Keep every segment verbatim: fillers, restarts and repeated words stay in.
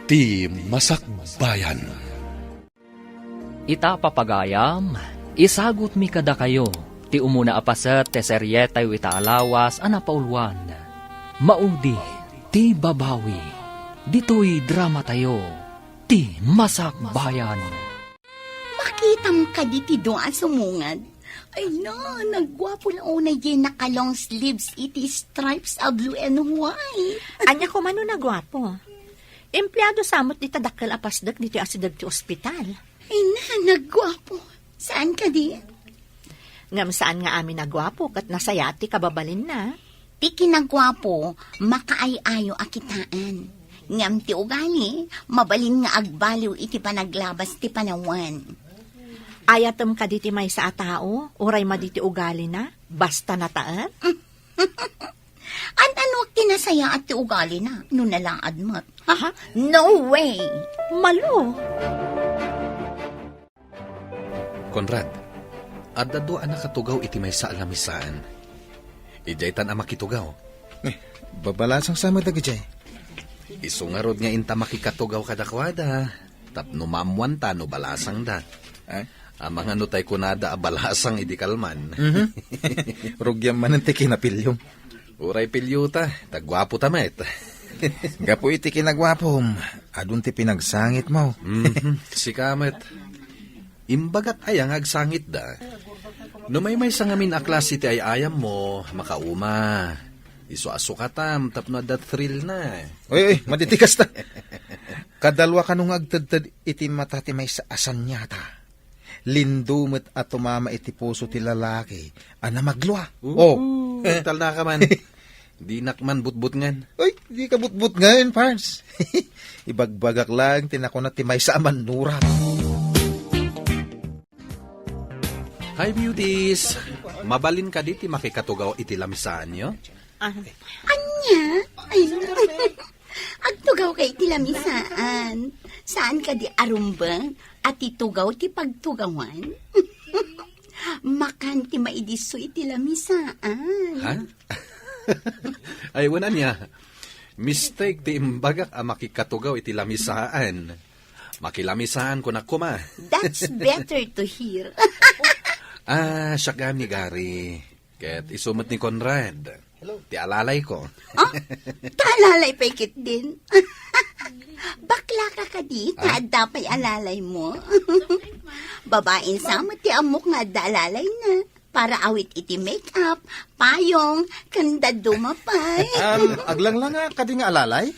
Ti Masakbayan. Ita, papagayam, isagutmi kadakayo ti umuna a paset ti serietayo ita a lawas a napauluan. Maudi ti babawi. Ditoy dramatayo, Ti Masakbayan. Makitam kadi ti dua a sumungad? Ay na, nagguapo la unay diay naka-long sleeves iti stripes a blue and white. Ania koma no nagguapo? Empleado sa met dita dakkel a pasdek ditoy asideg ti ospital. Ay na, nagguapo. Saan kadi? Ngem saan nga amin a guapo ket nasayaat ti kababalinna. Ti kinaguapo, makaay-ayo a kitaen. Ngem ti ugali, mabalin nga agbaliw iti panaglabas ti panawen. Ayatem kadi ti maysa a tao, uray madi ti ugalina, basta nataen? An-anuak ti nasayaat ti ugalina, no nalaad met? Ha? No way! Malo! Conrad, adda dua a nakatugaw iti maysa a lamisaan. Idiaytan a makitugaw. Eh, babalasang sa met dagidiay. Isu ngarud nga inta makikatugaw kadakuada, tapno maammoanta no balasangda. Eh? Amangan no tay kunada a balasang idi kalman. Mhm. Rugiam manen ti kinapiliom. Uray piliota, ta guapota met. Gapu iti kinaguapom, adun ti pinagsangitmo. Mhm, sika met. Imbagak aya nga agsangitda. No maymaysa ngamin a klase ti ay-ayammo, makauma. Isu a sukatam tapno adda thrill na. Oy, oy, madi ti kasta. Kadalua kano nga agtedted iti mata ti maysa a saniata. Lindo met a tumama iti puso ti lalaki a namaglua. Oo, oh. Talna ka man. Dinak man butbutngan. Ay, di ka butbutngan, Pars. Ibagbagak lang ti nakuna ti maysa a mannurat. Hi, beauties! Mabalin kadi ti makikatugaw iti lamisaanyo? Ah. Ania? Ay, agtugaw kay iti lamisaan. Saan kadi a rumbeng a ti tugaw ti pagtugawan? Makan ti maidisso iti lamisaan. Ha? Ay, wen ania. Mistake ti imbagak a makikatugaw iti lamisaan. Makilamisaan ko na koma. That's better to hear. Ah, siak gayam ni Gary. Ket isu met ni Conrad. Hello. Ti alalayko. Ah? Ta alalay pay ketdin? Bakla ka kadi, ta adda pay alalaymo? Babain sa met ti ammok nga adda alalayna. Para awit iti make-up, payong, ken dadduma pay. Um, aglanglanga kadi nga alalay?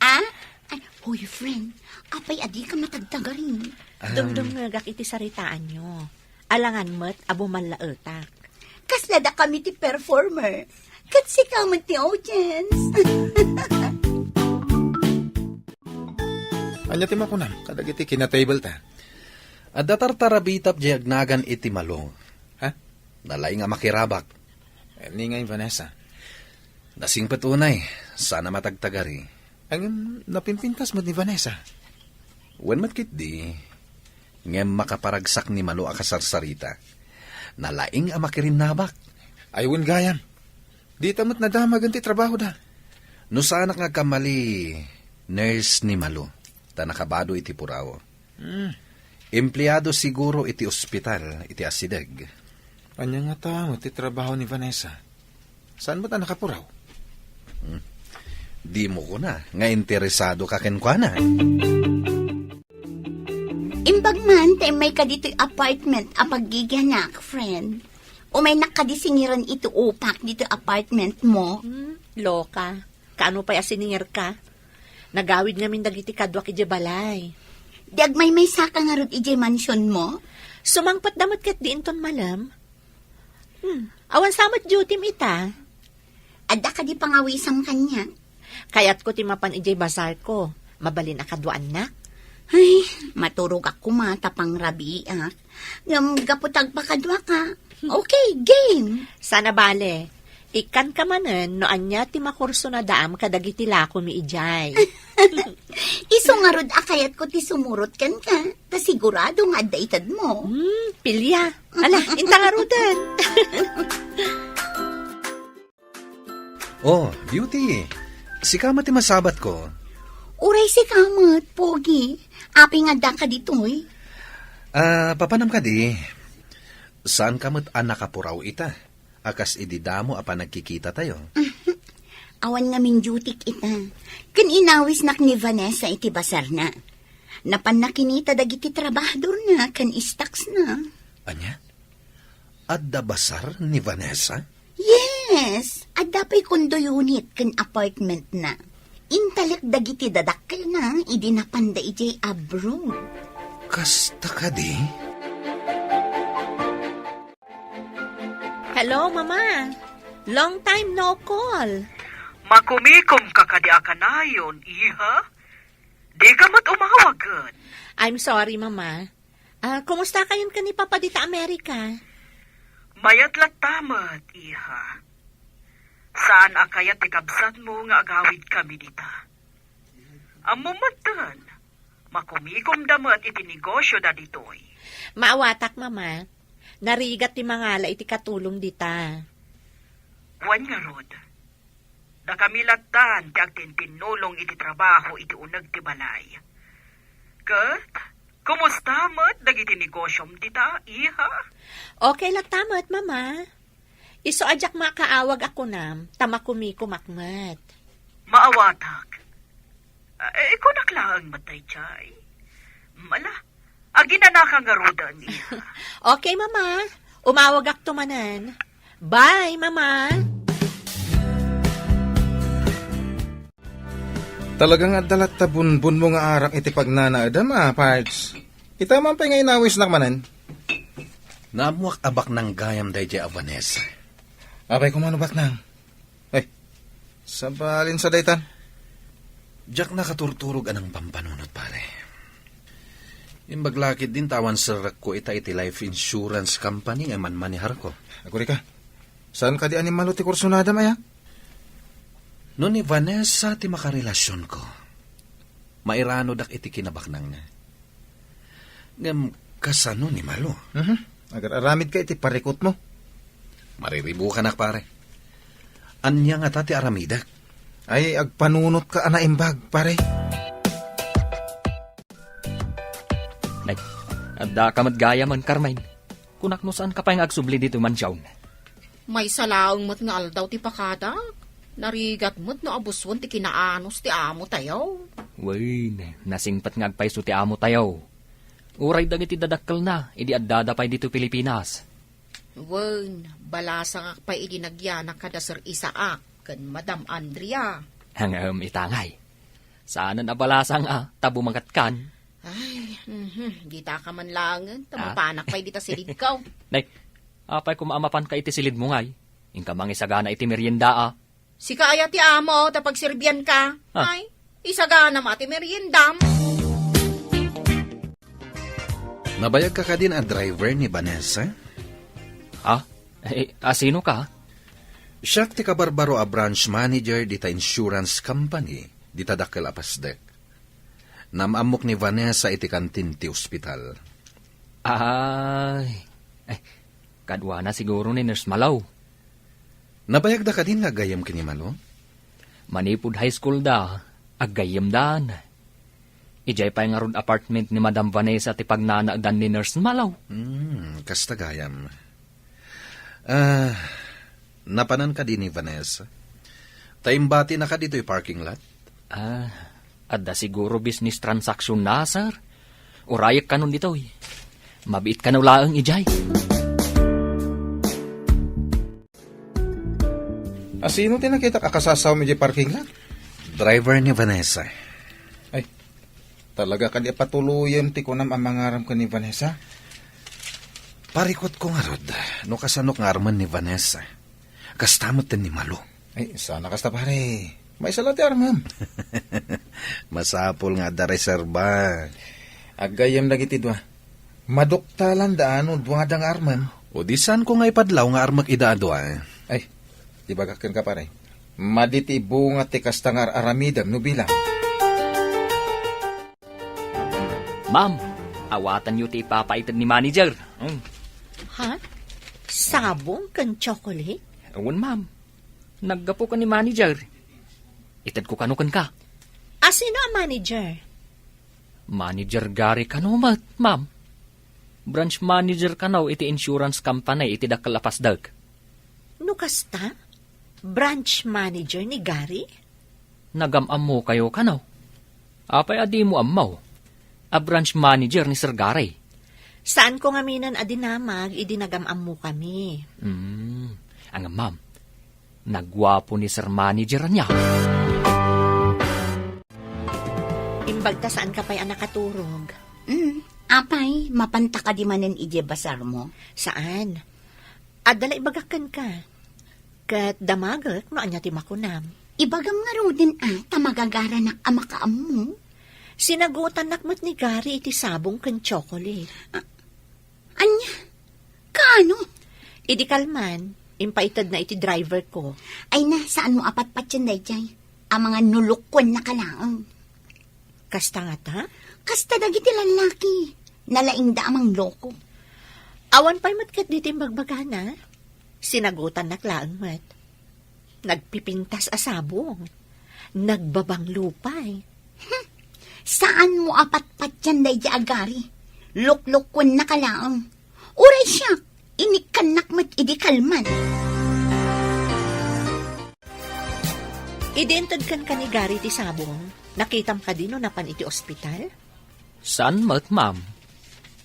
Ah? Ay, hoy, friend, apay a dika matagtagarin? Um, dumdumngegak iti saritaanyo. Alangan met a bumallaetak. Kasla dakami ti performer. Ket sika met ti audience. Ania ti makunam kadagiti kinatable ta? Adda tartarabitap diay agnagan iti Malo. Ha? Nalaing a makirabak. Eh, ni ngay Vanessa? Nasingpet unay, saan a matagtagari. Ngem napimpintas met ni Vanessa. Wen met ketdi, ngem makaparagsak ni Malo a kasarsarita. Nalaing a makirinnabak. Ay, wen gayam. Dita met nadamagen ti trabahoda. No saanak nga agkamali, nurse ni Malo, ta nakabado iti puraw. Hmm. Empleado siguro iti ospital iti asideg. Ania ngata met ti trabaho ni Vanessa? Saan met a nakapuraw? Hmm. Dimo kuna nga interesado ka kenkuana. Imbag man ta immayka ditoy apartment a paggigianak, friend. Umaynak kadi singiren iti upak ditoy apartment mo? Hmm, loka. Kaano pay a siningirka? Nagawid ngamin dagiti kaduak idiay balay. Di agmaymaysaka ngarud idiay mansionmo? Sumangpetda met ketdi inton malem. Hmm, awan sa met duty-m ita? Adda kadi pangawisam kaniak? Kayatko ti mapan idiay bazarko. Mabalin a kaduaannak? Ay, maturogak koma ta pangrabiiak. Ngem gapu ta agpakaduaka. Okay, game. Saan a bale. Ikkanka manen no ania ti makursunadaam kadagiti lakomi idiay. Isu ngarud a kayatko ti sumurot kenka, ta sigurado nga adda itedmo. Hmm, pilia. Ala, inta ngaruden. Oh, Beauty. Sika met ti masabatko. Uray sika met, Pogi. Apay nga addaka ditoy? Ah, papanam kadi, saanka met a nakapuraw ita, a kas idi damo a panagkikitatayo. Awan ngamin dutyk ita. Ken inawisnak ni Vanessa iti basarna. Napanna kinita dagiti trabahadorna ken stocks-na. Ania? Adda basar ni Vanessa? Yes, adda pay condo unit ken apartment-na. Intalek dagiti dadakkelna idi napanda idiay abroad. Kasta kadi? Hello, Mama. Long time no call. Makumikom ka kadi a kanayon, iha? Di ka met umawagen. I'm sorry, Mama. Ah, kumusta kayon ken ni Papa dita Amerika? Mayat latta met, iha. Saan a kayat ti kabsatmo nga agawid kami dita. Ammom metten, makumikomda met iti negosyoda ditoy. Maawatak, Mama. Narigat ti mangala iti katulong dita. Wen ngarud, dakami lattan ti agtintinnulong iti trabaho iti uneg ti balay. Ket, kumusta met dagiti negosyom dita, iha? Okay latta met, Mama. Isu a diak makaawag a kunam, ta makumikomak met. Maawatak. Eh, kunak laeng met daydiay. Ala, aginanaka ngaruden, iha. Okay, Mama. Umawagakto manen. Bye, Mama. Talaga nga adda latta bunbunmo nga arak iti pagnanaedam, a, Pards. Ita man pay nga inawisnak manen. Naammoak a baknang gayam daydiay a Vanessa. Apay koma no baknang? Ay, sabalin sa daytan. Diak nakaturturog a nangpampanunot, pare. Imbag la ketdin ta awan serrekko ita iti life insurance company nga manmaneharko. Agurika, saan kadi a ni Malo ti kursunadam aya? No ni Vanessa ti makarelasionko, mairanodak iti kinabaknangna. Ngem kasano ni Malo? Mhm. Agar-aramidka iti parikutmo. Mariribukanak, pare. Ania ngata ti aramidek? Ay, agpanunotka a naimbag, pare. Nay, addaka met gayamen, Carmen. Kunak no saanka pay nga agsubli ditoy mansion. Maysa laeng met nga aldaw ti pakadak. Narigat met no abusuen ti kinaanus ti amo tayo. Wen, nasingpet nga agpayso ti amo tayo. Uray dagiti dadakkelna, idi addada pay ditoy Pilipinas. Wen, balasangak pay idi nagyanak kada Sir Isaac ken Madam Andrea. Ngem ita ngay, saanen a balasang a, ta bumangatkan. Ay, mhm, dita ka man laengen, ta Ah? mapanak pay dita silidko. Nay, apay koma a mapanka iti silidmo ngay? Inka mangisagana iti merienda a. Sika aya ti amo, ta pagserbianka. Ah. Ay, isagana ma ti meriendam. Nabayagka kadin a driver ni Vanessa? Ha? Eh, a, sino ka? Siak ti kabarbaro a branch manager dita insurance company, dita dakkel a pasdek. Naam-ammok ni Vanessa iti kantin ti ospital. Ay, eh, kaduana siguro ni Nurse Malo. Nabayagda kadin nga aggayem ken ni Malo? Manipud high school da, aggayyemdan. Idiay pay ngarud apartment ni Madam Vanessa ti pagnanaedan ni Nurse Malo. Hmm, kasta gayam. Ah, napanan kadi ni Vanessa? Ta imbatinaka ditoy parking lot? Ah, adda siguro business transaction na, sir. Urayek kanon ditoy. Mabiit kano laeng idiay. A, sino ti nakitak a kasasawam idiay parking lot? Driver ni Vanessa. Ay, talaga kadi a patuloyen ti kunam a mangaram ken ni Vanessa? Parikutko ngarud, no kasanok nga armen ni Vanessa. Kasta met ken ni Malo. Ay, sana kasta, pare. Maysa la ti armem. Masapul nga adda reserba. Aggayem dagiti dua. Maduktalan da no duada nga armem. O di saanko nga ipadlaw nga armek ida a dua. Ay, ibagak kenka, pare. Madi ti bunga ti kasta nga ar-aramidem no bilang. Ma'am, awatanyo ti ipapaited ni manager. Mm. Ha? Sabong ken chocolate? Wen, ma'am. Naggapu ken ni manager. Itedko kano kenka. A sino a manager? Manager Gary kano met, ma'am. Branch manager kano iti insurance company iti dakkel a pasdek. No kasta, branch manager ni Gary? Nagam-ammokayo kano? Apay a dimo ammo? A branch manager ni Sir Gary. Saanko ngaminen a dinamag idi nagam-ammokami. Hmm, ngem ma'am, naguapo ni Sir Manager ania. Imbagta saanka pay a nakaturog. Hmm, apay, mapanta kadi manen idiay basarmo? Saan? Adda la ibagak kenka. Ket damagek no ania ti makunam. Ibagam ngaruden a ta magagaranak a makaammo. Sinagutannak met ni Gary iti sabong ken chocolate. A-, ania? Kaano? Idi kalman, impaitedna iti driver ko. Ay na, saanmo a patpatien daydiay? Amangan no lokuennaka laeng. Kasta ngata? Kasta dagiti lallaki. Nalaingda a mangloko. Awan pay met ketdi ti imbagbagana. Sinagutannak laeng met. Nagpipintas a sabong. Nagbabanglo pay. Hmm. Saanmo a patpatien daydiay a Gary? Loklokuennaka laeng. Uray siak, inikkannak met idi kalman. Idi inted kenka ni Gary ti sabong, nakitam kadi no napan iti ospital? Saan met, ma'am.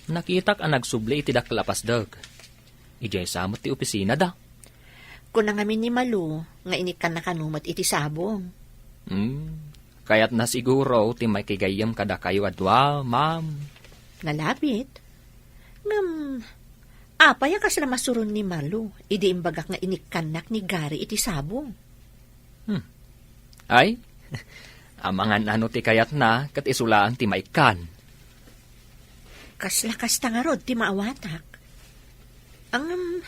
Nakitak a nagsubli iti dakkel a pasdek. Idiay sa met ti opisinada. Kuna ngamin ni Malu nga inikkanna kano met iti sabong. Hmm, kayatna siguro ti makigayyem kadakayo a dua, ma'am. Nalabit. Ngem, apay a kasla masuron ni Malu idi imbagak nga inikkannak ni Gary iti sabong? Hmm. Ay, amangan ano ti kayatna, ket isu laeng ti maikkan. Kasla kasta ngarud ti maawatak. Ngem,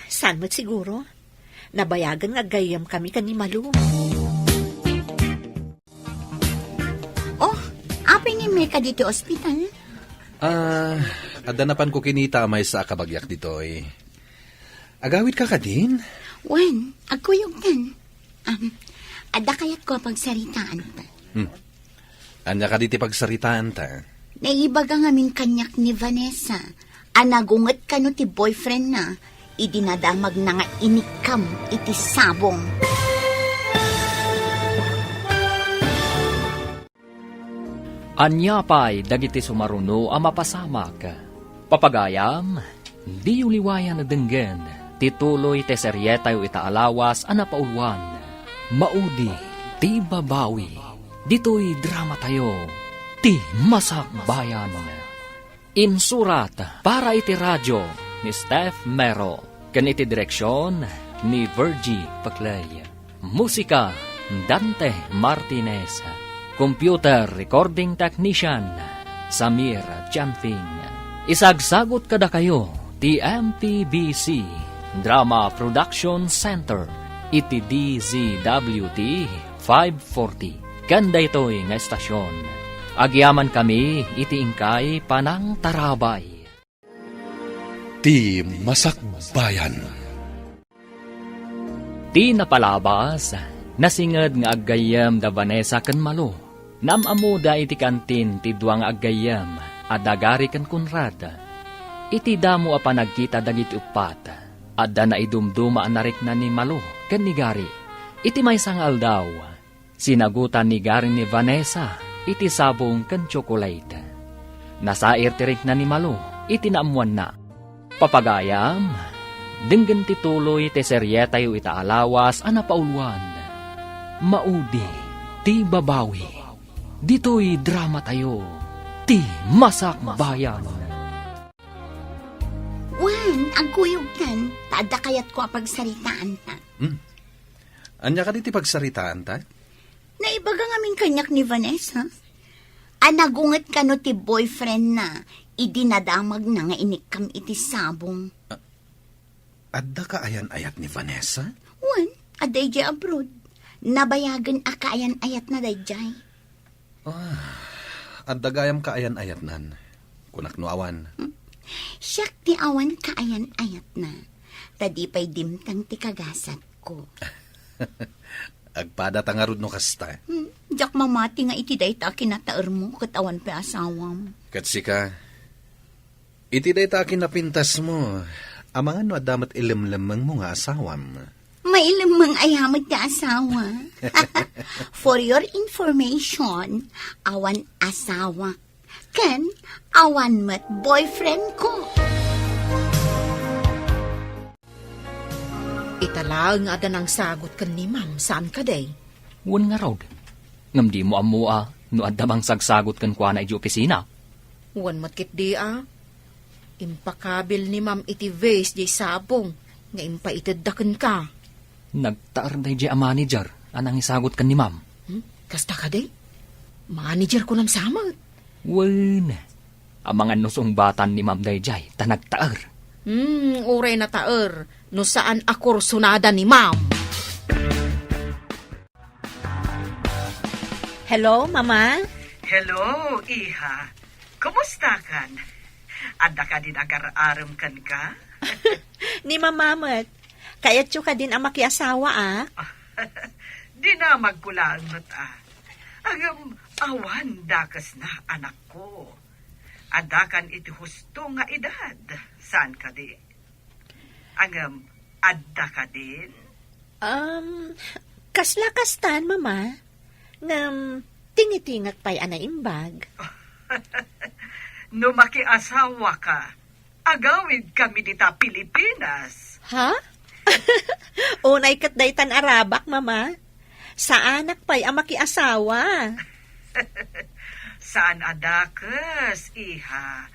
saan met siguro? Nabayagen nga aggayyemkami ken ni Malu. Oh, apay nga immay kadi ti ospital? Ah, adda napanko kinita a maysa a kabagiak ditoy. Agawidka kadin? Wen, agkuyogtan. Am, adda kayatko a pagsaritaanta. Hmm. Ania kadi ti pagsaritaanta? Naibaga ngamin kaniak ni Vanessa a nagunget kano ti boyfriendna idi nadamagna nga inikkam iti sabong. Ania pay dagiti sumaruno a mapasamak? Papagayam, diyo liwayan a denggen ti tuloy ti serietayo ita a lawas a napauluan, Maudi ti Babawi, ditoy dramatayo, Ti Masakbayan. Insurat para iti radio ni Steph Mero, ken iti direksion ni Virgie Paclay. Musika, Dante Martinez. Computer recording technician, Samir Chanfing. Isagsagut kadakayo ti M P B C Drama Production Center iti D Z W T five forty. Ken daytoy nga estasion, agyamankami iti inkay panangtarabay. Ti Masakbayan. Ti napalabas, nasinged nga aggayyem da Vanessa ken Malu. Naam-ammoda iti kantin ti dua nga aggayyem a da Gary ken Conrad. Iti damo a panagkita dagiti uppat, adda naidumduma a narikna ni Malu ken ni Gary. Iti maysa nga aldaw, sinagutan ni Gary ni Vanessa iti sabong ken tsokolate. Nasair ti rikna ni Malu iti naammoanna. Papagayam, denggen ti tuloy ti serietayo ita a lawas a napauluan, Maudi ti Babawi. Ditoy dramatayo, Ti Masakbayan. Wen, agkuyogtan, ta adda kayatko a pagsaritaanta. Hmm. Ania kadi ti pagsaritaanta? Naibaga ngamin kaniak ni Vanessa a nagunget kano ti boyfriendna idi nadamagna nga inikkam iti sabong. A-, adda kaayan-ayat ni Vanessa? Wen, adda idiay abroad. Nabayagen a kaayan-ayatna daydiay. Ah, adda gayam kaayan-ayatnan. Kunak no awan. Hmm? Siak ti awan kaayan-ayatna. Ta di pay dimteng ti kagasatko. Agpadata ngarud no kasta. Hmm, diak mamati nga iti dayta a kinataermo ket awan pay asawam. Ket sika, iti dayta a kinapintasmo, amangan no adda met ilemlemmengmo nga asawam. Mailemmeng aya met ti asawa. For your information, awan asawa. Ken awan met boyfriend ko. Ita laeng nga adda nangsagot ken ni Ma'am, saan kadi? Wen ngarud. Ngem dimo ammo a no adda mangsagsagot kenkuana idiay opisina? Wen met ketdi a. Impakabil ni Ma'am iti vase diay sabong nga impaitedda kenka. Nagtaer daydiay a manager a nangisagot ken ni Ma'am. Hmm? Kasta kadi? Manager ko namsamet. Wen, amangan no sungbatan ni Ma'am daydiay ta nagtaer. Hmm, uray nataer no saan a kursonada ni Ma'am. Hello, Mama? Hello, iha. Kumustakan? Adda kadin agar-arem kenka? Ni Mama met. Kayatyo kadin a makiasawa, a? Dinamagko laeng met, a. Ngem, awan dakesna, anakko. Addakan iti husto nga edad, saan kadi? Ngem, adda kadin? Um, kasla kastan, Mama. Ngem, tingitingak pay a naimbag. No makiasawaka, agawidkami dita Pilipinas. Ha? Unay ket daytan a rabak, Mama. Saanak pay a makiasawa. Saan a dakes, iha.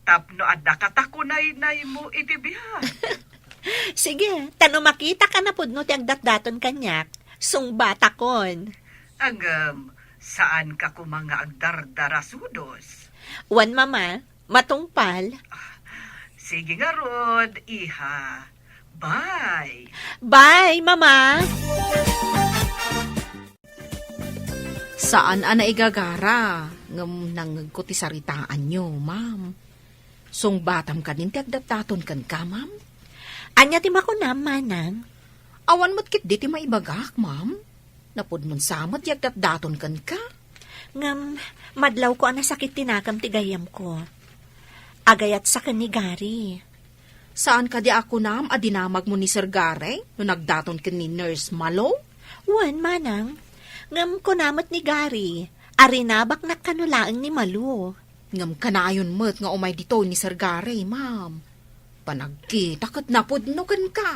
Tapno adda katakunaynaymo iti biag. Sige, ta no makitaka napudno ti agdatdaton kaniak, sungbatakon. Ngem, saanka koma nga agdardarasudos? Wen, Mama, matungpal. Sige ngarud, iha. Bye. Bye, Mama. Saan a naigagara, ngem nangngegko ti saritaanyo, Ma'am. Sungbatam kadin ti agdatdaton kenka, Ma'am? Ania ti makunam, Manang? Awan met ketdi ti maibagak, Ma'am. Napudnon sa met ti agdatdaton kenka. Ngem, madlawko a nasakit ti nakam ti gayyemko. Agayatsa ken ni Gary. Saan kadi a kunam a dinamagmo ni Sir Gary no nagdaton ken ni Nurse Malo? Wen, Manang. Ngem kuna met ni Gary a rinabaknak kano laeng ni Malo. Ngem kanayon met nga umay ditoy ni Sir Gary, Ma'am. Panagkita ket napudno kenka.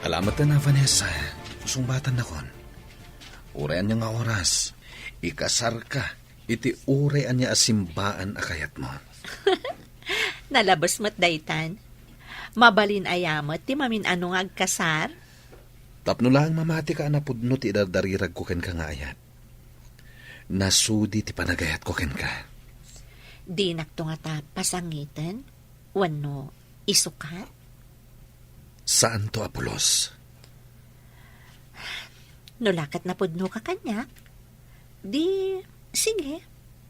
Ala met a, Vanessa, sungbatannakon. Uray ania nga oras, ikasarka iti uray ania a simbaan a kayatmo. Nalabes met daytan. Mabalin aya met ti mamin-ano nga agkasar? Tapno laeng mamatika a napudno ti idardariragko kenka nga ayat. Nasudi ti panagayatko kenka. Dinakto ngata pasangiten wenno isukat? Saanto a pulos. No la ket napudnoka kaniak, di, sige,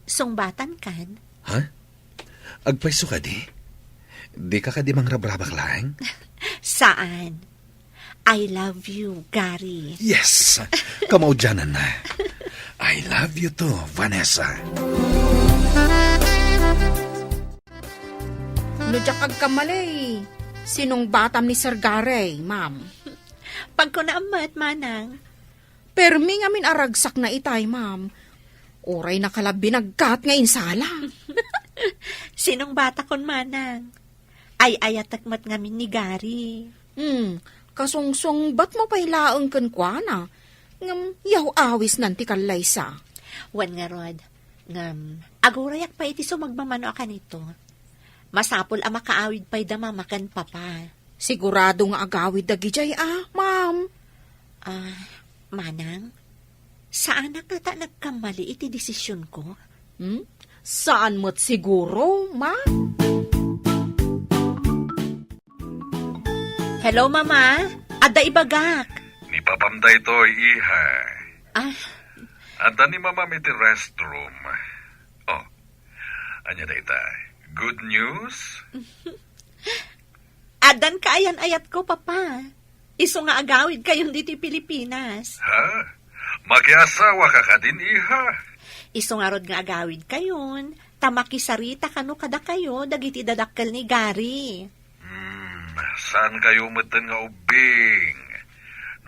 sungbatankan. Ha? Agpayso kadi? Dika kadi mangrabrabak laeng? Saan? I love you, Gary. Yes! Kamaudiananna. I love you too, Vanessa. No diak agkamali, sinungbatam ni Sir Gary, Ma'am. Pagkunaam met, Manang. Permi ngamin a ragsakna itay, Ma'am. Uray nakalabi nagkat nga insala. Sinungbatakon, Manang. Ay-ayatek met ngamin ni Gary. Hmm, kasungsungbatmo pay laeng kenkuana. Ngem yaw-awisnan ti kallaysa. Wen ngarud, ngem agurayak pay iti sumagmamano a kanito. Masapul a makaawid pay da Mama ken Papa. Sigurado nga agawid dagidiay a, Ma'am. Ah, Manang, saanak ngata nagkammali iti desisionko? Hmm? Saan met siguro, Ma'am? Hello, Mama. Adda ibagak. Ni Papam daytoy, iha. Ah. Adda ni Mamam iti restroom. Oh, ania dayta? Good news? Addan kaayan-ayatko, Papa. Isu nga agawidkayon ditoy Pilipinas. Ha? Makiasawaka kadin, iha? Isu ngarud nga agawidkayon, ta makisarita kano kadakayo dagiti dadakkel ni Gary. Hmm, saankayo metten nga ubbing?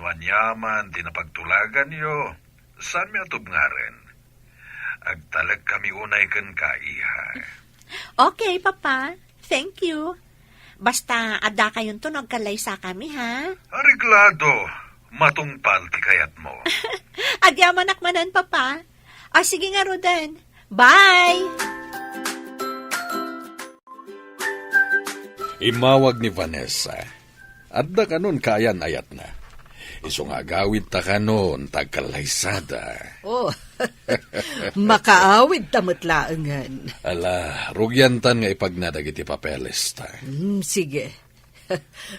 No aniaman ti napagtulaganyo, saanmi a tubngarem. Agtalek kami unay kenka, iha. Okay, Papa. Thank you. Basta, addakayonto no agkallaysakami, ha? Areglado. Matungpal ti kayatmo. Agyamanak manen, Papa. O, sige ngaruden. Bye! Immawag ni Vanessa. Adda kanon kaayan-ayatna. Isu nga agawidta kanon ta agkallaysada. Oh, makaawidta met laengen. Ala, rugiantan nga ipagna dagiti papelesta. Hmm, sige.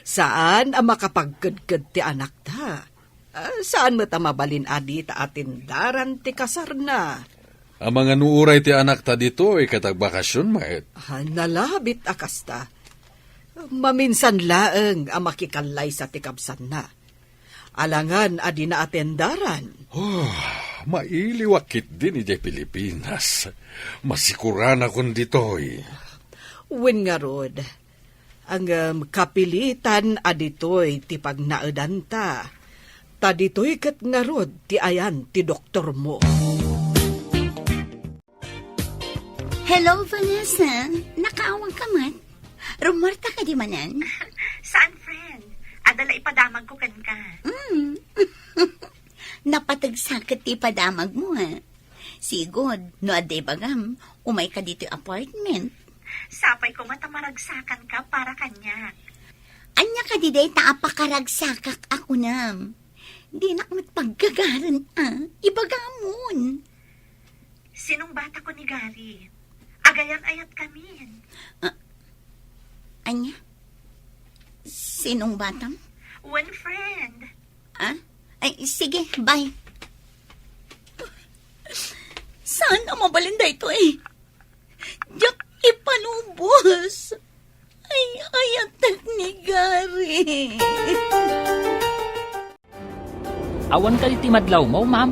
Saan a makapagkedked ti anakta. Ah, saan met a mabalin a dita atendaran ti kasarna. Amangan no uray ti anakta ditoy ket agbakasyon met. Ah, nalabit a kasta. Maminsan laeng a makikallaysa ti kabsanna. Alangan a dina atendaran. Oh, mailiwak ketdin idiay Pilipinas. Masikuranakon ditoy. Wen ngarud, ngem kapilitan a ditoy ti pagnaedanta. Ta ditoy ket ngarud ti ayan ti doktormo. Hello, Vanessa. Nakaawagka met? Rummuarta kadi manen? Saan, friend? Adda la ipadamagko kenka. Mm. Napateg sa ket ti ipadamagmo, ha? Sigud, no adda ibagam, umayka ditoy apartment. Sapay koma ta maragsakanka para kaniak. Ania kadi dayta a pakaragsakak a kunam? Dinak met paggagaren a, ibagamon. Sinungbatakon ni Gary. Agayan-ayatkamin. Ah, ania? Sinungbatam? One friend. Ah? Ay, sige, bye. Saan a mabalin daytoy? Diak ipanubos. Ay, ayatek ni Gary. Awan kadi ti madlawmo, ma'am?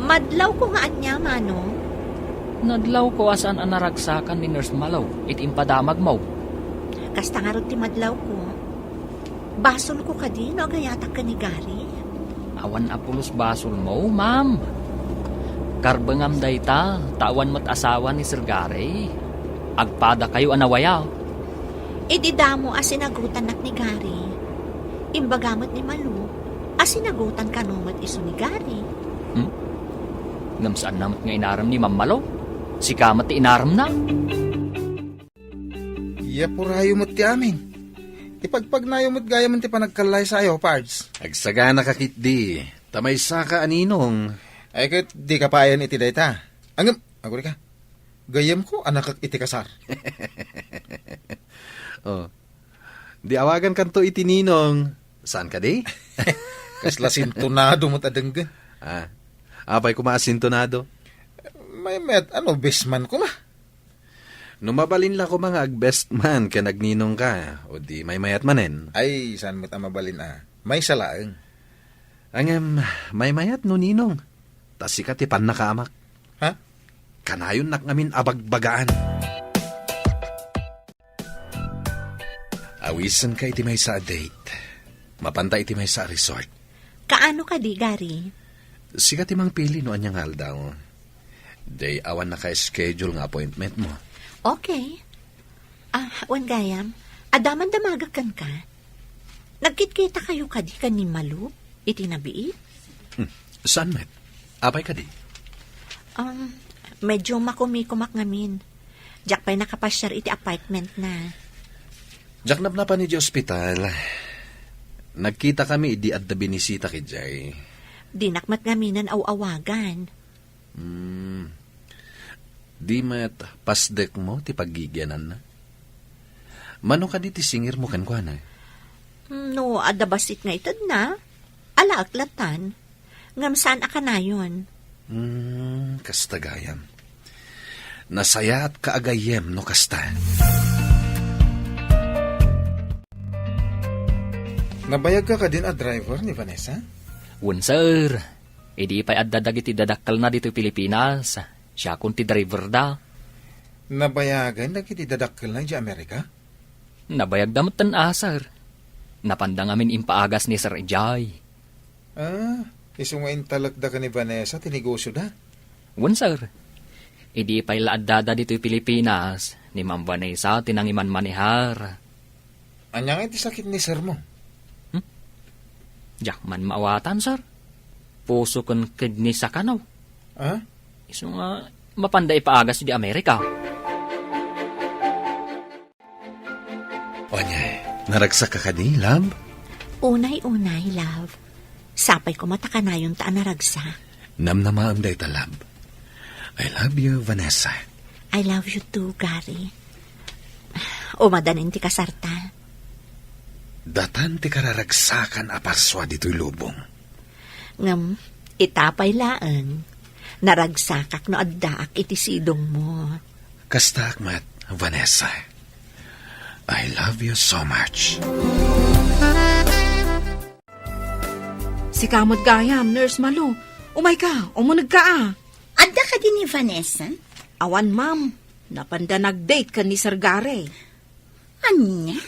Madlawko nga ania, Manong? Nadlawko a saan a naragsakan ni Nurse Malo iti impadamagmo. Kasta ngarud ti madlawko. Basolko kadi no agayatak ken ni Gary? Awan a pulos basolmo, ma'am. Karbengam dayta, ta awan met asawa ni Sir Gary. Agpadakayo a nawaya. Idi damo a sinagutannak ni Gary, imbaga met ni Malo a sinagutan kano met isu ni Gary. Hmm? Ngem saanna met nga inarem ni Ma'am Malo? Sika met ti inaremna. Yapurayo met ti amin. Ipagpagnayo met gayam ti panagkallaysayo, Pards. Agsaganaka ketdi, ta maysaka a ninong. Ay ket dika payen iti dayta. Ngem, agurika. Gayyemko a nakek iti kasar. Oh. Di awagankanto iti ninong. Saan kadi? Kasla sintonado met a denggen. Ah. Apay koma a sintonado? Maymayat a best man koma. No mabalin la koma nga ag-best man ken agninongka, o di maymayat manen. Ay, saan met a mabalin a? Maysa laeng. Ngem, maymayat no ninong. Ta sika ti pannakaamak. Ha? Kanayonnak ngamin a bagbagaan. Awisenka iti maysa a date. Mapanta iti maysa a resort. Kaano kadi, Gary? Sika ti mangpili no ania nga aldaw. Day awan naka-schedule nga appointment mo. Okay. Ah, wen gayam, adda man damagek kenka. Nagkitkitakayo kadi ken ni Malu iti nabiit? Hmm, saan met? Apay kadi? Um, medyo makumikumak ngamin. Diak pay nakapasiar iti apartment na. Diak napnapan idiay ospital. Nagkita kami idi adda binisita idiay. Dinak met ngaminen aw-awagan. Hmm. Di met pasdek mo ti paggigiananna? Mano kadi ti singir mo kenkuana? Hmm, no adda bassit nga itedna, alaek latan. Ngem saan a kanayon. Hmm, kasta gayam. Nasayaat ka a gayyem no kasta. Nabayagka kadin a driver ni Vanessa? Wen, sir. Idi pay adda dagiti dadakkelna ditoy Pilipinas, siakon ti driverda. Nabayagen dagiti dadakkelna idiay Amerika? Nabayagda metten a, sir. Napanda ngamin impaagas ni Sir idiay. Ah, isu nga intalekda ken ni Vanessa ti negosioda? Wen, sir. Idi pay la addada ditoy Pilipinas, ni Ma'am Vanessa ti nangimanmanehar. Ania nga iti sakit ni sir mo? Hmm? Diak man maawatan, sir. Puso ken kidney sakana. Ah? Isu nga mapanda ipaagas idiay Amerika. Ania, naragsak ka kadi, love? Unay-unay, love. Sapay koma ta kanayonta a naragsak. Namnamaem dayta, love. I love you, Vanessa. I love you too, Gary. Umadanin ti kasarta. Datan ti kararagsakan a parsua ditoy lubong. Ngem, ita pay laeng, naragsakak no addaak iti sidongmo. Kastaak met, Vanessa. I love you so much. Sika met gayam, Nurse Malu. Umayka, umunegka a. Adda kadi ni Vanessa? Awan, ma'am. Napanda nag-date ken ni Sir Gary. Ania?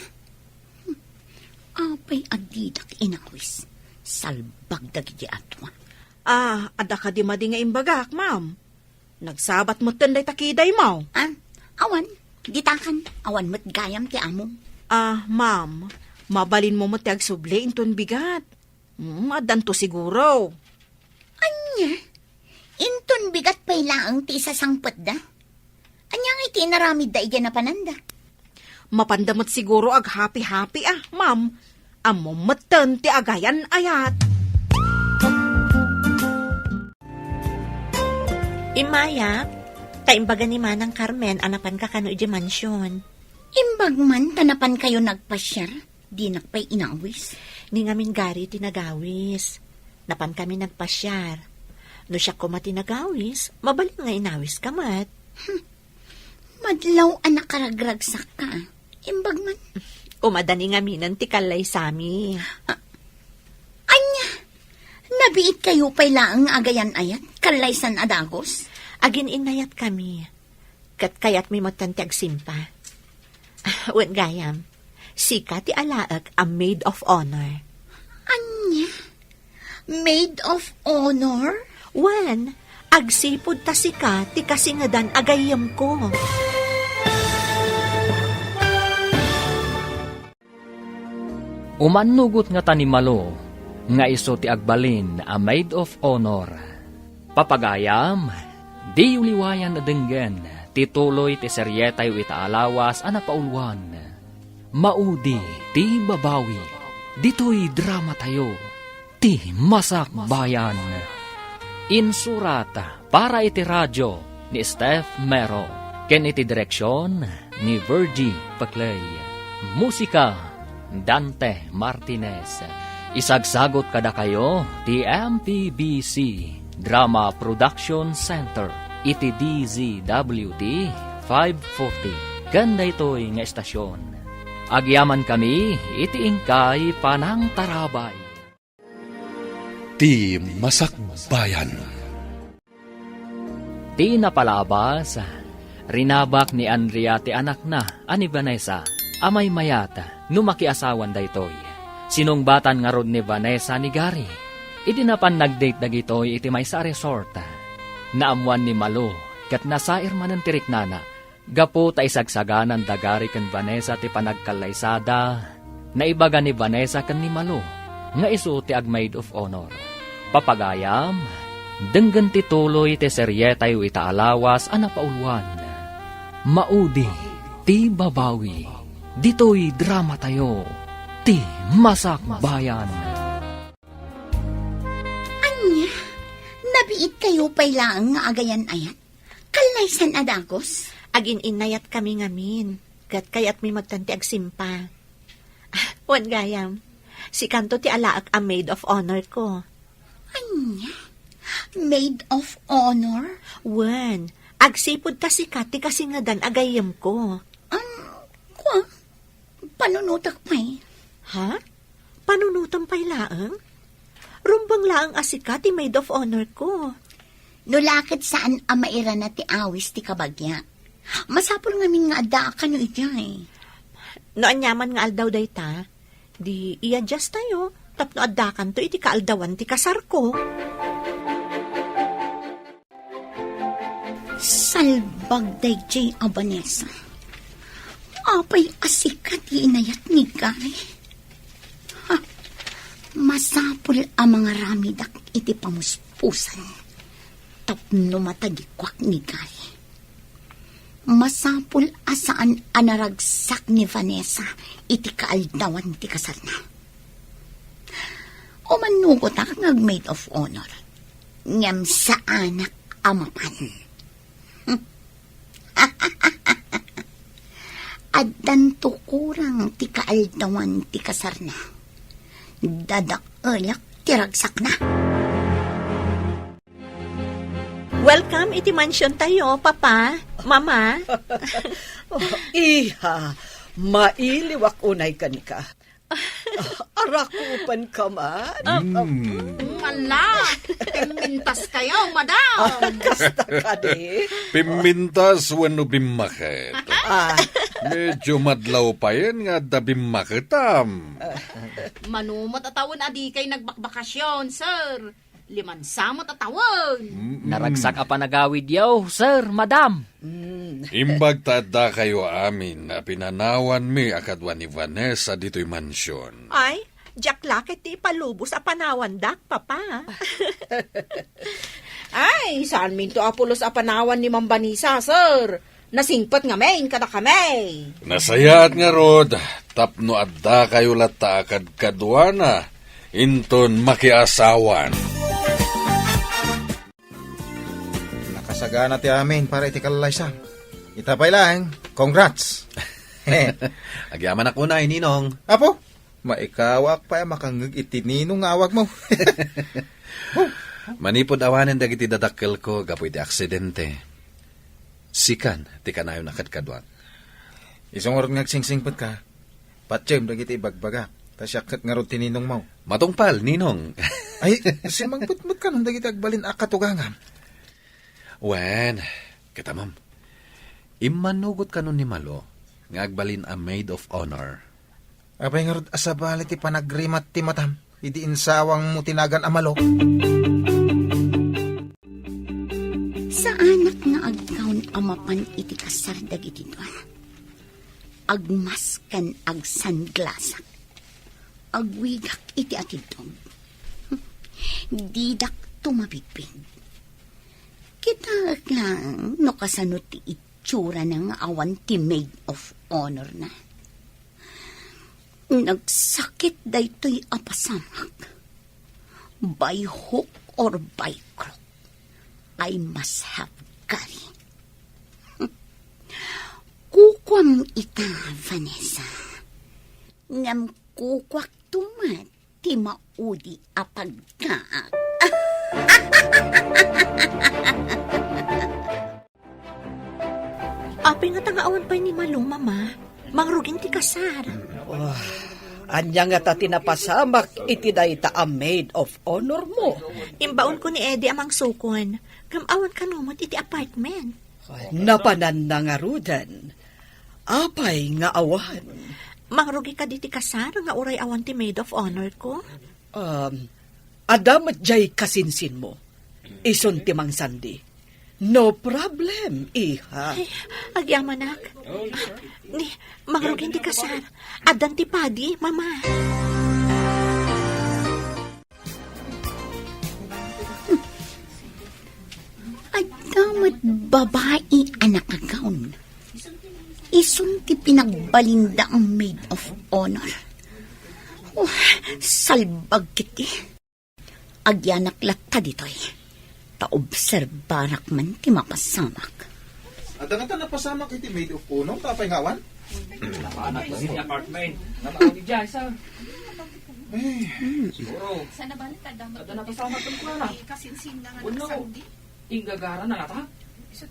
Apay a didak inawis? Salbag dagiti atua. Ah, adda kadi madi nga imbagak, ma'am? Nagsabat metten dayta kidaymo. Ah, awan. Ditakan, awan met gayam ti amo. Ah, ma'am, mabalinmo met ti agsubli inton bigat. Hmm, addanto siguro. Ania? Inton bigat pay laeng ti isasangpetda? Ania nga iti inaramidda idiay napananda? Mapanda met siguro aghapi-hapi a, ma'am. Ammom metten ti agayan-ayat. Immayak, ta imbaga ni Manang Carmen a napanka kano idiay mansion. Imbag man ta napankayo nagpasiar, dinak pay inawis. Ni ngamin Gary ti nagawis. Napankami nagpasiar. No siak koma ti nagawis, mabalin nga inawiska met. Hmm. Madlaw a nakaragragsakka. Imbag man. Umadani ngaminen ti kallaysami. Ah, ania? Nabiitkayo pay laeng nga agayan-ayat, kallaysan a dagus? Agin-innayatkami. Ket kayatmi metten ti agsimpa. Wen gayam, sika ti alaek a maid of honor. Ania? Maid of honor? Wen, agsipud ta sika ti kasingedan a gayyemko. Umannugot ngata ni Malo nga isu ti agbalin a maid of honor. Papagayam, diyo liwayan a denggen ti tuloy ti serietayo ita a lawas a napauluan. Maudi ti babawi. Ditoy dramatayo, ti Masakbayan. Insurat para iti radio ni Steph Mero, ken iti direksion ni Virgie Paclay. Musika, Dante Martinez. Isagsagot kadakayo ti M P B C Drama Production Center iti D Z W T five forty ken daytoy nga estasion. Agyamankami iti inkay panangtarabay. Ti Masakbayan. Ti napalabas, rinabak ni Andrea ti anakna a ni Vanessa a maymayat no makiasawan daytoy. Sinungbatan ngarud ni Vanessa ni Gary. Idi napan nag-date dagitoy iti maysa a resort, naammoan ni Malo ket nasair manen ti riknana. Gapu ta isagsagananda Gary ken Vanessa ti panagkallaysada, naibaga ni Vanessa ken ni Malo nga isu ti ag-maid of honor. Papagayam, denggen ti tuloy ti serietayo ita a lawas a napauluan. Maudi ti babawi. Ditoy dramatayo, ti Masakbayan. Ania? Nabiitkayo pay laeng nga agayan-ayat? Kallaysan a dagus? Agin-innayatkami ngamin, ket kayatmi metten ti agsimpa. Wen gayam, sikanto ti alaek a maid of honor ko. Ania? Maid of honor? Wen, agsipud ta sika ti kasingedan a gayyemko. Am, kua, panunotek pay. Ha? Panunotem pay laeng? Rumbeng laeng a sika ti maid of honor ko. No la ket saan a mairana ti awis ti kabagia, masapul ngamin nga addaak kano idiay. No aniaman nga aldaw dayta, di i-adjust tayo tapno addakanto iti kaaldawan ti kasarko. Salbag daydiay a Vanessa. Apay a sika ti inayat ni Gary? Ha? Masapul a mangaramidak iti pamuspusan tapno matagikuak ni Gary. Masapul a saan a naragsak ni Vanessa iti kaaldawan ti kasarna. Umanugotak nga ag-maid of honor, ngem saanak a mapan. Addanto kurang ti kaaldawan ti kasarna. Dadaelak ti ragsakna. Welcome iti mansion tayo, Papa, Mama. Oh, iha, mailiwak unay kenka. Arakupanka man? Mm. Ala, pimmintas kayo, madam. Ah, kasta kadi? Pimmintas wenno bimmaket? Ah. Medyo madlaw payen nga adda bimmaketam. Mano met a tawen a dikay nagbakbakasyon, sir. Limansa met a tawen. Mm-mm. Naragsak a panagawidyo, sir, madam. Mm. Imbag ta addakayo amin a pinanawanmi a kadua ni Vanessa ditoy mansion. Ay, diak la ket ti ipalubos a panawandak, Papa. Ay, saanminto a pulos a panawan ni Ma'am Vanessa, sir. Nasingpet ngamin kadakami. Nasayaat ngarud, tapno addakayo latta a kadkaduana inton makiasawan. Nakasagana ti amin para iti kallaysa. Ita pay laeng, congrats. Agyamanak unay, Ninong. Apo, maikawak pay a makangngeg iti Ninong nga awagmo. Manipud awanen dagiti dadakkelko gapu iti aksidente, sikan ti kanayon a kadkaduak. Isu ngarud nga agsingsingpetka, patiem dagiti ibagbagak, ta siak ket ngarud ti ninongmo. Matungpal, Ninong. Ay, simmangpet met kanon dagiti agbalin a katugangam. Wen, kita, ma'am. Immanugot kanon ni Malo nga agbalin a maid of honor. Apay ngarud a sabali ti panagrimat ti matam idi insawangmo ti nagan a Malo? Saanak nga agkaon a mapan iti kasar dagiti dua. Agmask ken agsanglasak. Agwigak iti atiddog. Didak tumabigpig. Kitaek laeng no kasano ti itsurana nga awan ti maid of honor na. Nagsakit daytoy a pasamak. By hook or by crook, I must have Gary. Kukuam ita, Vanessa. Ngem kukuakto met ti maudi a pagkaak. Apay ngata nga awan pay ni Malo, Mama? Mangrugin ti kasar. Ah, ania ngata ti napasamak iti dayta a maid of honor mo? Imbaonko ni Eddie a mangsukon. Ngem awan kano met iti apartment. Napananna ngaruden. Apay nga awan? Mangrugi kadi ti kasar nga uray awan ti maid of honor ko? Um, adda met diay kasinsinmo. Isun ti mangsandi. No problem, iha. Ay, agyamanak. Ni, mangrugin ti kasar. Addan ti padi, Mama. Adda met babai a nakagawn. Isun ti pinagbalinda a maid of honor. Oh, salbag kiti. Agyanak latta ditoy. Ta obserbarak man ti mapasamak. Adda ngata napasamak iti maid of honor, ta apay nga awan? Napanak iti apartment. Nanaw ni Jai, sir. Ay. Siguro. Adda napasamak ken kuana. Wenno, inggagara na ngata?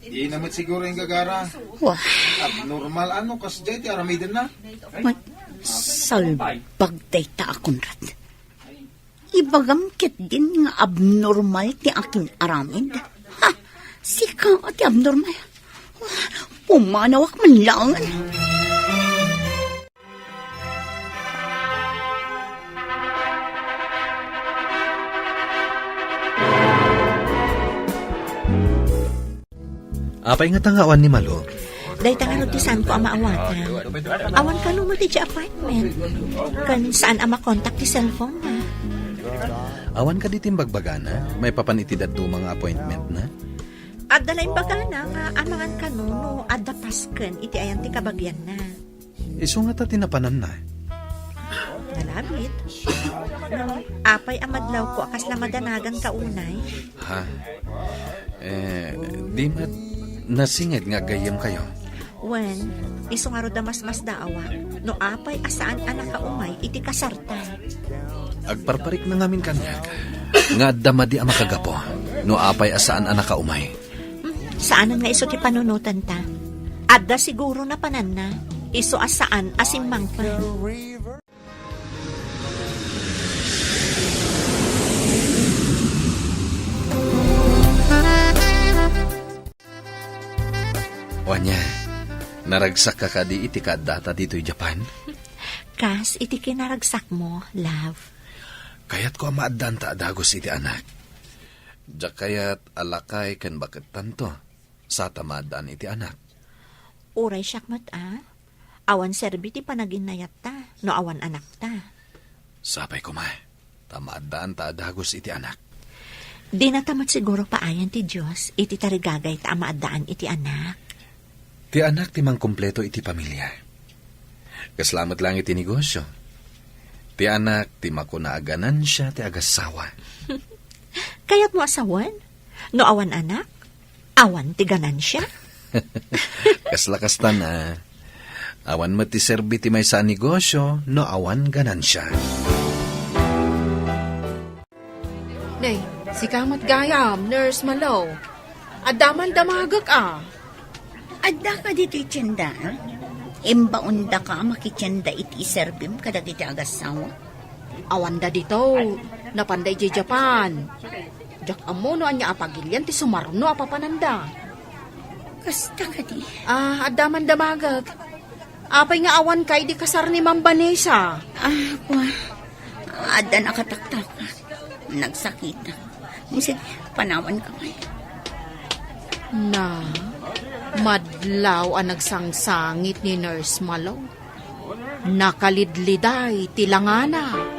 Di na met siguro inggagara. Wah. Abnormal ano, kasdiay ti aramidenna. Ay. Mat- Salbag dayta a Conrad. Ibagam ketdin nga abnormal ti akin-aramid. Ha? Sika ti abnormal. Pumanawak man laeng. Apay ngata nga awan ni Malo? Dayta ngarud ti saanko a maawatan. Awan kano met idiay apartment. Ken saan a makontak ti cellphone na. Awan kadi ti imbagbagana maipapan iti dadduma nga appointment na? Adda la imbagana nga amangan kano no adda pasken iti ayan ti kabagianna. Isu ngata ti napananna. Nalabit. Apay a madlawko a kasla madanagan ka unay? Ha? Eh, di met nasinged nga aggayyemkayo. Wen, isu ngarud a masmasdaawak no apay a saan a nakaumay iti kasarta. Agparparikna ngamin kaniak nga adda madi a makagapu no apay a saan a nakaumay. Hmm, saanen nga isu ti panunotanta. Adda siguro napananna, isu a saan a simmangpet. O ania, naragsakka kadi iti kaaddata ditoy Japan? Kas iti kinaragsakmo, love. Kayatko a maaddaanta a dagus iti anak. Diak kayat a lakay ken bakettanto, sa ta maaddaan iti anak. Uray siak met a, awan serbi ti panaginnayatta no awan anakta. Sapay koma, ta maaddaanta a dagus iti anak. Dinata met siguro paayan ti Dios iti tarigagayta a maaddaan iti anak. Ti anak ti mangkumpleto iti pamilia. Kasla met laeng iti negosio. Ti anak ti makuna a ganansia ti agassawa. Kayatmo a sawen? No awan anak, awan ti ganansia? Kasla kastan a. Awan met ti serbi ti maysa a negosio no awan ganansia. Nay, sika met gayam, Nurse Malo. Adda man damagek a. Adda ka ditoy tienda? Imbaondaka a makitienda iti iserbim kadagiti agassawa? Awanda dito. Napanda idiay Japan. Diak ammo no ania a pagilian ti sumarno a papananda. Kasta kadi? Ah, adda man damagek. Apay nga awan ka idi kasar ni Ma'am Vanessa? Ah, kua. Adda nakataktak. Nagsakit. Sige, panawan ka man. Na, madlaw a nagsangsangit ni Nurse Malo. Nakalidliday ti langana.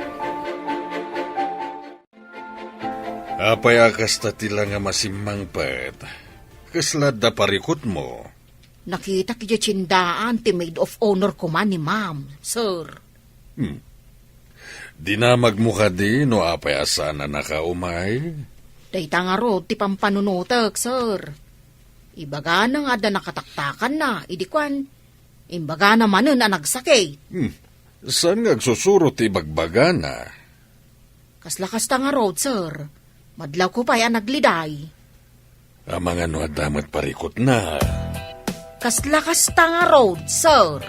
Apay a kasta ti langa a simmangpet? Kasla adda parikutmo? Nakitak idiay tiendaan ti maid of honor koma ni Ma'am, sir. Hmm. Dinamagmo kadi no apay a saan a nakaumay? Dayta ngarud ti pampanunotek, sir. Ibagana nga adda nakataktakanna, idi kuan, imbagana manen a nagsakit. Hmm. Saan nga agsusuro ti ibagbagana? Kasla kasta ngarud, sir. Madlawko pay a nagliday. Amangan no adda met parikutna. Kasla kasta ngarud, sir.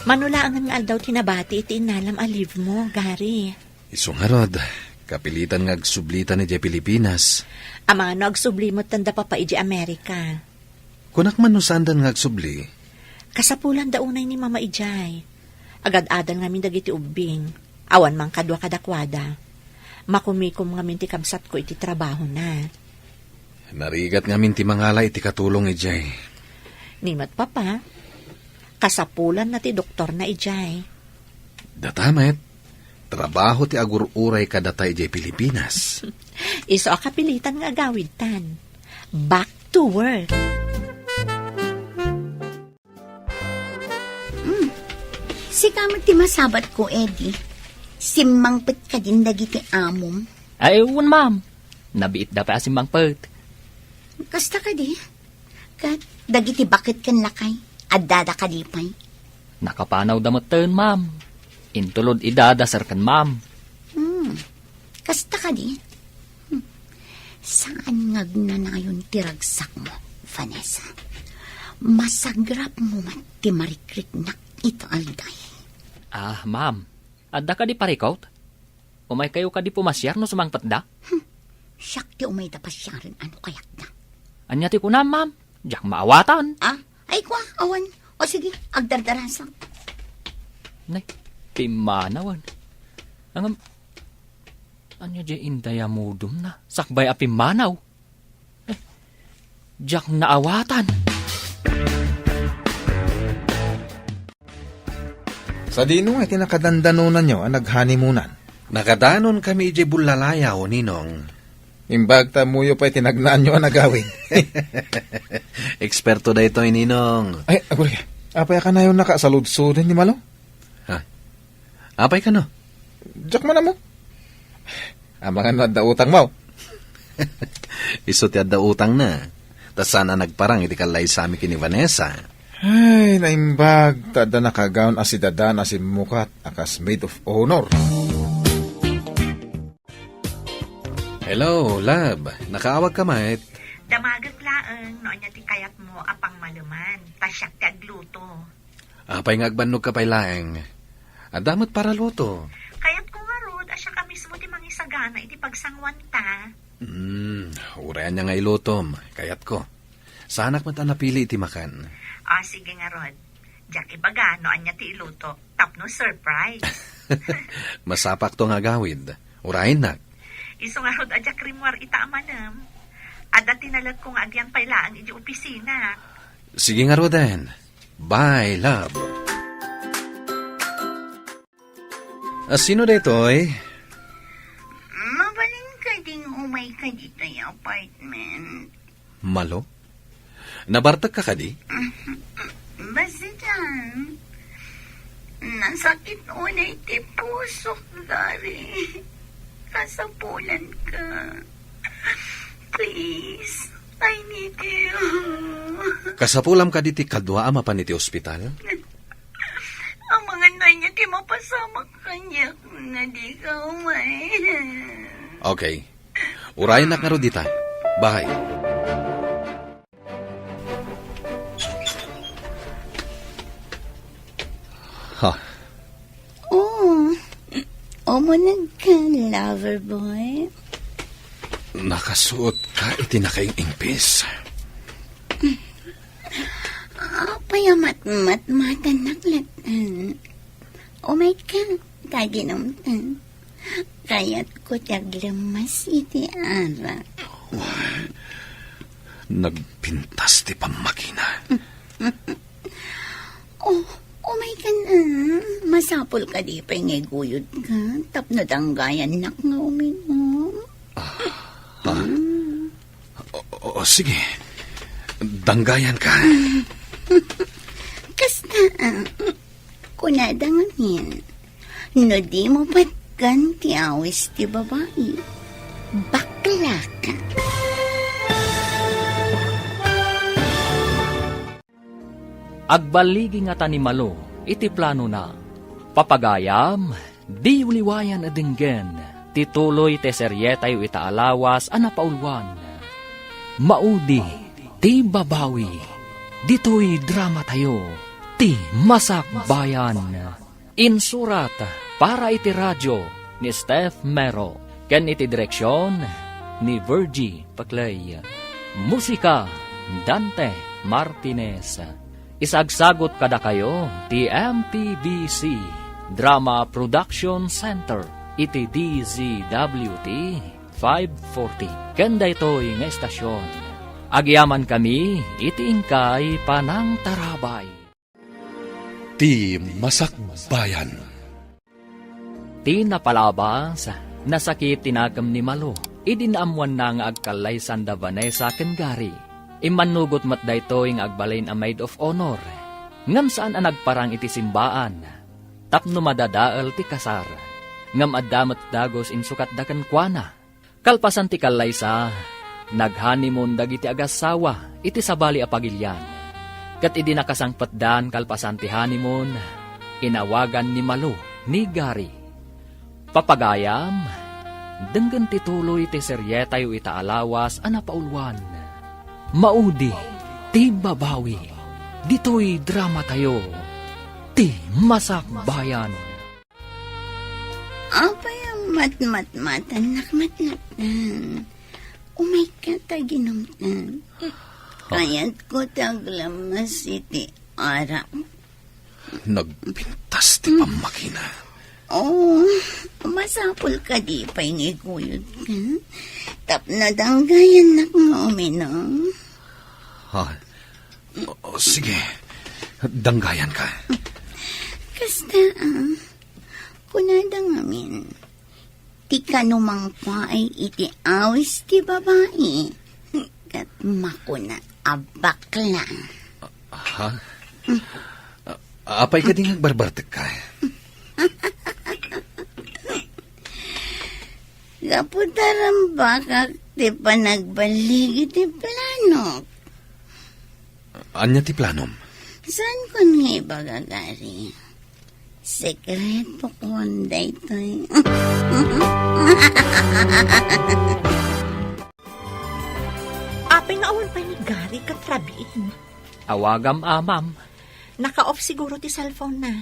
Mano laengen nga aldaw ti nabati iti innalam a leave mo, Gary? Isu ngarud, kapilitan nga agsublitan idiay Pilipinas. Amangan no agsubli metten da Papa idiay Amerika. Kunak man no saandan nga agsubli? Kasapulan da unay ni Mama idiay. Agad-adan ngamin dagiti ubbing. Awan man kadua kadakuada. Makumikom ngamin ti kabsatko iti trabahona. Narigat ngamin ti mangala iti katulong idiay. Ni met Papa, kasapulanna ti doktorna idiay. Data met, trabaho ti agur-uray kadata idiay Pilipinas. Isu a kapilitan nga agawidtan. Back to work. Hmm. Sika met ti masabatko, Eddie. Simmangpet kadin dagiti amom? Ay, wen, ma'am. Nabiitda pay a simmangpet. Kasta kadi? Ket dagiti baket ken lakay, addada kadi pay? Nakapanawda metten, ma'am. Intulod ida da sir ken ma'am. Hmm. Kasta kadi? Hmm. Saan nga agnanayon ti ragsakmo, Vanessa? Masagrapmo met ti marikriknak ita aldaw. Ah, ma'am, adda kadi parikut? Umaykayo kadi pumasiar no sumangpetda? Hmm, siak ti umayda pasiaren no kayatda. Ania ti kunam, ma'am? Diak maawatan. Ah, ay kua, awan. O sige, agdardarasak. Nay, pimmanawan. Ngem, ania diay indayamudumna? Sakbay a pimmanaw. Eh, diak naawatan. Sadino nga iti nakadandanonanyo a naghanemonan? Nakadanonkami idiay Bullalayaw, Ninong. Imbag ta ammoyo pay ti nagnaanyo a nagawid. Eksperto daytoy, Ninong. Ay, aguray. Apay a kanayonnaka a saludsoden ni Malo? Ha? Apay kano? Diak man ammo. Amangan no adda utangmo. Isu ti adda utangna. Ta saan a nagparang iti kallaysami ken ni Vanessa. Ay, naimbag, ta adda nakagaon a sidadan a simmukat a kas maid of honor. Hello, love. Nakaawagka met? Damagek laeng no ania ti kayatmo a pangmaleman. Ta siak ti agluto. Apay nga agbannogka pay laeng? Adda met paraluto. Kayatko ngarud a siak a mismo ti mangisagana iti pagsanguanta. Hmm, uray ania nga ilutom, kayatko. Saanak met a napili iti makan. Ah, sige ngarud. Diak ibaga no ania ti iluto, tapno surprise. Masapakto nga agawid. Urayennak. Isu ngarud a diak rimmuar ita a manem. Adda ti naletko nga agyan pay laeng iti opisina. Sige ngaruden. Bye, love. A, sino daytoy? Mabalin kading umayka ditoy apartment? Malo? Nabartekka kadi? Basta diay, nasakit unay ti pusok, Gary. Kasapulanka. Please, I need you. Kasapulam kadi ti kadua a mapan iti ospital? Amangan no ania ti mapasamak kaniak nga dika umay. Okay. Urayennak ngarud dita. Bye. Ha? Oh, umunegka, lover boy. Nakasuot ka iti nakaing-ingpis. Apay a matmatmatannak latta? Umayka, ta aginumta. Kayatko ti aglemmas iti arak. Nagpintas ti pammagina. Oh, umayka na. Masapul kadi pay nga iguyodka tapno danggayannak nga uminom. Ha? Mm. O, o, o, sige. Danggayanka. Kasta, ah, kunada ngamin, no dimo patgan ti awis ti babai, baklaka. Agballigi ngata ni Malo iti planona. Papagayam, diyo liwayan a denggen ti tuloy ti serietayo ita a lawas a napauluan. Maudi ti babawi. Ditoy dramatayo, Ti Masakbayan. Insurat para iti radio ni Steph Mero ken iti direksion ni Virgie Paclay. Musika, Dante Martinez. Isagsagut kadakayo ti M P B C Drama Production Center iti D Z W T five forty. Ken daytoy nga estasion, agyamankami iti inkay panangtarabay. Ti Masakbayan. Ti napalabas, nasakit ti nakem ni Malo idi naammoanna nga agkallaysan da Vanessa ken Gary. Immannugot met daytoy nga agbalin a maid of honor, ngem saan a nagparang iti simbaan tapno madadael ti kasar. Ngem adda met dagus insukatda kenkuana. Kalpasan ti kallaysa, nag-honeymoon dagiti agassawa iti sabali a pagilian. Ket idi nakasangpetdan kalpasan ti honeymoon, inawagan ni Malo ni Gary. Papagayam, denggen ti tuloy ti serietayo ita a lawas a napauluan. Maudi ti babawi. Ditoy dramatayo, ti Masakbayan. Apay a matmatmatannak met latta? Umayka ta ginumtan. Kayatko ti aglammas iti arak. Nagpintas ti pammakina. Oh, masapul kadi pay nga iguyodka? Tapno danggayannak nga uminom. Ha? O, sige. Danggayanka. Kasta, ah. Kunada ngamin, ti kano mangpaay iti awis ti babai, ket makuna a bakla. Ha? A-, apay kadi nga agbarbartekka? Gapu ta rambakak ti panagballig iti planok. Ania ti planom? Saanko nga ibaga, Gary? Sekretokon daytoy. Apay nga awan pay ni Gary ken Rabin? Awagam, a, ma'am. Naka-off siguro ti cellphone na.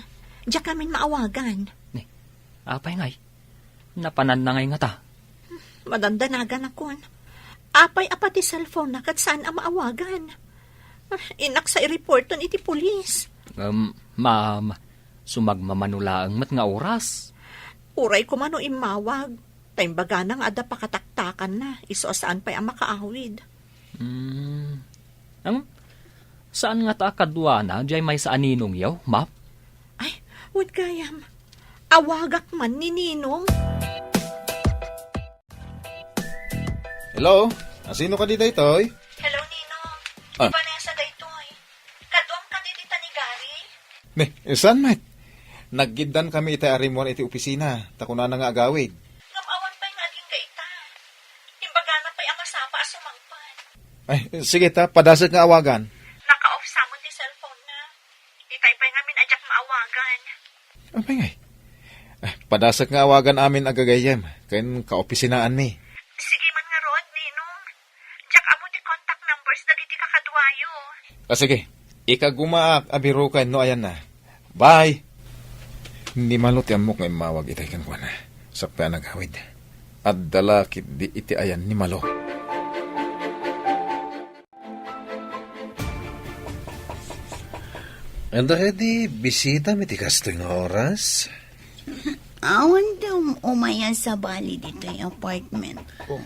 Diak ngamin maawagan. Ni, apay ngay? Napananna ngay ngata? Madandanaganakon. Apay a pati cellphone na ket saan a maawagan? Ah, innak sa i-reporton iti pulis. Um, ma'am, sumagmamano laeng met nga oras. Uray koma no immawag, ta imbagana nga adda pakataktakanna, isu a saan pay a makaawid. Hmm. Ang, saan ngata a kaduana, diay maysa a ninongyo, ma'am? Ay, wen gayam. Awagak man ni Ninong. Hello? Asino kadi daytoy? Hello, Ninong. Ah. Ni Vanessa daytoy. Kaduam kadi dita ni Gary? Ni, saan met? Naggiddakami itay a rimmuar iti opisina, ta kunana nga agawid. Ngem awan pay nga agingga ita. Imbagana pay a masapa a sumangpet. Ay, sige ta, padasek nga awagan. Naka-off sa met ti cellphone na. Itay pay ngamin a diak maawagan. Apay ngay? Ah, padasek nga awagan amin a gagayyem ken kaopisinaanmi. Sige man ngarud, Ninong. Diak ammo ti contact numbers dagiti kakaduayo. Ah, sige. Ikagumaak a biroken no ayanna. Bye! Ni Malo ti ammok nga immawag itay kenkuana. Sakbay a nagawid. Adda la ketdi iti ayan ni Malo. Adda kadi bisitam iti kastoy nga oras? Awan ti um-, umay a sabali ditoy apartment ko.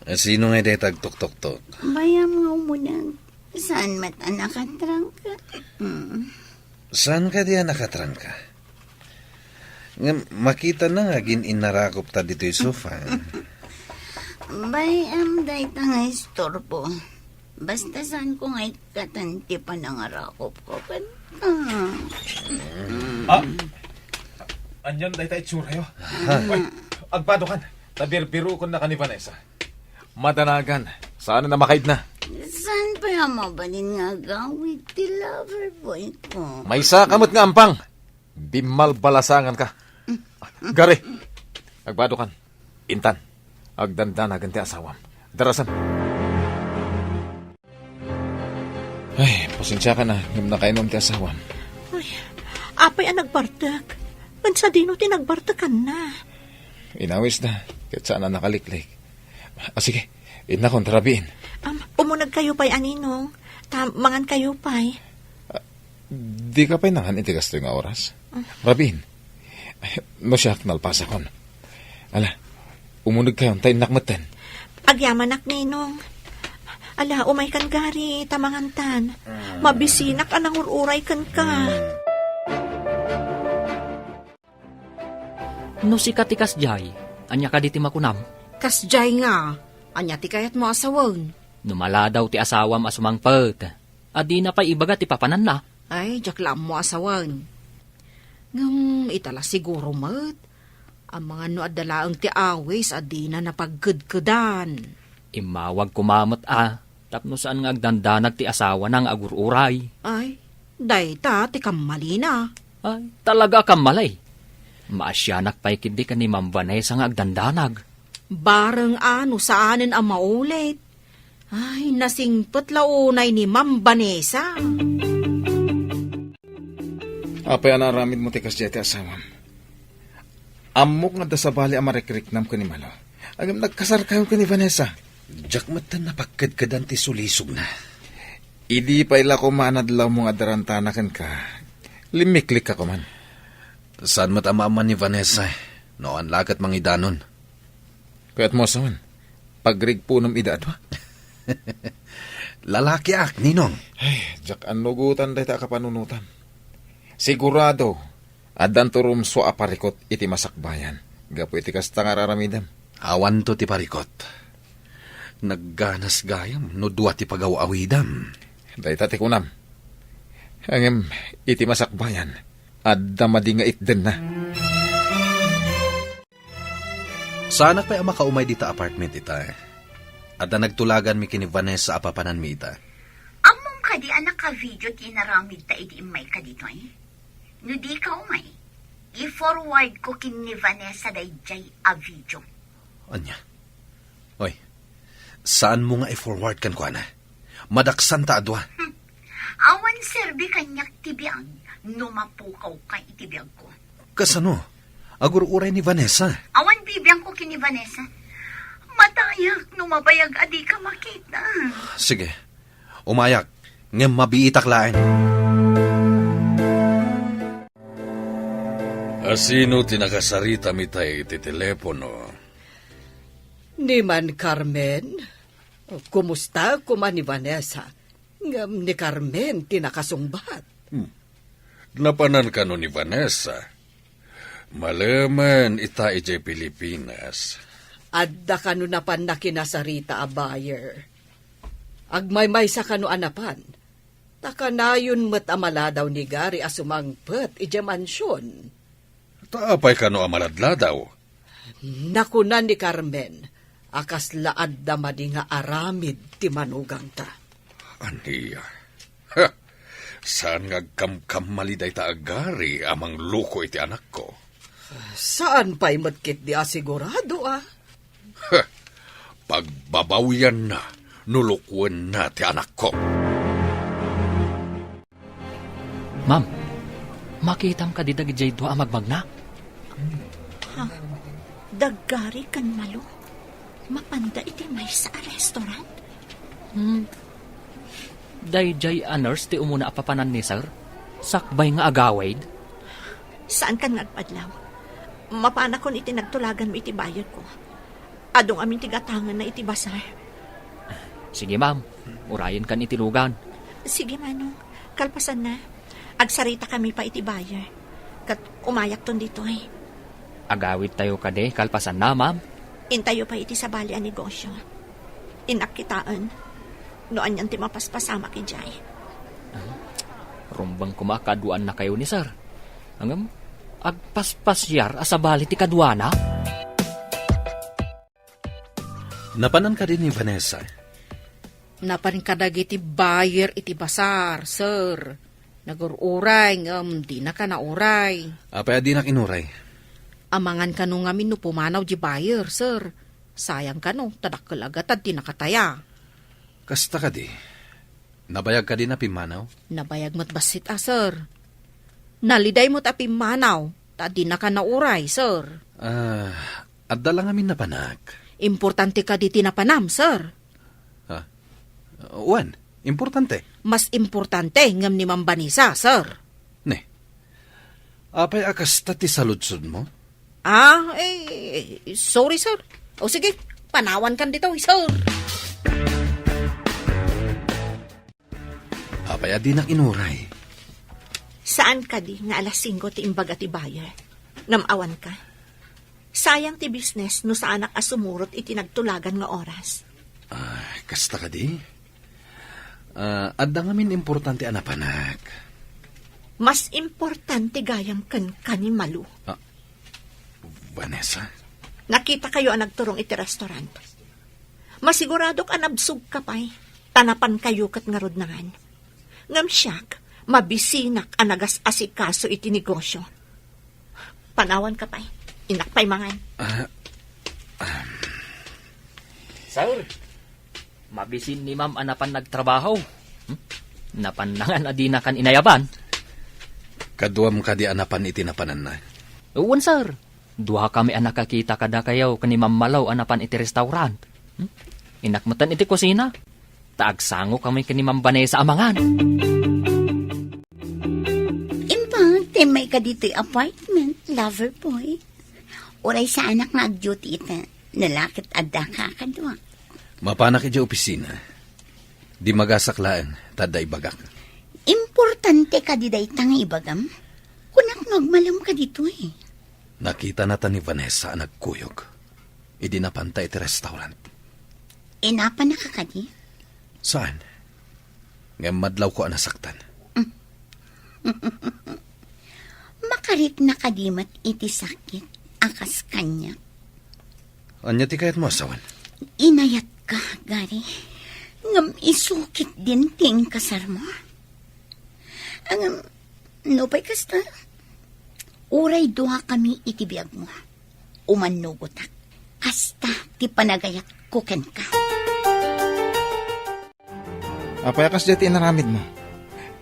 Sino ngay dayta agtuktoktok? Bayam nga umuneg. Saan met a nakatrangka? Mm. Saan kadi a nakatrangka? Ngem makitana nga agin-innarakopta ditoy sofa. Bayam dayta nga istorbo. Basta saanko nga ikkatan ti panangarakopko kenka. Ah! Anian dayta itsuratayo? Ay, agbadokan. Ta birbirokennak ni Vanessa. Madanagan. Saan a makaidna? Saan pay a mabalin nga agawid ti lover boy ko? Maysaka met nga ampang. Bimmalbalasanganka. Gary, agbadokan. Intan, agdandanagan ti asawam. Darasan. Ay, pasensiakan a, ngem nakainom ti asawam. Ay, apay a nagbartek? Ken sadino ti nagbartekanna? Inawisda, ket saan a nakaliklik. Ah, sige, innakon ta rabiin. Am, umunegkayo pay a Ninong, ta mangankayo pay. Ah, dika pay nangan iti kastoy nga oras? Ah. Rabiin, no siak, nalpasakon. Ala, umunegkayon ta innak metten. Agyamanak, Ninong. Ala, umaykan, Gary, ta mangantan. Mabisinak a nangur-uray kenka. No sika ti kasdiay, ania kadi ti makunam? Kasdiay nga, ania ti kayatmo a sawen? No maladaw ti asawam a sumangpet, a dina pay ibaga ti papananna? Ay, diak la ammo a sawen. Ngem ita la siguro met, amangan no adda laeng ti awis a dina napagkedkedan. Immawag koma met a, tapno saan nga agdandanag ti asawana nga agur-uray. Ay, dayta ti kammalina. Ay, talaga a kammali. Maasianak pay ketdi ken ni Ma'am Vanessa nga agdandanag. Bareng a no saanen a maulit. Ay, nasingpet la unay ni Ma'am Vanessa. Apay a naaramidmo ti kasdiay ti asawam? Ammok nga adda sabali a marikriknam ken ni Malo. Ngem nagkasarkayo ken ni Vanessa. Diak metten napagkedkedan ti sulisogna. Idi pay la koma a nadlawmo nga addarantana kenka, limmiklikka koman. Saan met a maamman ni Vanessa, no awan la ket mangidanon. Kayatmo a sawen, pagrigpunem ida a dua? Lalakiak, Ninong. Ay, diak annugotan dayta a kapanunotam. Sigurado, addanto rumsua a parikot iti masakbayan gapu iti kasta nga ar-aramidem. Awanto ti parikot. Nagganas gayam no dua ti pagaw-awidam. Dayta ti kunam. Ngem iti masakbayan, adda madi nga itdenna. Saanak pay a makaumay dita apartment ita. Adda nagtulaganmi ken ni Vanessa a papananmi ita. Ammom kadi a naka-video ti inaramidta idi immayka ditoy? No dika umay, i-forward ko ken ni Vanessa daydiay a video. Ania? Oy, saanmo nga i-forward kenkuana? Madaksanta a dua. Hmm. Awan serbi kaniak ti biag no mapukawka iti biagko. Kasano? Agur-uray ni Vanessa. Awan bibiangko ken ni Vanessa. Matayak no mabayag a dika makita. Sige. Umayak, ngem mabiitak laeng. Asino ti nakasarita ita iti telepono? Ni Man Carmen? Kumusta koma ni Vanessa? Ngem ni Carmen ti nakasungbat. Hmm. Napanan kano ni Vanessa? Malemen ita idiay Pilipinas. Adda kano napan nakinasarita a buyer? Agmaymaysa kano a napan? Ta kanayon met a maladaw ni Gary a sumangpet idiay mansion. Ta apay kano a maladladaw? Nakuna ni Carmen a kasla adda madi nga aramid ti manugangta. Ania? Ha! Saan nga agkamkamali dayta a Gary a mangloko iti anakko? Saan pay met ketdi a sigurado, a? Ha! Pagbabawianna no lukuenna ti anakko. Ma'am, makitam kadi dagidiay dua a magmagna? Ha? Da Gary ken Malo? Mapanda iti maysa a restaurant? Hmm. Daydiay a nurse ti umuna a papanan ni Sir? Sakbay nga agawid? Saankan nga agpadlaw. Mapanakon iti nagtulaganmo iti buyerko. Adu ngamin ti gatangenna iti basar. Sige, ma'am. Urayenkan iti lugan. Sige, Manong. Kalpasanna, agsaritakami pay iti buyer. Ket umayakton ditoy. Agawidtayo kadi kalpasanna, ma'am? Intayo pay iti sabali a negosyo. Innak kitaen no anian ti mapaspasamak idiay. Rumbeng koma a kaduaannakayo ni Sir. Ngem, agpaspasiar a sabali ti kaduana? Napanan kadi ni Vanessa? Napan kadagiti buyer iti basar, sir. Nagur-uray, ngem dinaka nauray. Apay a dinak inuray? Amangan kano ngamin no pumanaw di buyer, sir. Sayang kano, ta dakkel a gatad ti nakataya. Kasta kadi? Nabayag kadi a pimmanaw? Nabayag met bassit a, sir. Naliday met a pimmanaw, ta dinaka nauray, sir. Ah, adda la ngamin napanak. Importante kadi ti napanam, sir? Ha? Wen, importante. Mas importante ngem ni Ma'am Vanessa, sir. Ne. Apay a kasta ti saludsodmo? Ah, eh, sorry, sir. O sige, panawankan ditoy, sir. Apay a dinak inuray? Saan kadi nga alas singko ti imbaga ti buyer? Ngem awanka. Sayang ti business no saanak a sumurot iti nagtulagan nga oras. Ah, kasta kadi? Ah, adda ngamin importante a napanak. Mas importante gayam kenka ni Malu. Ah, Vanessa? Nakitakayo a nagturong iti restaurant. Masiguradok a nabsogka pay, ta napankayo ket ngarud nangan. Ngem siak, mabisinak a nagas-asikaso iti negosyo. Panawanka pay. Innak pay mangan. Ah, um. Sir, mabisin ni Ma'am a napan nagtrabaho. Hmm? Napan nangan a dinakan inayaban. Kaduam kadi a napan iti napananna? Wen, sir. Duakami a nakakita kadakayo ken ni Ma'am Malo a napan iti restaurant. Hmm? Innak metten iti kusina. Ta agsangokami ken ni Ma'am Vanessa a mangan. Imbag, timmay ka ditoy apartment, lover boy. Uray saanak nga ag-duty ita, no la ket adda ka kadua. Mapanak idiay opisina. Dimagasak laeng, ta adda ibagak. Importante kadi dayta nga ibagam? Kunak no agmalem ka ditoy. Nakitana ta ni Vanessa a nagkuyog idi napanta iti restaurant. Inapannaka kadi? Saan? Ngem madlawko a nasaktan. Makarikna kadi met iti sakit a kas kaniak? Ania ti kayatmo a sawen? Inayatka, Gary. Ngem isu ketdin ti inkasarmo. Ngem, nupay kasta, uray duakami iti biagmo, umannugotak. Kasta ti panagayatko kenka. Apay a kasdiay ti inaramidmo?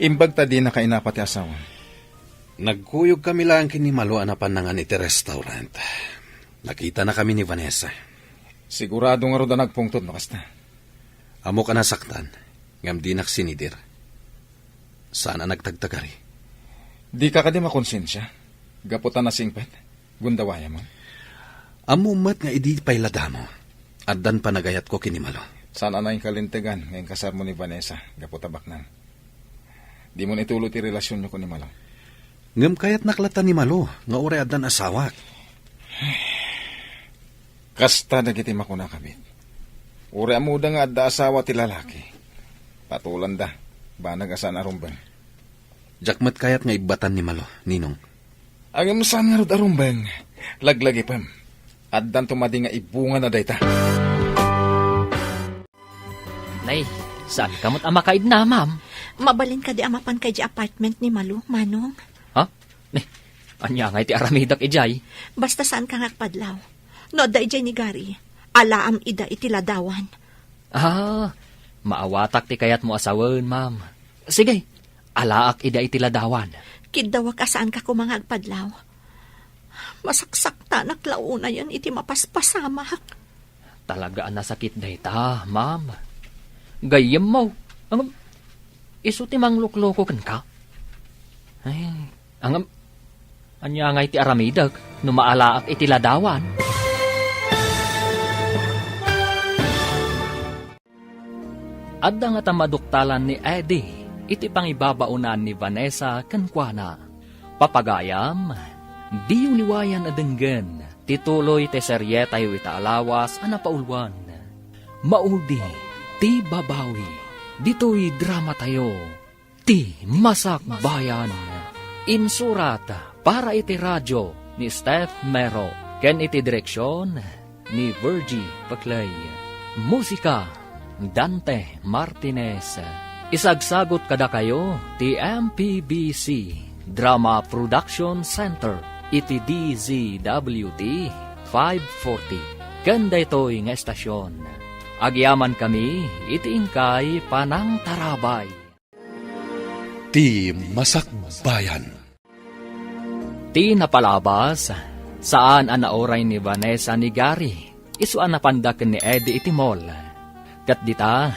Imbag ta dinaka inapa ti asawam. Nagkuyogkami laeng ken ni Malo a napan nangan iti restaurant. Nakitanakami ni Vanessa. Sigurado ngarud a nagpungtod no kasta. Ammok a nasaktan, ngem dinak sinidir. Saan a nagtagtagari. Dika kadi makonsensia? Gapu ta nasingpet? Gundawayam, ah? Ammom met nga idi pay la damo, addan panagayatko ken ni Malo. Saan a nangikalintegan nga inkasarmo ni Vanessa gapu ta baknang. Dimo ituloy ti relasionyo ken ni Malo. Ngem kayatnak latta ni Malo nga uray addan asawak. Kasta dagiti makunakami. Uray ammoda nga adda asawa ti lalaki, patulanda, banag a saan a rumbeng. Diak met kayat nga ibbatan ni Malo, Ninong. Ngem saan ngarud a rumbeng, laglagipem. Addanto madi nga ibungana dayta. Nay, saanka met a makaidna, ma'am? Mabalin kadi a mapanka idiay apartment ni Malo, Manong? Ha? Nay, ania ngay ti aramidek idiay? Basta saanka nga agpadlaw. No adda idiay ni Gary, alaam ida iti ladawan. Ah, maawatak ti kayatmo a sawen, ma'am. Sige, alaak ida iti ladawan. Kiddawak a saanka koma nga agpadlaw. Masaksaktanak la unayen iti mapaspasamak. Talaga a nasakit dayta, ma'am. Gayyemmo, ngem isu ti manglukloko kenka. Ay, ngem, ania ngay ti aramidek no maalaak iti ladawan? Adda ngata maduktalan ni Eddie iti pangibabaonan ni Vanessa kenkuana. Papagayam, diyo liwayan a denggen ti tuloy ti serietayo ita a lawas a napauluan. Maudi ti babawi ditoy dramatayo. Ti Masakbayan. Insurat para iti radio ni Steph Mero ken iti direksion ni Virgie Paclay. Musika, Dante Martinez. Isagsagot kadakayo ti M P B C Drama Production Center iti D Z W T five forty. Ken daytoy nga estasion, agyamankami iti inkay panangtarabay. Ti Masakbayan. Ti napalabas, saan a nauray ni Vanessa ni Gary isu a napanda ken ni Eddie iti mall. Ket dita,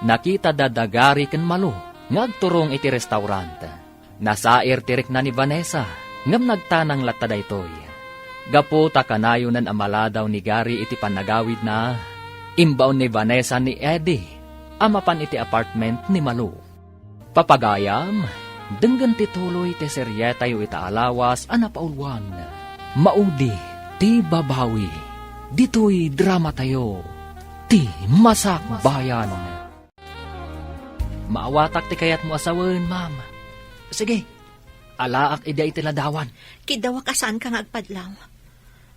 nakitada da Gary ken Malu nga agturong iti restaurant. Nasair ti rikna ni Vanessa, ngem nagtanang latta daytoy. Gapu ta kanayonan a maladaw ni Gary iti pannagawidna, imbaon ni Vanessa ni Eddie a mapan iti apartment ni Malu. Papagayam, denggen ti tuloy ti serietayo ita a lawas a napauluan. Maudi ti babawi ditoy dramatayo, Ti Masakbayan. Maawatak ti kayatmo a sawen, ma'am. Sige, alaak ida iti ladawan. Kiddawak a saanka nga agpadlaw.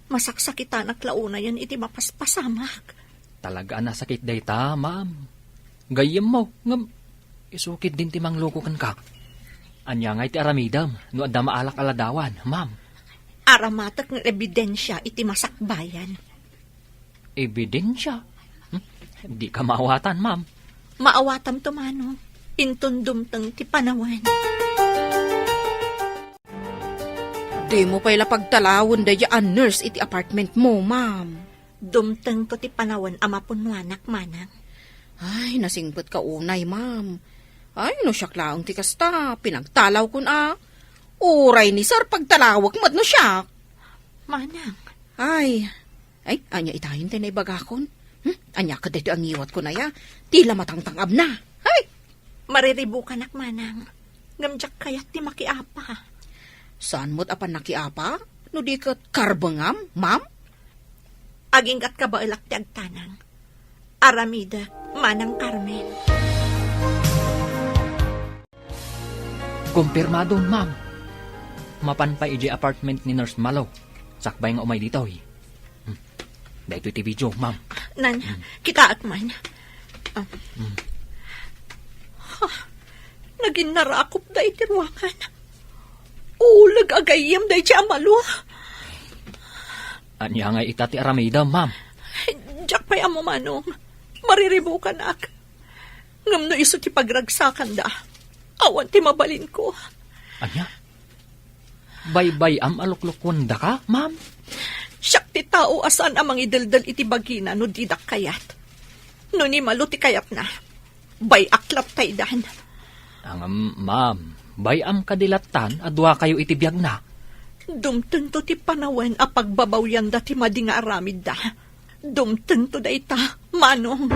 Masaksakitanak la unayen iti mapaspasamak. Talaga a nasakit dayta, ma'am. Gayyemmo, ngem isu ketdin ti mangluko kenka. Ania ngay ti aramidem no adda maalak a ladawan, ma'am? Aramatek nga ebidensia iti masakbayan. Ebidensia? Hmm? Dika maawatan, ma'am. Maawatam to, Manong. Inton dumteng ti panawen. Dimo pay la pagtalawen daydiay a nurse iti apartment mo, ma'am. Dumtengto ti panawen a mapunnoanak, manang. Ay, nasingpetka unay, ma'am. Ay, no siak laeng ti kasta, pinagtalawkon a. Uray ni sir, pagtalawek met no siak. Manang. Ay, ay, ania itayen ti naibagakon? Hmm? Ania kadaytoy a ngiwatkon aya? Ti la matangtang-abna. Ay! Mariribukanak, manang. Ngem diak kayat ti makiapa. Saan met a pannakiapa? No di ket karbengam, ma'am? Agingga't kabaelak ti agtanang. Aramidek, Manang Carmen. Kumpirmado, ma'am. Mapan pay idiay apartment ni Nurse Malo, sakbay nga umay ditoy. Hmm. Daytoy ti video, ma'am. Nan, Hmm. kitaak man. Ah. Hmm. Ha, naginnarakopda iti ruangan. Uleg a gayyem daydiay a Malo. Ania ngay ita ti aramidem, ma'am? Diak pay ammo, manong. Mariribukanak. Ngem no isu ti pagragsakanda, awan ti mabalinko. Ania? Baybay-am a luklukuendaka, ma'am? Siak ti tao a saan a mangideldel iti bagina no didak kayat. No ni Malo ti kayatna, bay-ak latta idan. Ngem, ma'am, bay-am kadi lattan a duakayo iti biagna? Dumtengto ti panawen a pagbabawyanda ti madi nga aramidda. Dumtengto dayta, manong.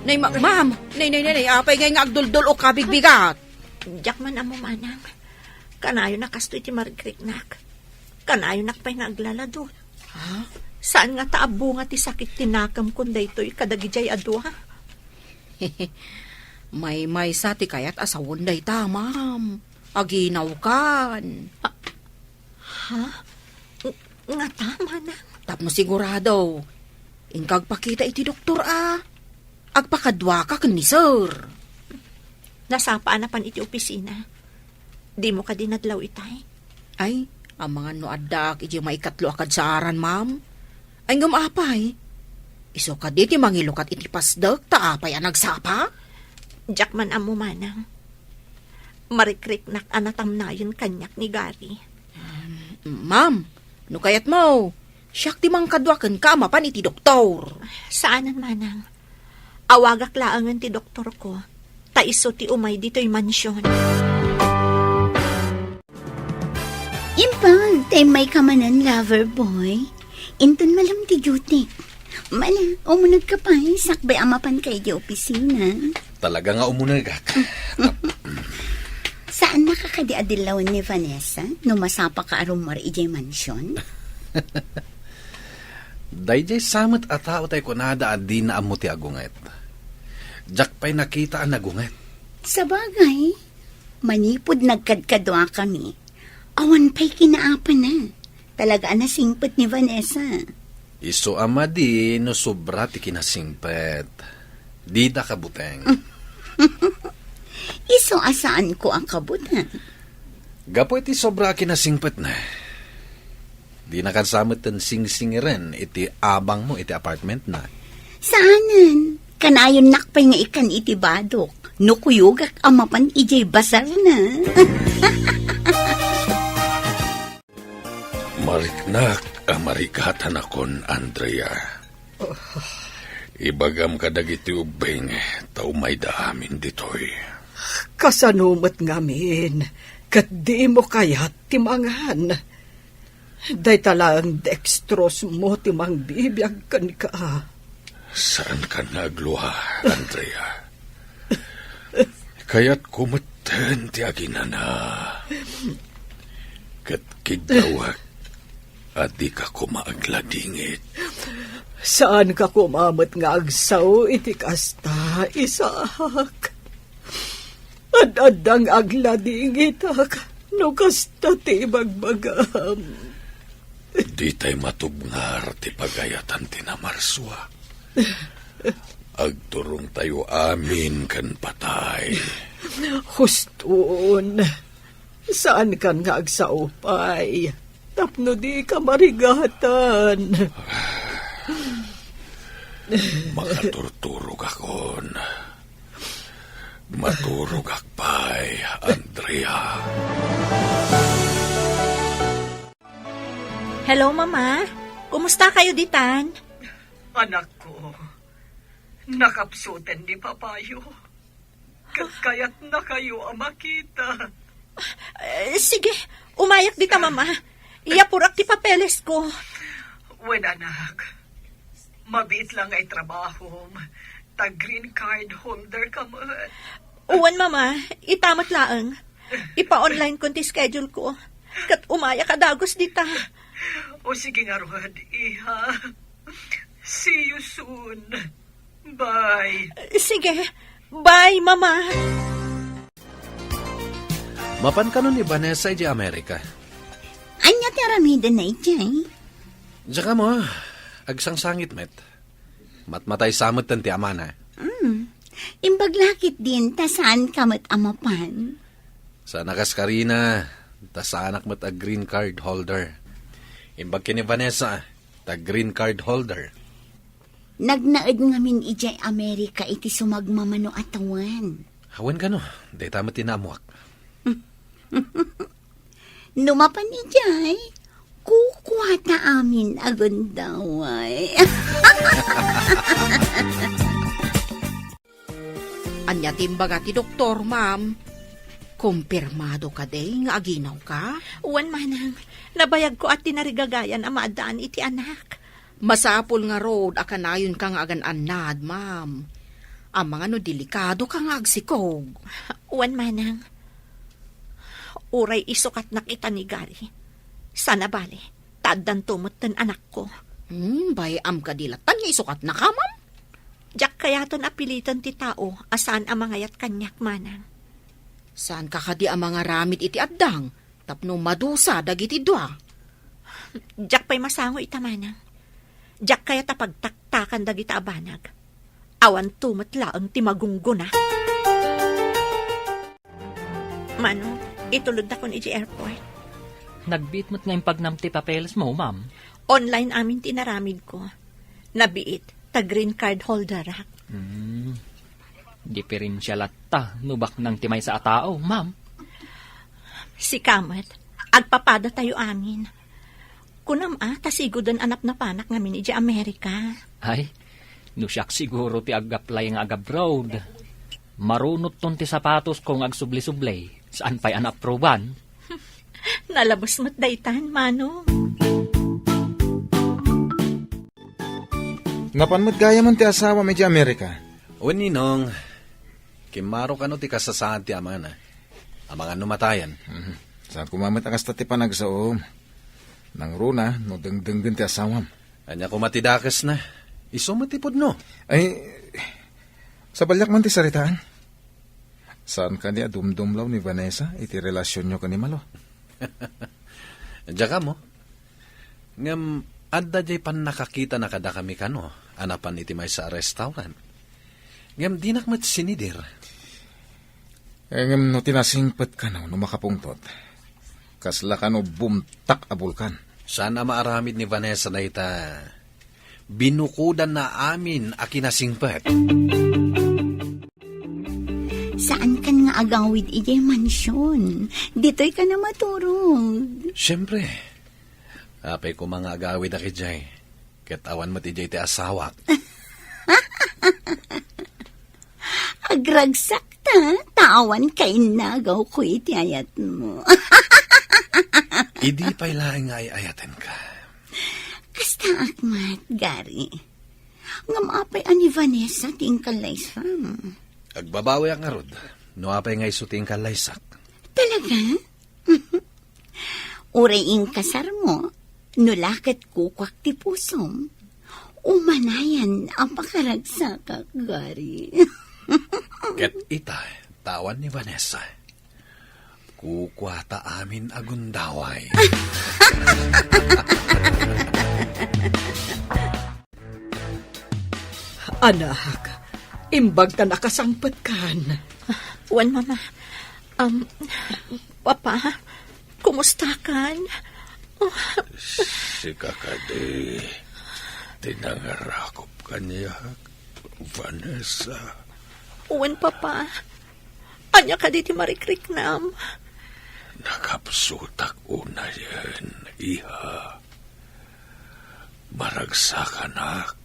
Nay, ma-, ma'am! Nay, nay, nay, nay, apay ngay nga agduldul o kabigbigat? Diak man ammo, manang. Kanayon a kastoy ti marikriknak. Kanayonak pay nga aglaladul. Ha? Saan nga ta abunga ti sakit ti nakemkon daytoy kadagidiay a dua? Maymaysa ti kayat a sawen dayta, ma'am. Aginawkan. Ha? Ng-, ngata, manang? Tapno sigurado, inka agpakita iti doktor a agpakaduaka ken ni sir. Nasapa a napan iti opisina. Dimo kadi nadlaw itay? Ay, amangan no addaak iti maikatlo a kadsaaran, ma'am. Ay, ngem apay? Isu kadi ti mangilukat iti pasdek ta apay a nagsapa? Diak man ammo, manang. Marikriknak a natamnayen kaniak ni Gary. Um, ma'am, no kayatmo, siak ti mangkadua kenka a mapan iti doktor. Saanen, manang. Awagak laengen ti doktorko, ta isu ti umay ditoy mansion. Impa, ta immayka manen, lover boy. Inton malem ti duty. Mala, umunegka pay, sakbay a mapanka idiay opisina. Talaga nga umunegak. Saannaka kadi a dillawen ni Vanessa no masapaka a rummuar idiay mansion? Daydiay sa met a tao tay kunada a dina ammo ti agunget. Diak pay nakita a nagunget. Sabagay, manipud nagkadkaduakami, awan pay kinaapana. Talaga a nasingpet ni Vanessa. Isu a madi no sobra ti kinasingpet. Dida kabuteng. Isu a saanko a kabuteng. Gapu iti sobra a kinasingpetna, dinakan sa metten singsingiren iti abangmo iti apartmentna. Saanen, kanayonnak pay nga ikkan iti badok no kuyogak a mapan idiay basarna. Mariknak a marigatanakon, Andrea. Ibagam kadagiti ubbing ta umayda amin ditoy. Kasano met ngamin ket dimo kayat ti mangan? Dayta laeng dextrose mo ti mangbibiag kenka. Saankan nga aglua, Andrea. Kayatko metten ti aginana. Ket kiddawek a dika koma agladingit. Saanka koma met nga agsao iti kasta, Isaac. Ad-adda nga agladingitak no kasta ti ibagbagam. Ditay matubngar ti pagayatan ti namarsua. Agturongtayo amin ken patay. Huston, saankan nga agsao pay tapno dika marigatan. Makaturturogakon. Maturogak pay, Andrea. Hello, Mama. Kumusta kayo ditan? Anakko, nakapsuten ni Papayo. Ket kayatna kayo a makita. Eh, sige, umayak dita, Mama. Iyapurak ti papeles ko. Wen, anak. Mabiit lang nga itrabahom. Ta green card holder ka met. Wen, Mama. Ita met laeng. Ipa-online kon ti schedule ko. Ket umayak a dagus dita. O sige ngarud, iha. See you soon. Bye. Sige. Bye, Mama. Mapan kano ni Vanessa idiay Amerika? Ania ti aramidenna idiay? Diak ammo, agsangsangit met. Matmatay sa metten ti amana. Hmm. Imbag la ketdin ta saan ka met a mapan. Saan a kas karina, ta saanak met a green card holder. Imbag ken ni Vanessa, ta green card holder. Nagnaed ngamin idiay Amerika iti sumagmamano a tawen. Awan kano, dayta met ti naammuak. No mapan idiay, kukuata amin a gundaway. Ania ti imbaga ti doktor, ma'am? Kumpirmado kadi nga aginawka? Wen, manang. Nabayagko a tinarigagayan a maaddaan iti anak. Masapul ngarud a kanayonka nga agan-annad, ma'am. Amangan no delikadoka nga agsikog. Wen, manang. Uray isukatnak ita ni Gary. Saan a bale, ta addanto metten anakko. Hmm, bay-am kadi latta nga isukatnaka, ma'am? Diak kayaten a piliten ti tao a saan a mangayat kaniak, manang. Saanka kadi a mangaramid iti addang tapno madusa dagiti dua? Diak pay masango ita, manang. Diak kayat a pagtaktakan dagita a banag. Awanto met laeng ti magunggona. Mano, itulodakon idiay airport. Nagbiit met nga impagnam ti papelesmo, ma'am. Online amin ti inaramidko. Nabiit, ta green card holderak. Hmm. Diferensia latta no baknang ti maysa a tao, ma'am. Sika met, agpapadatayo amin. Kunam a, ta sigoden a napnapanak ngamin idiay Amerika. Ay, no siak siguro ti ag-apply nga ag-abroad. Marunotton ti sapatosko nga agsubli-subli, saan pay a naapruban. Nalabes met daytan, Manong. Napan met gayamen ti asawam idiay Amerika? Wen, Ninong, kimmaro kano ti kasasaad ti amana. Amangan no matayen. Mhm. Saan koma met a kasta ti panagsaom. Nangruna no dengdenggen ti asawam. Ania koma ti dakesna? Isu met ti pudno. Ay, sabaliak man ti saritaan. Saan kadi a dumdumlaw ni Vanessa iti relasionyo ken ni Malo? Diak ammo. Ngem adda diay pannakakitana kadakami kano a napan iti maysa a restaurant. Ngem dinak met sinidir. Ngem no ti nasingpet kano no makapungtot, kasla kano bumtak a bulkan. Saan a maaramid ni Vanessa dayta? Binukodanna amin a kinasingpet. Saankan nga agawid idiay mansion. Ditoy ka na maturog. Siyempre. Apay koma nga agawidak idiay. Ket awan met idiay ti asawak. Agragsak ta, ta awan kainnagawko iti ayatmo. Idi pay laeng nga ay-ayatenka. Kastaak met, Gary. Ngem apay a ni Vanessa ti inkallaysam? Agbabawiak ngarud, no apay nga isu ti inkallaysak. Talaga? Uray inkasarmo, no la ket kukuak ti pusom, umanayan a pakaragsakak, Gary. Ket ita, ta awan ni Vanessa. Kukuata amin a gundaway. Anak, imbag ta nakasangpetkan. Wen, Mama. Um, Papa, kumusta kan? Sika kadi ti nangarakop kaniak, Vanessa. Wen, Papa. Ania kadi ti marikriknam? Nakapsutak unayen, iha. Maragsakanak,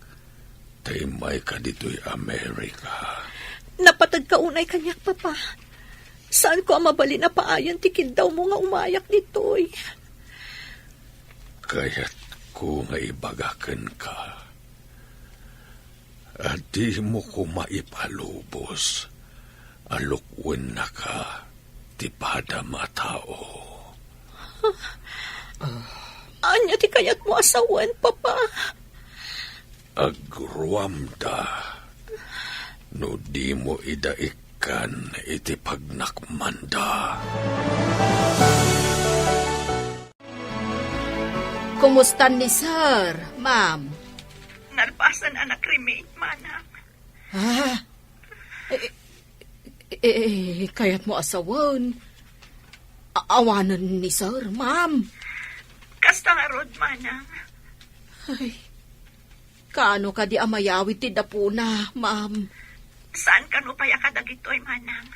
ta immayka ditoy Amerika. Napateg ka unay kaniak, Papa. Saanko a mabalin a paayen ti kiddawmo nga umayak ditoy. Kayatko nga ibaga kenka a dimo koma ipalubos a lukuennaka ti padam a tao. Ania ti kayatmo a sawen, Papa? Agruamda no dimo ida ikkan iti pagnakmanda. Kumusta ni Sir, Ma'am? Nalpasen a nakremate, Manang. Ah? Eh, eh, eh, kayatmo a sawen? A-, awanen ni Sir, Ma'am. Kasta ngarud, Manang. Ay, kaano kadi a mayawid ti dapuna, Ma'am? Saan kano pay a kadagitoy, Manang?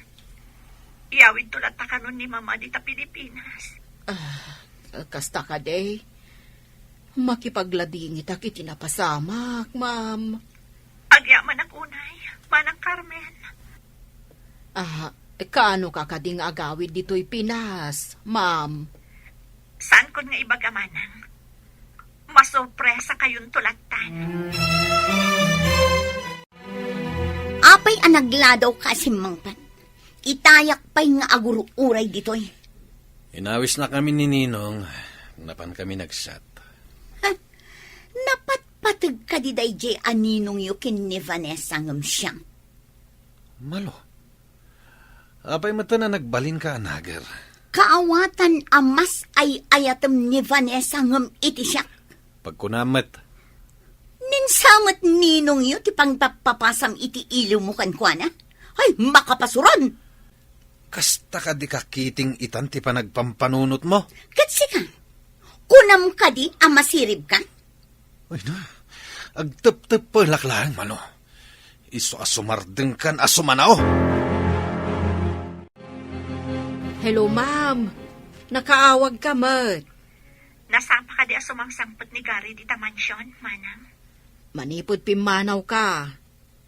Iyawidto latta kanon ni Mama dita Pilipinas. Ah, kasta kadi? Makipagladingitak iti napasamak, Ma'am. Agyamanak unay, Manang Carmen. Ah, kaano ka kadi nga agawid ditoy Pinas, Ma'am? Saankon nga ibaga, Manang. Masurpresakayonto lattan. Apay a nagladaw ka a simmangpet? Itayak pay nga agur-uray ditoy. Inawisnakami ni Ninong, napan kami nagset. Ha? Napatpateg kadi daydiay a ninongyo ken ni Vanessa ngem siak? Malo. Apay met a nagbalinka a nager? Kaawatan a mas ay-ayatem ni Vanessa ngem iti siak. Pagkunam met. Ni sa met ninongyo ti pangpappapasam iti iliwmo kenkuana? Ay, makapasuron! Kasta kadi kakiting itan ti panagpampanunotmo? Ket sika, kunam kadi a masiribka? Ay na, agtepteppelak laeng, Malo. Isu a sumardengkan a sumanao. Hello, ma'am. Nakaawag ka met. Nasapa kadi a sumangsangpet ni Gary dita mansion, Manang? Manipud pimmanaw ka.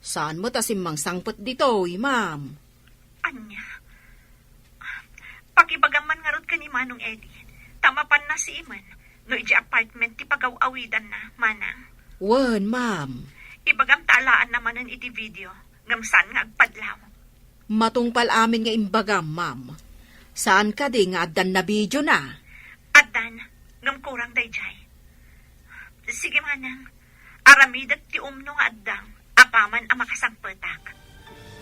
Saan met a simmangsangpet ditoy, ma'am? Ania? Pakibagam man ngarud ken ni Manong Eddie, ta mapanna simen no idiay apartment ti pagaw-awidanna, Manang. Wen, ma'am. Ibagam ta alaanna manen iti video, ngem saan nga agpadlaw. Matungpal amin nga imbagam, ma'am. Saan kadi nga addan nabidiona? Addan, ngem kurang daydiay. Sige, Manang. Aramidek ti umno nga addang apaman a makasangpetak.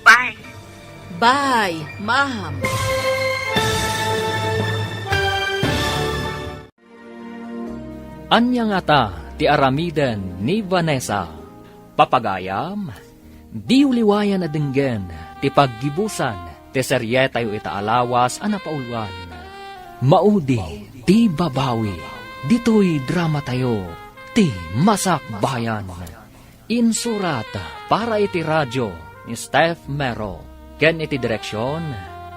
Bye. Bye, ma'am. Ania ngata ti aramiden ni Vanessa? Papagayam, diyo liwayan a denggen ti paggibusan ti serietayo ita a lawas a napauluan. Maudi ti babawi ditoy dramatayo, Ti Masakbayan. Insurat para iti radio ni Steph Mero ken iti direksion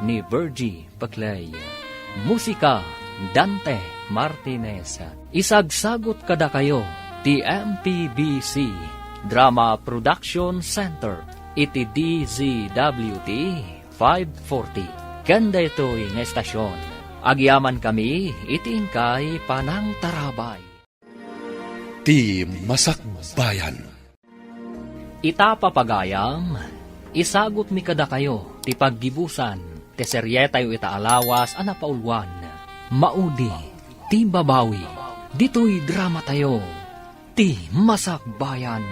ni Virgie Peclay. Musika, Dante Martinez. Isagsagut kadakayo ti M P B C Drama Production Center iti D Z W T five forty. Ken daytoy nga estasion, agyamankami iti inkay panangtarabay. Ti Masakbayan. Ita, papagayam, isagutmi kadakayo ti paggibusan ti serietayo ita a lawas a napauluan. Maudi ti babawi ditoy dramatayo, Ti Masakbayan.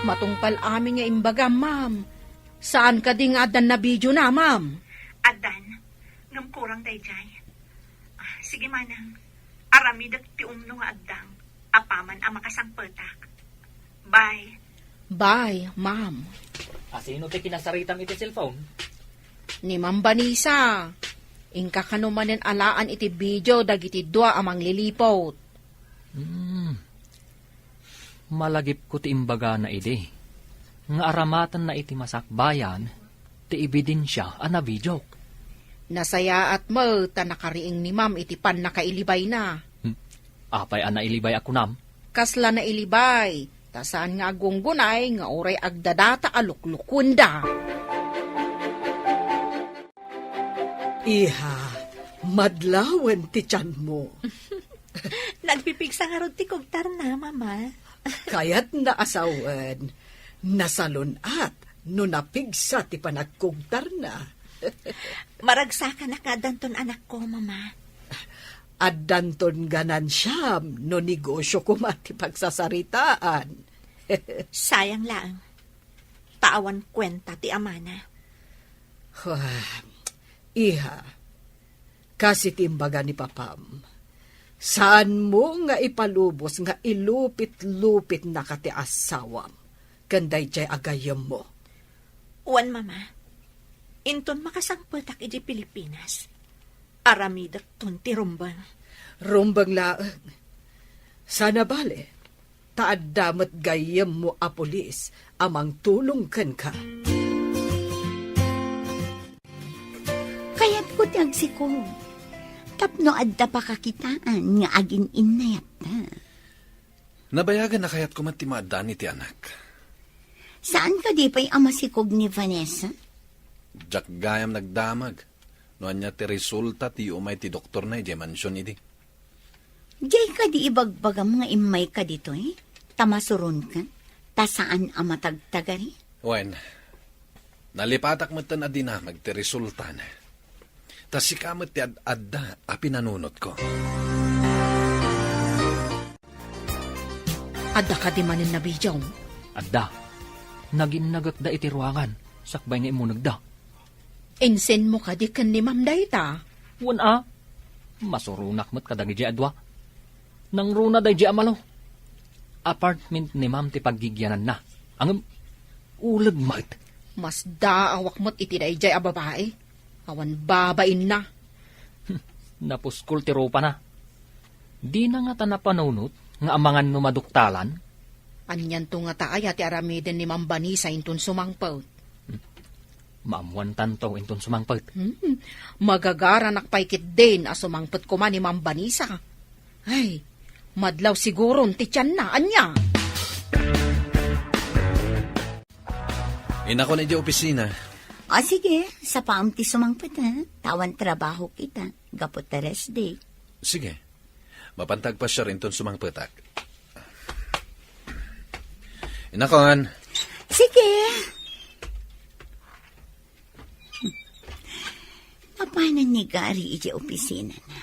Matungpal amin nga imbagam, ma'am. Saan kadi nga addan nabidiona, ma'am? Addan, ngem kurang daydiay. Ah, sige, Manang. Aramidek ti umno nga addang apaman a makasangpetak. Bye. Bye, ma'am. Asino ti kinasaritam iti cellphone? Ni Ma'am Vanessa. Inka kano manen alaan iti video dagiti dua a mangliliput. Hmm. Malagipko ti imbagana idi, nga aramatenna iti Masakbayan ti ebidensia a nabidiok. Nasayaat met ta nakariing ni Ma'am iti pannakailibayna. Hmm. Apay a nailibay a kunam? Kasla nailibay, ta saan nga aggunggunay nga uray agdadata a luklukuenda. Iha, madlawen ti tianmo. Nagpipigsa ngarud ti kugtarna, Mama. Kayatna a sawen, nasalun-at no napigsa ti panagkugtarna. Maragsakanak nga addanton anakko, Mama. Addanton ganansiam no negosio koma ti pagsasaritaan. Sayang laeng. Ta awan kuenta ti amana. Ah, iha, kas iti imbaga ni papam, saanmo nga ipalubos nga ilupit-lupitnaka ti asawam ken daydiay a gayyemmo. Wen, Mama, inton makasangpetak idiay Pilipinas, aramidekton ti rumbeng. Rumbeng laeng. Saan a bale, ta adda met gayyemmo a pulis a mangtulong kenka. Kayatko ti agsikog tapno adda pakakitaan nga agin-innayatta. Nabayagen a kayatko met ti maaddaan iti anak. Saan kadi pay a masikog ni Vanessa? Diak gayam nagdamag no ania ti resulta ti umay ti doktorna idiay mansion idi. Diay kadi ibagbagam nga immayka ditoy, ta masuronka, ta saan a matagtagari? Wen, nalipatak metten a dinamag ti resultana. Ta sika met ti ad-adda a pinanunotko. Adda kadi manen nabidiom? Adda. Naginnagekda iti ruangan, sakbay nga immunegda. Insenmo kadi ken ni Ma'am dayta? Wen a. Masuronak met kadagiti a dua. Nangruna daydi a malo. Apartment ni Ma'am ti paggigiananna. Ngem, uleg met. Masdaawak met iti daydiay a babai. Awan babainna. Napuskol ti rupana. Dina ngata napanunot nga amangan no maduktalan? Anianto ngata aya ti aramiden ni Ma'am Vanessa inton sumangpet? Maammuantanto inton sumangpet. Hmm, magagaranak pay ketdin a sumangpet koma ni Ma'am Vanessa. Ay, madlaw siguron ti tianna, ania? Inakon idiay opisina. O, sige, sapaam ti sumangpet, ha? Ta awan trabaho kita, gapu ta rest day. Sige. Mapanta agpasiar inton sumangpetak. Inakon. Sige. Mapanan ni Gary idiay opisinana?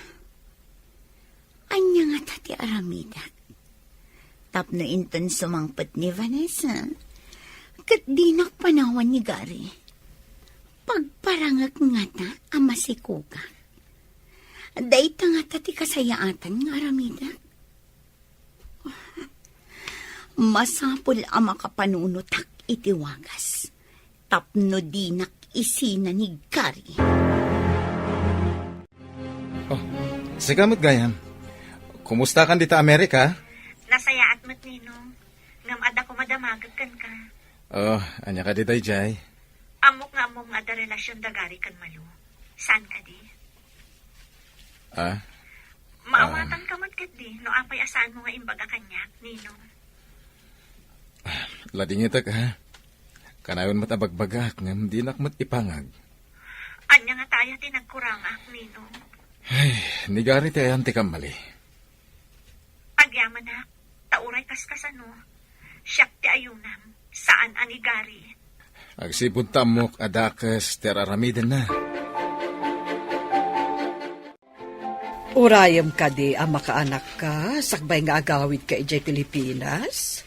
Ania ngata ti aramidek? Tapno inton sumangpet ni Vanessa, ket dinak panawan ni Gary. Pagparangek ngata a masikogak. Dayta ngata ti kasayaatan nga aramidek. Masapul a makapanunotak iti wagas, tapno dinak isina ni Gary. Oh, sika met gayam. Kumustakan dita Amerika? Nasayaat met, Ninong. Ngem adda koma damagek kenka. Oh, ania kadi daydiay? Ammok nga ammom nga adda relasion da Gary ken Malu. Saan kadi? Ah? Maawatanka met ketdi no apay a saanmo nga imbaga kaniak, Ninong. Ladingitek, ha? Kanayon met a bagbagaak ngem dinak met ipangag. Ania ngata aya ti nagkurangak, Ninong? Ay, ni Gary ti ayan ti kammali. Agyamanak, ta uray kaskasano, siak ti ayunam, saan a ni Gary. Agsipud ta ammok a dakes ti ar-aramidenna. Urayem kadi a makaanakka sakbay nga agawidka idiay Pilipinas?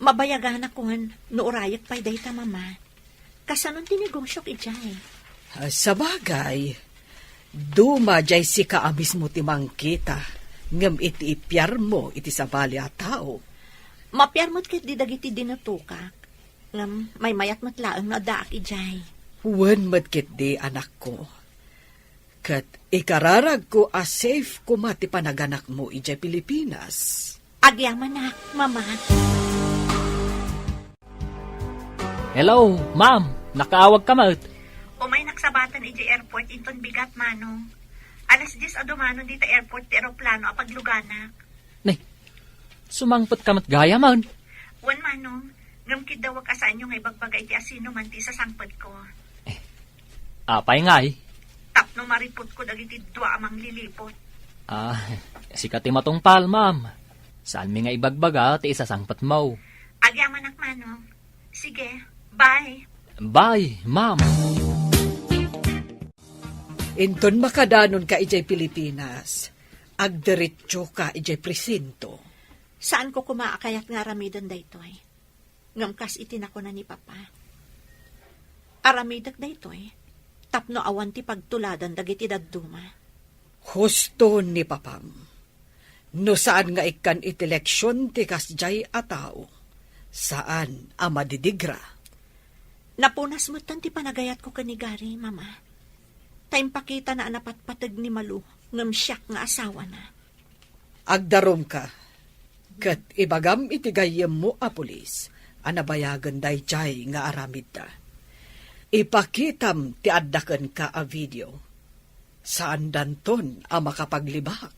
Mabayaganakon no urayek pay dayta, Mama. Kasanon ti negosiok idiay? Ah, sabagay, duma diay sika a mismo ti mangkita, ngem iti ipiarmo iti sabali a tao. Mapiar met ketdi dagiti dinatokak, ngem maymayat met laeng no addaak idiay. Wen met ketdi, anakko. Ket ikararagko a safe koma ti panaganakmo idiay Pilipinas. Agyamanak, Mama. Hello, ma'am. Nakaawagka met. Umaynak sabaten idiay airport inton bigat, Manong. Alas dies a dumanon dita airport ti eroplano a pagluganak. Nay, sumangpetka met gayamen. Wen, Manong, ngem kiddawek a saanyo nga ibagbaga iti asinoman ti isasangpetko. Eh, apay ngay? Tapno mariputko dagiti dua a mangliliput. Ah, sika ti matungpal, ma'am. Saanmi nga ibagbaga ti isasangpetmo. Agyamanak, Manong. Sige, bye. Bye, ma'am. Inton makadanonka idiay Pilipinas, agdiretsoka idiay presinto. Saanko koma a kayat nga aramiden daytoy. Ngem kas iti nakuna ni Papa, aramidek daytoy tapno awan ti pagtuladan dagiti dadduma. Husto ni Papam. No saan nga ikkan iti leksion ti kasdiay a tao, saan a madidigra. Napunas metten ti panagayatko ken ni Gary, Mama. Ta impakitana a napatpateg ni Malu ngem siak nga asawana. Agdarumka, ket ibagam iti gayyemmo a pulis a nabayagen daydiay nga aramidda. Ipakitam ti adda kenka a video. Saandanton a makapaglibak.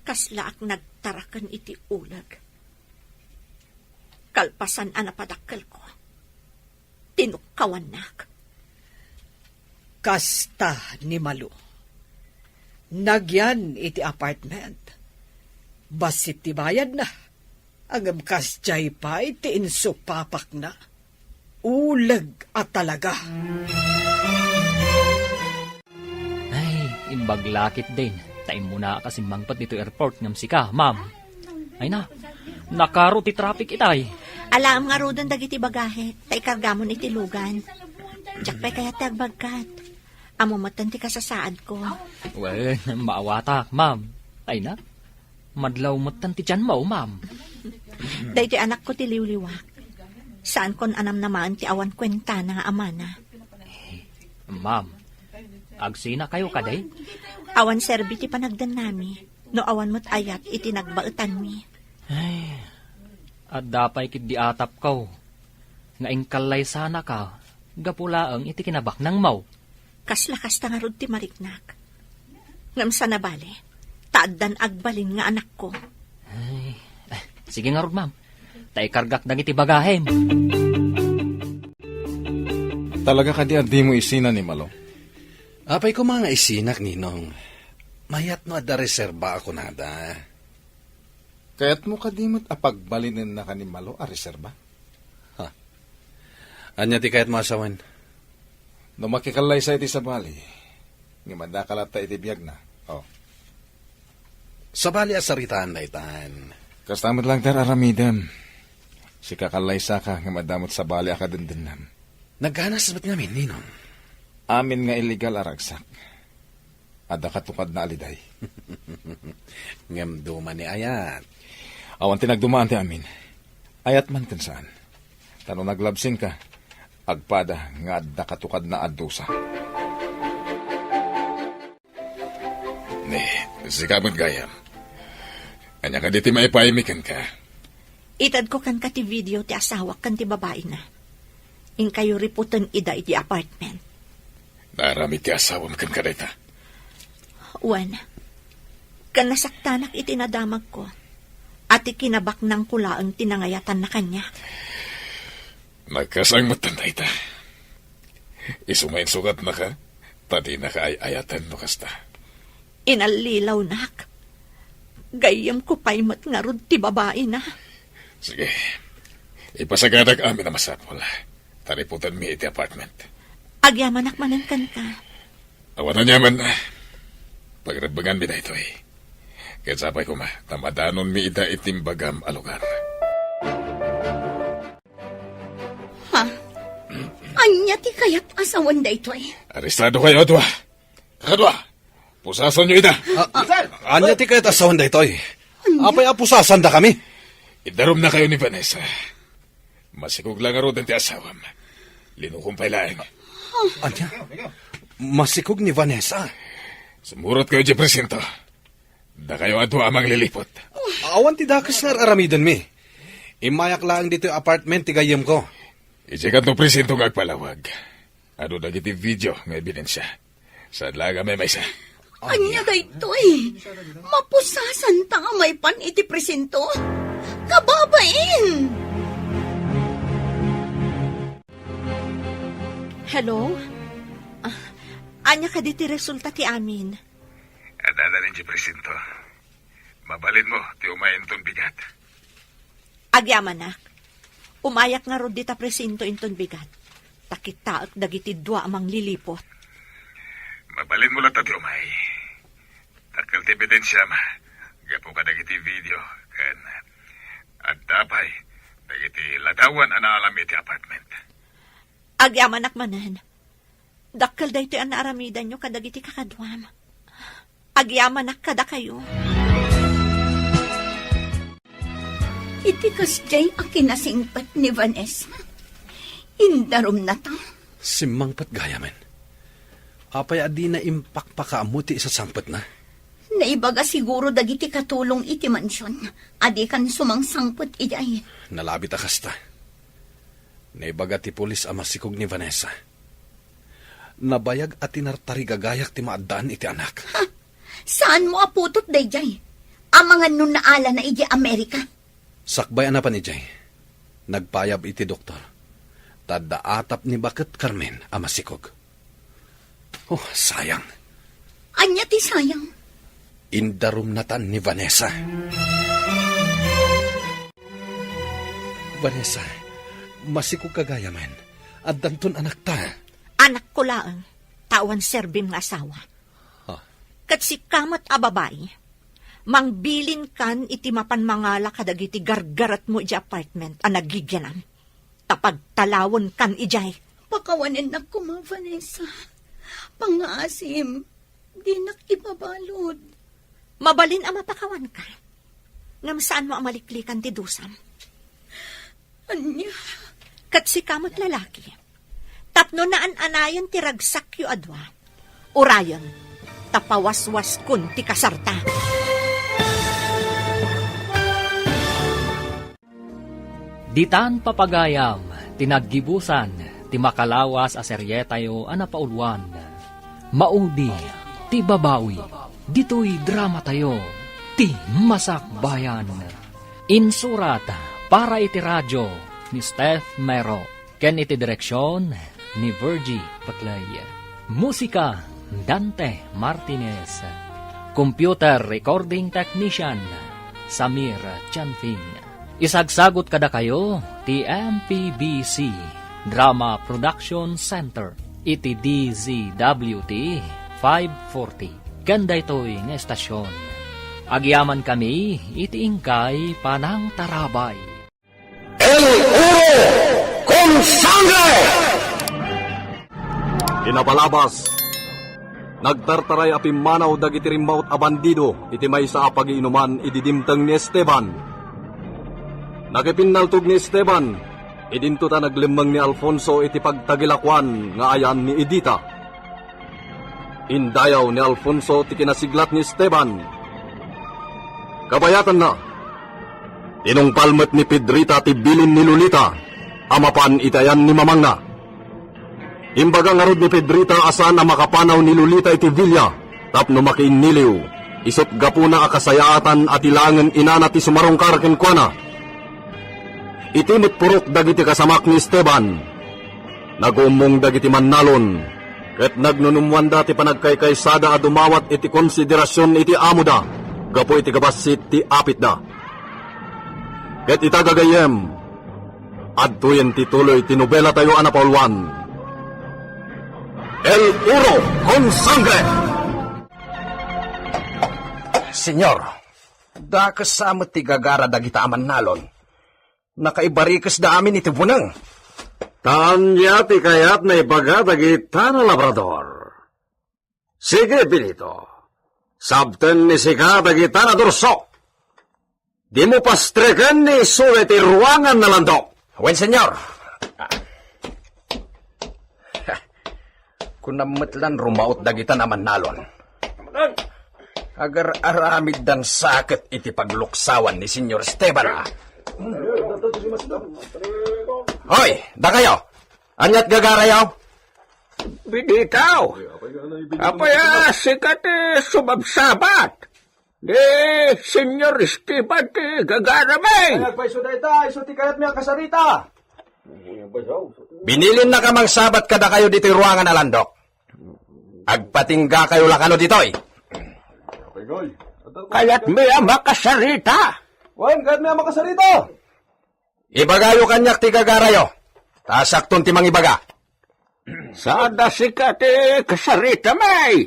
Kaslaak nagtaraken iti uleg. Kalpasan a napadakkelko, tinukkawannak. Kasta ni Malu. Nagyan iti apartment. Bassit ti bayadna. Ngem kasdiay pay ti insupapakna. Uleg a talaga. Ay, imbag la ketdin. Ta immuna a simmangpet ditoy airport ngem sika, ma'am. Ay na, nakaro ti traffic itay. Alaem ngaruden dagiti bagahek, ta ikargamon iti lugan. Diak pay kayat ti agbagkat. Ammo metten ti kasasaadko. Wen, maawatak, ma'am. Ay na, madlaw metten ti tianmo, ma'am. Daytoy anakko ti liwliwak. Saankon a namnamaen ti awan kuentana nga amana. Ma'am, agsinakayo kadi? Awan serbi ti panagdennami, no awan met ayat iti nagbaetanmi. Ay, adda pay ketdi atapko nga inkallaysanaka gapu laeng iti kinabaknangmo. Kasla kasta ngarud ti mariknak. Ngem saan a bale, ta addan agbalin nga anakko. Ay, eh, sige ngarud, ma'am. Ta ikargak dagiti bagahem. Talaga kadi a dimo isina ni Malo? Apay koma nga isinak, Ninong. Mayat no adda reserba a kunada. Kayatmo kadi met a pagbalinennaka ni Malo a reserba? Ha. Ania ti kayatmo a sawen? No makikallaysa iti sabali, ngem addaka latta iti biagna. Oh. Sabali a saritaan daytan. Kasta met laeng ti ar-aramidem. Sika kallaysaka, ngem adda met sabali a kadendennam. Nagganas met ngamin, Ninong. Amin nga illegal a ragsak. Adda katukadna a liday. Ngem duma ni ayat. Awan ti nagdumaan ti amin. Ayat man ken saan. Ta no naglabsingka, agpada nga adda katukadna a dusa. Ni, sika met gayam. Ania kadi ti maipaaymi kenka? Itedko kenka ti video ti asawak ken ti babaina. Inkayo riputen ida iti apartment. Naaramid ti asawam kenka dayta? Wen, ken nasaktanak iti nadamagko, a ti kinabaknangko laeng ti nangayatanna kaniak. Nagkasang met dayta. Isu nga insukatnaka, ta dinaka ay-ayaten no kasta. Inallilawnak. Gayyemko pay met ngarud ti babaina. Sige. Ipasagadak amin a masapul. Ta riputenmi iti apartment. Agyamanak manen kenka. Awan aniaman. Pagrebbenganmi daytoy. Ket sapay koma, ta madanonmi ida iti imbagam a lugar. Ha? Ania ti kayat a sawen daytoy? Arestado kayo a dua. Kakadua, pusasanyo ida. Ah, ania ti kayat a sawen daytoy? Ania? Apay a pusasandakami? Idarumnakayo ni Vanessa. Masikog la ngaruden ti asawam. Linukom pay laeng. Ania? Masikog ni Vanessa? Sumurotkayo idiay presinto. Dakayo a dua a mangliliput. Awan ti dakes nga ar-aramidenmi. Immayak laeng ditoy apartment ti gayyemko. Idiay kanto presinto nga agpalawag. Adu dagiti video nga ebidensia. Saan laeng a maymaysa? Ania daytoy? Mapusasanta a maipan iti presinto? Kababain! Hello? Ah, ania kadi ti resulta ti amin? Adda idiay presinto. Mabalinmo ti umay inton bigat. Agyamanak. Umayak ngarud dita presinto inton bigat. Ta kitaek dagiti dua a mangliliput. Mabalinmo latta ti umay. Dakkel ti ebidensiam gapu kadagiti video ken adda pay dagiti ladawan a naalam iti apartment. Agyamanak manen. Dakkel daytoy a naaramidanyo kadagiti kakaduam. Agyamanak kadakayo. Iti kasdiay a kinasingpet ni Vanessa, indarumnata. Simmangpet gayamen. Apay a dina impakpakaammo ti isasangpetna? Naibaga siguro dagiti katulong iti mansion a dikan sumangsangpet idiay. Nalabit a kasta. Naibaga ti pulis a masikog ni Vanessa. Nabayag a tinartarigagayak ti maaddaan iti anak. Ha? Saanmo a putot daydiay? Amangan no naalana idiay Amerika? Sakbay a napan idiay, nagpayab iti doktor. Ta adda atap ni baket Carmen a masikog. Oh, sayang. Ania ti sayang? Indarumnatan ni Vanessa. Vanessa, masikog ka gayamen. Addanton anakta. Anakko laeng, ta awan serbim nga asawa. Ha? Ket sika met a babai, mangbilinkan iti mapan mangala kadagiti gargaretmo iti apartment a nagigianam. Ta pagtalawenkan idiay. Pakawanennak koma, Vanessa. Pangngaasim, dinak ibabalud. Mabalin a mapakawanka. Ngem saanmo a maliklikan ti dusam. Ania? Ket sika met lalaki. Tapno naan-anayen ti ragsakyo a dua. Urayen, ta pawaswaskon ti kasarta. Ditan papagayam ti naggibusan ti makalawas a serietayo a napauluan, Maudi ti Babawi. Ditoy dramatayo, ti Masakbayan. Insurat para iti radio ni Steph Mero ken iti direksion ni Virgie Paclay. Musika, Dante Martinez. Computer recording technician, Samir Chanfing. Isagsagut kadakayo ti M P B C Drama Production Center iti D Z W T five forty. Ken daytoy nga estasion, agyamankami iti inkay panangtarabay. El oro con sangre! Inabalabas, nagtartaray a pimmanaw dagiti rimmaut a bandido iti maysa a pagiinuman idi dimteng ni Esteban. Nakipinnaltog ni Esteban, idinto ta naglemmeng ni Alfonso iti pagtagilakuan nga ayan ni Edita. Indayaw ni Alfonso ti kinasiglat ni Esteban. Kabayatanna, tinungpal met ni Pedrita ti bilin ni Lolita a mapan iti ayan ni mamangna. Imbaga ngarud ni Pedrita a saan a makapanaw ni Lolita iti villa tapno makiinniliw, isut' gapuna a kasayaatan a ti laengen inana ti sumarungkar kenkuana. Iti met purok dagiti kasamak ni Esteban, naguummong dagiti mannalon, ket nagnunummoanda ti panagkaykaysada a dumawat iti konsiderasion iti amoda gapu iti kabassit ti apitda. Ket ita, gagayyem, adtoyen ti tuloy ti nobelatayo a napauluan, El Oro con Sangre. Señor, dakes sa met ti gagara dagita a mannalon. Nakaibarikesda amin iti buneng. Ta ania ti kayat nga ibaga dagita a labrador? Sige, Benito. Sabten ni sika dagita a durso. Dimo pastreken ni isu iti ruangan a landok. Wen, Señor. Kunam met lan rumaut dagita a mannalon. Agar-aramiddan sa ket iti pagluksawan ni Señor Esteban, a. Hoy, dakayo! Ania't gagarayo? Binitaw! Apay a sika ti sumabsabat? Ni Senyor Esteban ti gagarami! Ay, agpayso dayta, isu ti kayatmi a kasarita. Binilinak a mangsabat kadakayo ditoy ruangan a landok. Agpatinggakayo la kano ditoy. Kayatmi a makasarita. Wen, kayatmi a makasarita. Ibagayo kaniak ti gagarayo, ta siakton ti mangibaga. Saan a sika ti kasaritami.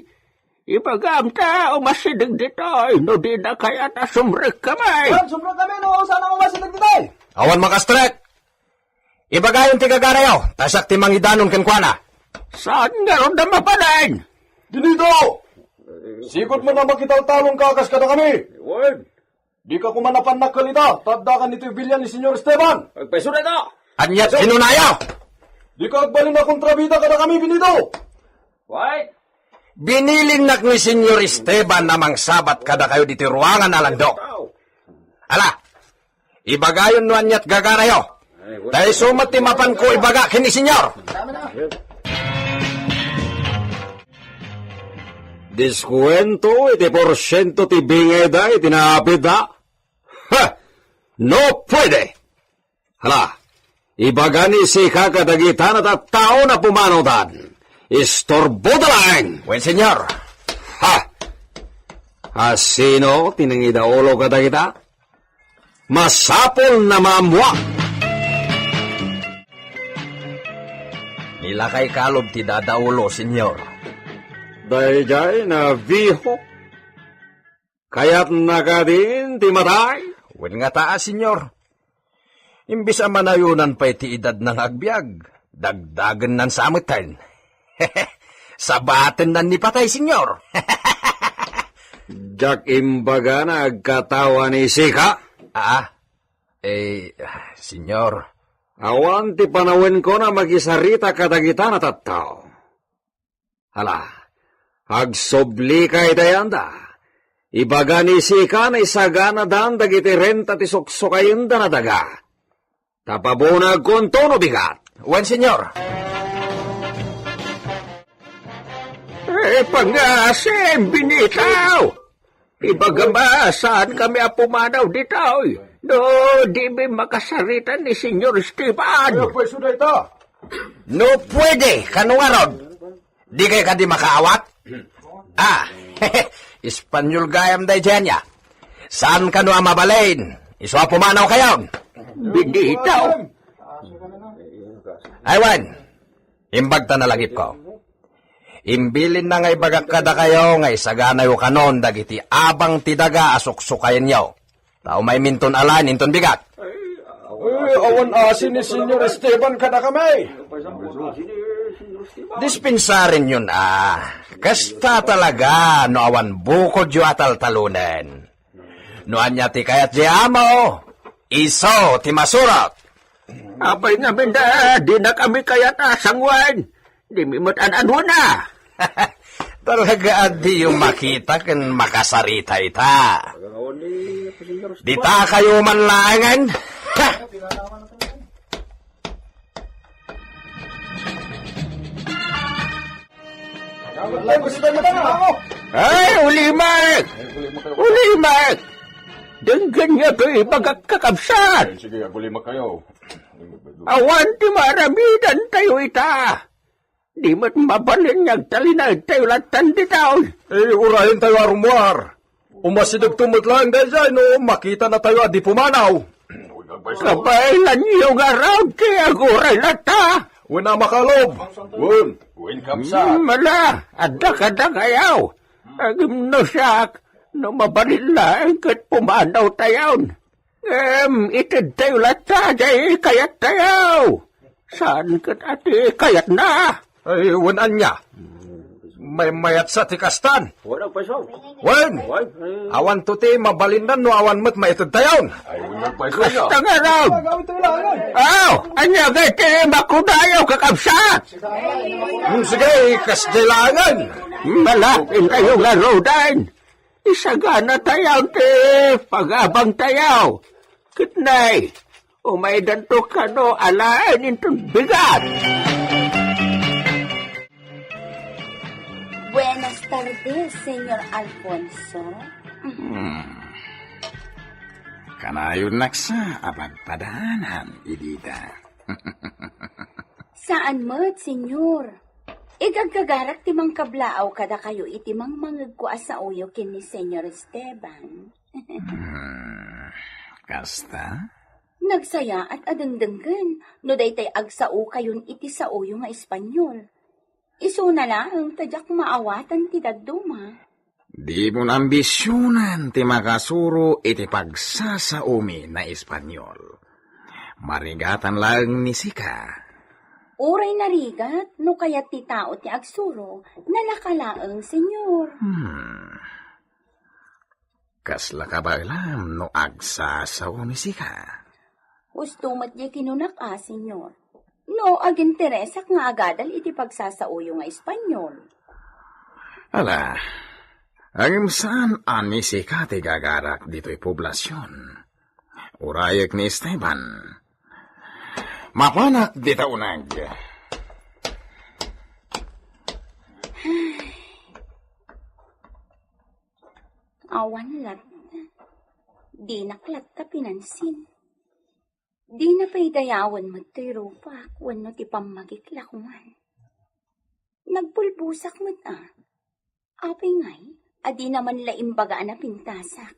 Ibagam ta umasideg ditoy no dina kayat a sumrekkami. Wen, sumrekkami no saan a umasideg ditoy. Awan makastrek. Ibagayon ti gagarayo, ta siak ti mangidanon kenkuana. Saan ngarud a mabalin? Dinito! Sigud man a makitaltalongka kas kadakami. Wen. Dika koma napannakkel ita, ta addakan ditoy bilia ni Senyor Esteban. Agpayso dayta! Ania ti kinunayo? Dika agbalin a kontrabida kadakami, Benito. Why? Binilinnak ni Senyor Esteban a mangsabat kadakayo ditoy ruangan a landok. Ala, ibagayon no ania't gagarayo. Ta isu met ti mapanko ibaga ken ni Senyor. Diskuwento iti porsiento ti bingayda iti naapidda? Ha! No puede! Hala, ibaga ni sika kadagita a tattao a pumanawdan. Istorboda laeng! Wen, Senyor. Ha! Asino ti nangidaulo kadagita? Masapul a maammoak. Ni lakay kalub ti dadaulo, Senyor. Daydiay a biho. Kayatna kadin ti matay? Wen ngata, Senyor. Imbes a manayonan pay ti edadna nga agbiag, dagdagennan sa metten. Sabatennan ni patay, Senyor. Diak imbaga a agkatawa ni sika. Ah, eh, Senyor. Awan ti panawenko a makisarita kadagita a tattao. Hala, agsublika iti ayanda. Ibaga ni sika a isaganadan dagiti renta ti suksukayenda a daga. Ta pabunagkonto no bigat. Wen, Senyor. Eh, pangasim, binitaw! Ibagam a saankami a pumanaw ditoy. No, dimi makasarita ni Senyor Esteban. Ay, pwes dayta. No puede, kano ngarud? Dikay kadi makaawat? Ah, Espanyol gayam daydiay ania. Saan kano a mabalin? Isu a pumanawkayon. Binitaw. Ay wen, imbagta a lagipko. Imbilinna nga ibagak kadakayo nga isaganayo kanon dagiti abang ti daga a suksukayenyo. Ta umayminton alaen inton bigat. Eh, awan asi ni Senyor Esteban kadakami. Dispensarenyon a, kasta talaga no awan bukodyo a taltalonen. No ania ti kayat diay amo, isu ti masurot. Apay ngamin da, dinakami kayat a sanguen. Dimi met an-anuana. Talaga a diyo makita ken makasarita ita. Ditakayo man laengen. Ha! Ay, ulimek! Ulimek! Denggenyo toy ibagak, kakabsat! Sige, agulima kayo. Awan ti maaramidantayo ita. Di met mabalin nga agtalinaedtayo lattan ditoy. Eh, urayentayo a rummuar. Umasidegto met laeng daydiay no makitanatayo a di pumanaw. Kabaelanyo ngarud ti aguray latta. Wen a makalob. Wen, wen kabsat. Hmm, ala, adda kadakayo. Ngem no siak, no mabalin laeng ket pumanawtayon. Ngem itedtayo latta diay kayattayo. Saan ket a ti kayatna? Ay, wen ania? Maymayatsa ti kastan. Wen, awanto ti mabalinnan no awan met maitedtayon. Kasta ngarud. Aw, ania ngay ti makunayo, kakabsat? Hmm, sige, kasdiay laengen. Malapintayo ngaruden. Isaganatayo ti pagabangtayo. Ket nay, Umaydanto kano alaen inton bigat. Buenas tardes, Señor Alfonso. Hmm. Kanayon naksa a padpadaanam, Edita. Saan met, Señor. Igagagarak ti mangkablaaw kadakayo iti mangmangegko a saoyo ken ni Señor Esteban. Hmm, kasta? Nagsayaat a dengdenggen no daytay agsaokayon iti saoyo nga Espanyol. Isuna laeng ta diak maawatan ti dadduma. Dimon ambisionan ti makasuro iti pagsasaomi nga Espanyol. Marigatan laeng ni sika. Uray narigat, no kayat ti tao ti agsuro, nalaka laeng, Señor. Hmm. Kasla kabaelam no agsasao ni sika? Husto met diay kinunak a, Señor. No aginteresak nga agadal iti pagsasaoyo nga Espanyol. Ala, ngem saan a ni sika ti gagarak ditoy poblasion. Urayek ni Esteban. Mapanak dita uneg. Awan latta. Dinak latta pinansin. Dina pay dayawen met toy rupak wenno ti pammagik la koman. Nagbulbosak met a. Apay ngay a dina man la imbaga a napintasak?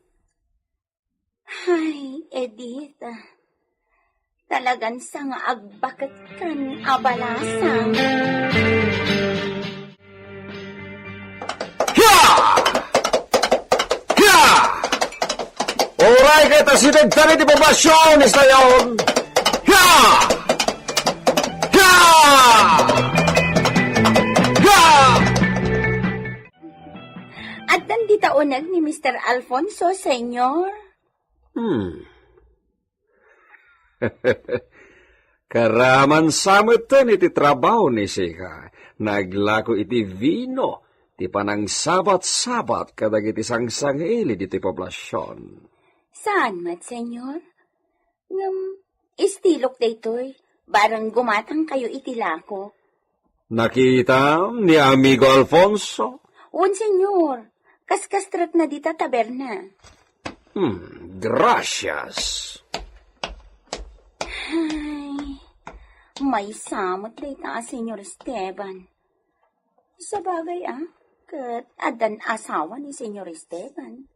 Hay, Edith, ah. Talagan sa nga agbaketkan a balasang. Hia! Hia! Uray ket asidegtan iti poblasion, istayon. Hia! Hia! Hia! Addan dita uneg ni Mister Alfonso, Señor? Hmm. Karaman sa metten iti trabaho ni sika. Naglako iti vino ti panangsabat-sabat kadagiti sangsangili ditoy poblasion. Saan met, Señor? Ngem, istilok daytoy, barang gumatangkayo iti lako. Nakitam ni Amigo Alfonso? Wen, Señor. Kaskastrekna dita taberna. Hmm, gracias. Ay, maysa met dayta a Señor Esteban. Sabagay, a, ket addan asawa ni Señor Esteban.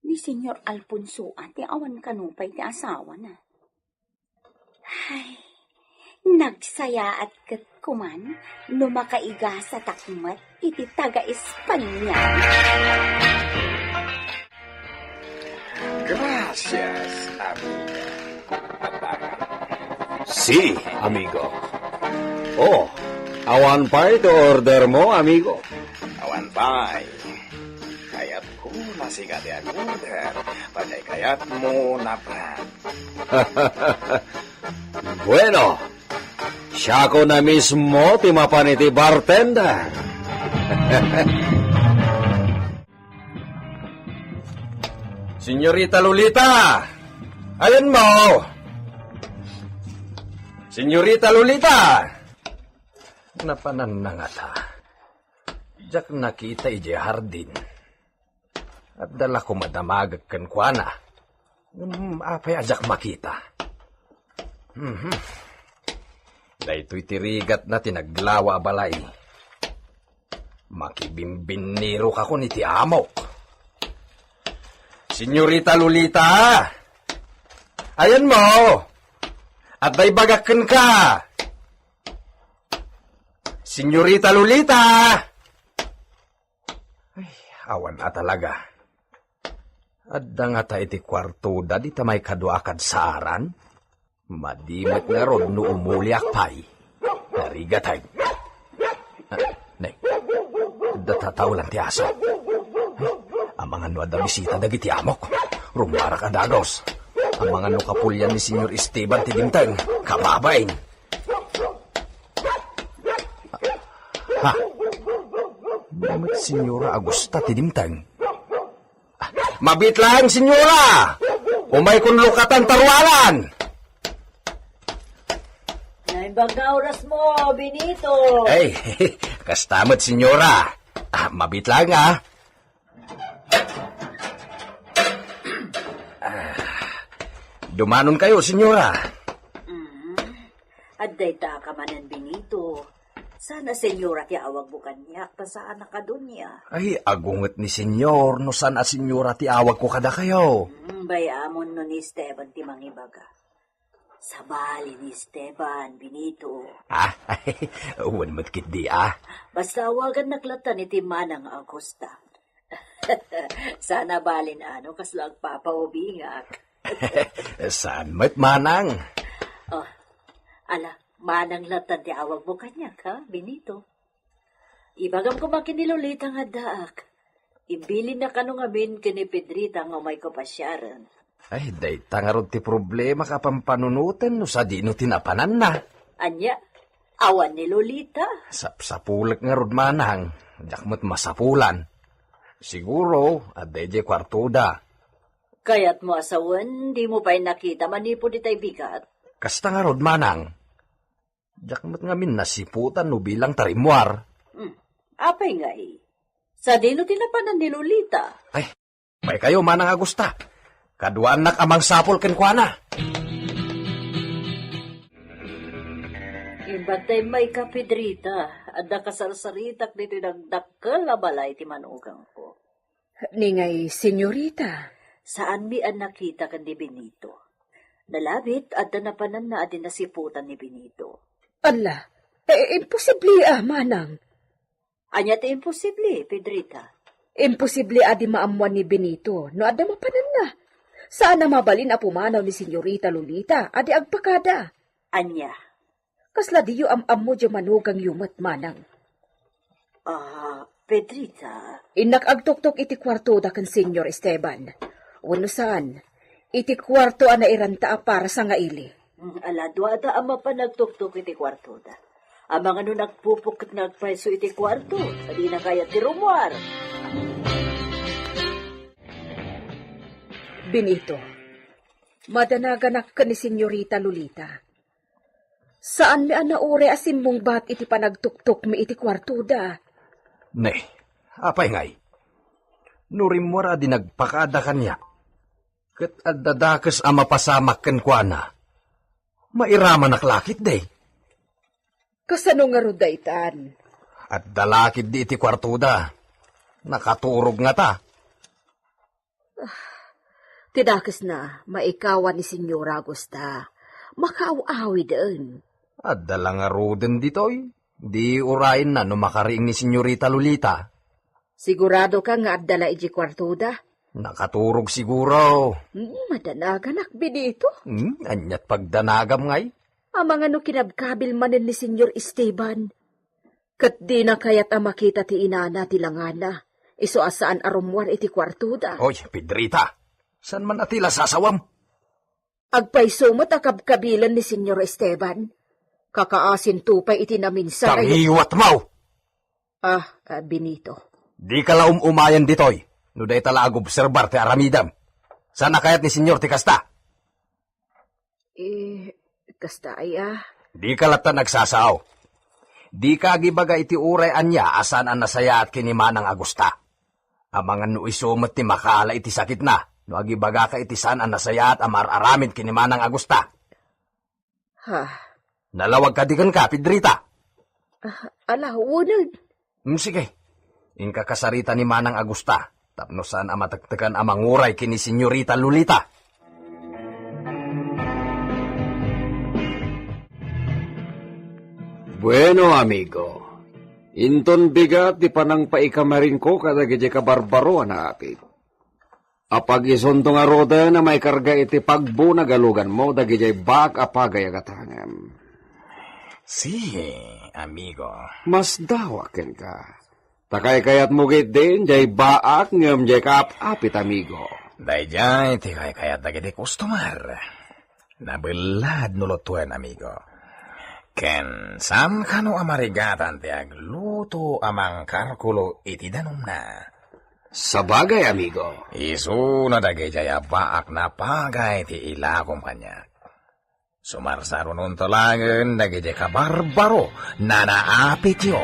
Ni Señor Alfonso a ti awan kano pay ti asawana. Ay, nagsayaat ket koman no makaigasatak met iti taga-Espanya. Gracias, amiga. Si, amigo. Oh, awan pay ti order mo, amigo? Awan pay. Kayatko a sika ti ag-order. Pay kayatmo, napra. Bueno, siakon a mismo ti mapan iti bartender. Señorita Lolita! Ayanmo! Señorita Lolita! Napananna ngata. Diak nakita idiay hardin. Adda la koma damagek kenkuana. Ngem apay a diak makita? Mhm. Daytoy ti rigatna ti naglawa a balay. Makibimbinirokakon iti amok. Señorita Lolita! Ayanmo! Adda ibagak kenka! Señorita Lolita! Ay, awan a talaga. Adda ngata iti kuartoda dita maikadua a kadsaaran? Madi met ngarud no umuliak pay. Narigatek. Ah, ne. Adda tataolan ti aso. Ay, amangan no adda bisita dagiti amok. Rummuarak a dagus. Amangan no kapulian ni Señor Esteban ti dimteng. Kababain. Ha? Ania met, Señora Augusta, ti dimteng? Mabiit laeng, Señora! Umaykon lukatan ta ruangan! Imbag nga oras mo, Benito. Ay, kasta met, senyora. Ah, mabit lang, ah. Ah, dumanon kayo, senyora. Mm. Adda ita ka manen, Benito. Saan a senyora ti awagmo kaniak, ta saan a kadunia. Ay, agunget ni senyor no saan a senyora ti awagko kadakayo. Mm, bay-amon no ni Esteban ti mangibaga. Sabali ni Esteban, Benito. Ah, wen met ketdi, ah. Basta awagannak latta ni ti manang Augusta. Sana balin ano, kasla agpapaubingak. Saan met, manang? Oh, ala, manang latta ti awagmo kaniak, ha, Benito? Ibagam koma ken ni Lolita nga addaak. Imbilinna kano ngamin ken ni Pedrita nga umayko pasiaren. Ay, dayta ngarud ti problema ka pampanunoten no sadino ti napananna. Ania? Awan ni Lolita? Sapsapulek ngarud, manang. Diak met masapulan. Siguro, adda idiay kuartoda. Kayatmo a sawen, dimo pay nakita manipud itay bigat? Kasta ngarud, manang. Diak met ngamin nasiputan no bilang ta rimmuar. Hmm. Apay ngay? Sadino ti napanan ni Lolita? Ay, may kayo, manang Augusta. Kaduaannak a mangsapul kenkuana. Imbag ta immay ka, Pedrita, adda kasarsaritak ditoy dakdakkel a balay ti manugangko. Ni ngay, senyorita? Saanmi a nakita ken ni Benito. Nalabit, adda napananna a di nasiputan ni Benito. Ala, eh, imposible a, manang. Ania ti imposible, Pedrita? Imposible a di maammuan ni Benito no adda mapananna. Saan a mabalin a pumanaw ni senyorita Lolita a di agpakada. Ania? Kasla diyo am-ammo diay manugangyo met, manang? Ah, Pedrita. Innak agtuktok iti kuartoda ken Senyor Esteban. Wenno saan, iti kuarto a nairanta a para sangaili. Mm, ala, duada a mapan nagtuktok iti kuartoda. Amangan no nagpupok ket nagpayso iti kuarto, ta dina kayat ti rummuar. Benito, madanaganak ken ni Senyorita Lolita. Saanmi a nauray a simmungbat iti panagtuktokmi iti kuartoda. Ne, apay ngay? No rimmuar a di nagpakada kaniak, ket adda dakes a mapasamak kenkuana, mairamanak la ketdi. Kasano ngarud daytan? Adda la ketdi iti kuartoda. Nakaturog ngata. Ti dakesna, maikawan ni Senyora Augusta. Makaaw-awiden. Adda la ngaruden ditoy. Di urayenna no makariing ni Senyorita Lolita. Sigurado ka nga adda la idiay kuartoda? Nakaturog siguro. Hmm, madanaganak, Benito. Hmm, aniat pagdanagam ngay? Amangan no kinabkabil manen ni Senyor Esteban. Ket dina kayat a makita ti inana ti langana, isu a saan a rummuar iti kuartoda. Oy, Pedrita, saan man a ti la sasawam? Agpayso met a kabkabilen ni Senyor Esteban. Kakaasinto pay iti naminsan a Tangiwat mo! Ah, ah, Benito. Dika la um-umayan ditoy, no dayta la agobserbar ti aramidem. Saan a kayat ni Senyor ti kasta? Eh, kasta aya? Dika latta nagsasao. Dika agibaga iti uray ania a saan a nasayaat ken ni Manang Agusta. Amangan no isu met ti makaala iti sakitna, no agibagaka iti saan a nasayaat a maar-aramid ken ni Manang Agusta. Ha? Nalawag kadi kenka, Pedrita? Ah, ala, uneg. Hmm, sige. Inka kasarita ni Manang Agusta, tapno saan a matektekan a manguray ken ni Senyorita Lolita. Bueno, amigo. Inton bigat ti panangpaikamarinko kadagiti kabarbaro a naapit. Apag-isunto ngaruden a maikarga iti pagbunagaluganmo dagidiay baak a pagay a gatangem. Si, amigo. Masdawak kenka. Ta kaykayatmo ketdin diay baak ngem diay kaap-apit, amigo. Daydiay ti kaykayat dagiti customer. Nabellad no lutuen, amigo. Ken saan kano a marigatan ti agluto a mangkarkulo iti danumna. Sabagay, amigo. Isuna dagidiay a baak a pagay ti ilakom kaniak. Sumarsarunonto laengen dagiti kabarbaro a naapityo.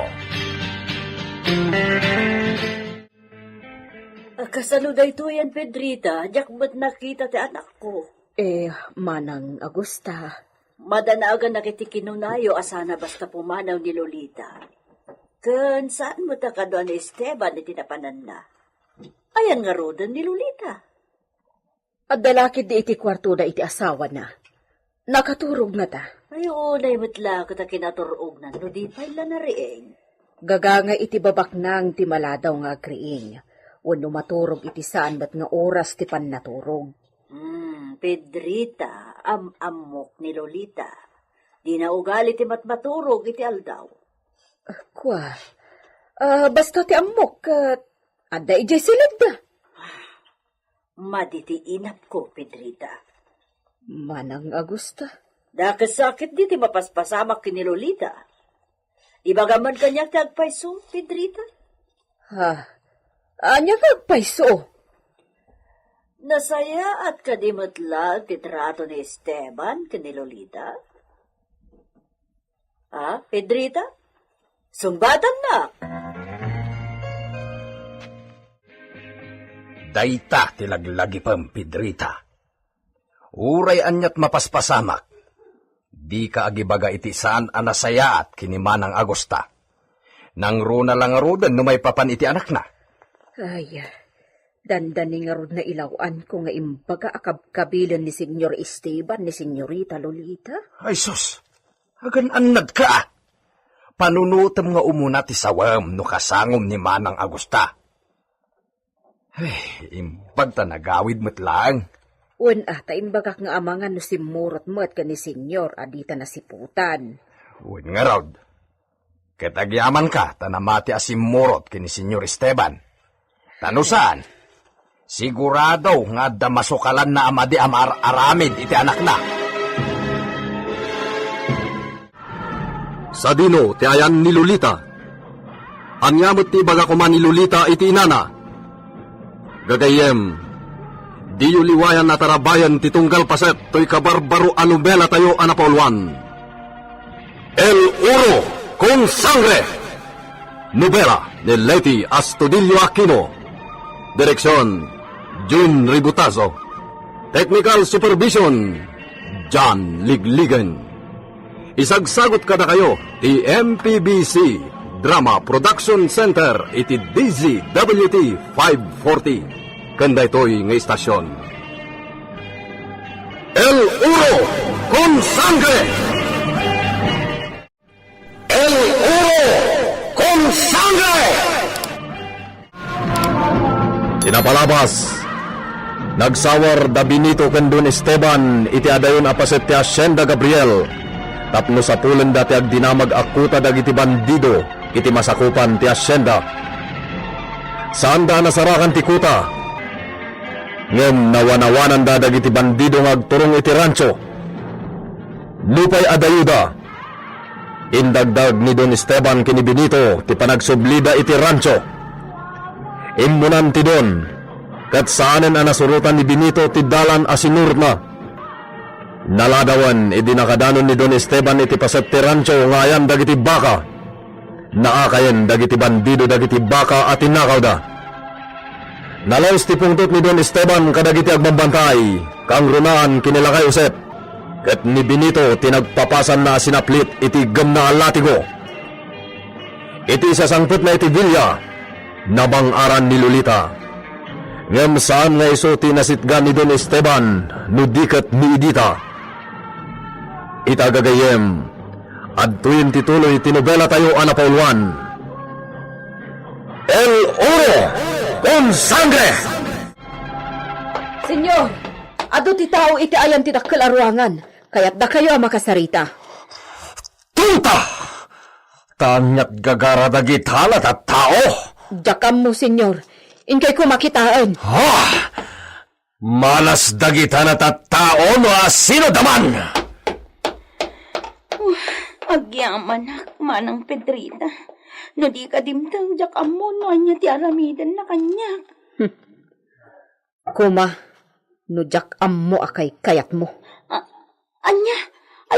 Kasano daytoyen, Pedrita? Diak met nakita ti anakko. Eh, Manang Agusta. Madanagan iti kinunayo a sana basta pumanaw ni Lolita. Ken saan met a kadua ni Esteban iti napananna. Ayan ngaruden ni Lolita? Adda la ketdi iti kuartoda iti asawana. Nakaturog ngata. Ay, unay met la ket a kinatur-ognan no di pay la nariing. Gagangay iti babaknang ti maladaw nga agriing, wenno maturog iti saan met nga oras ti pannaturog. Hmm, Pedrita, am-ammok ni Lolita. Dina ugali ti matmaturog iti aldaw. Kua, ah, basta ti ammok, ket adda idiay siledda. Madi ti inapko, Pedrita. Manang Agusta. Dakes sakit di ti mapaspasamak ken ni Lolita. Ibagam man kaniak ti agpayso, Pedrita. Ha? Ania nga agpayso? Nasayaat kadi met la ti trato ni Esteban ken ni Lolita? Ha, Pedrita? Sungbatannak! Dayta ti laglagipem, Pedrita. Uray aniat mapaspasamak, dika agibaga iti saan a nasayaat ken ni Manang Agusta. Nangruna la ngaruden no maipapan iti anakna. Ay, dandani ngarud nailaw-anko nga imbaga a kabkabilen ni Señor Esteban ni Señorita Lolita. Ay sus, agan-annadka a! Panunotem nga umuna ti sawem no kasangom ni Manang Agusta. Ay, imbag ta nagawid met laeng. Wen a, ta imbagak nga amangan no simmurot met ken ni Señor a dita nasiputan. Wen ngarud, ket agyamanka ta namati a simmurot ken ni Señor Esteban. Ta no saan, sigurado nga adda masukalanna a madi a maar-aramid iti anakna. Sadino ti ayan ni Lolita? Ania met ti ibaga koma ni Lolita iti inana? Gagayyem, diyo liwayan a tarabayen ti tunggal paset toy kabarbaro a nobelatayo a napauluan. El Oro con Sangre! Nobela ni Leti Astudillo Aquino. Direksyon, Jun Ributazo. Technical Supervision, John Ligligen. Isagsagut kadakayo ti M P B C Drama Production Center iti D Z W T five forty. Ken daytoy nga istasyon, El Oro con Sangre! El Oro con Sangre! Ti napalabas, nagsawar da Benito ken Don Esteban iti adayon a paset ti Hacienda Gabriel tapno sapulenda ti agdinamag a kuta dagiti bandido iti masakupan ti hacienda. Saanda a nasarakan ti kuta, ngem nawanawananda dagiti bandido nga agturong iti rancho. Nupay adayoda, indagdag ni Don Esteban ken ni Benito ti panagsublida iti rancho. Immunan ti Don, ket saanen a nasurotan ni Benito ti dalan a sinurotna. Naladawen idi nakadanon ni Don Esteban iti paset ti rancho nga ayan dagiti baka. Naakayen dagiti bandido dagiti baka a tinakawda. Nalaus ti pungtot ni Don Esteban kadagiti agbambantay, kangrunaan ken ni Lakay Josep, ket ni Benito ti nagpapasanna a sinaplit iti iggemna a latigo. Iti isasangpetna iti bilia, nabang-aran ni Lolita. Ngem saan nga isu ti nasitgan ni Don Esteban no di ket ni Edita. Ita gagayyem, adtoyen ti tuloy ti nobelatayo a napauluan, El Oro con Sangre! Señor, adu ti tao iti ayan ti dakkel a ruangan. Kayatdakayo a makasarita. Tuta! Ta aniat gagara dagita a tattao? Diak ammo, Señor. Inkay koma kitaen. Ha! Malas dagita a tattao no asino da man! Uh, agyamanak, Manang Pedrita. No dika dimteng, diak ammo no ania ti aramidenna kaniak. Koma, no diak ammo a kaykayatmo. A-, ania?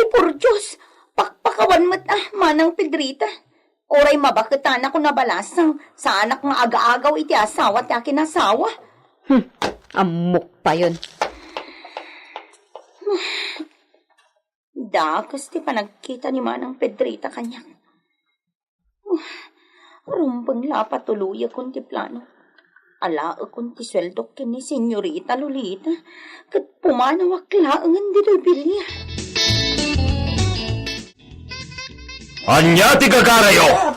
Por Dios, pakpakawan met a, Manang Pedrita. Uray mabaketanakon a balasang, saanak nga agaagaw iti asawa ti akinasawa. Hmm, ammok payen. Dakes ti panagkita ni Manang Pedrita kaniak. Rumbeng la a patuloyakon ti plano. Alaekon ti sueldok ken ni Senyorita Lolita, ket pumanawak laengen ditoy bilia. Ania ti gagarayo?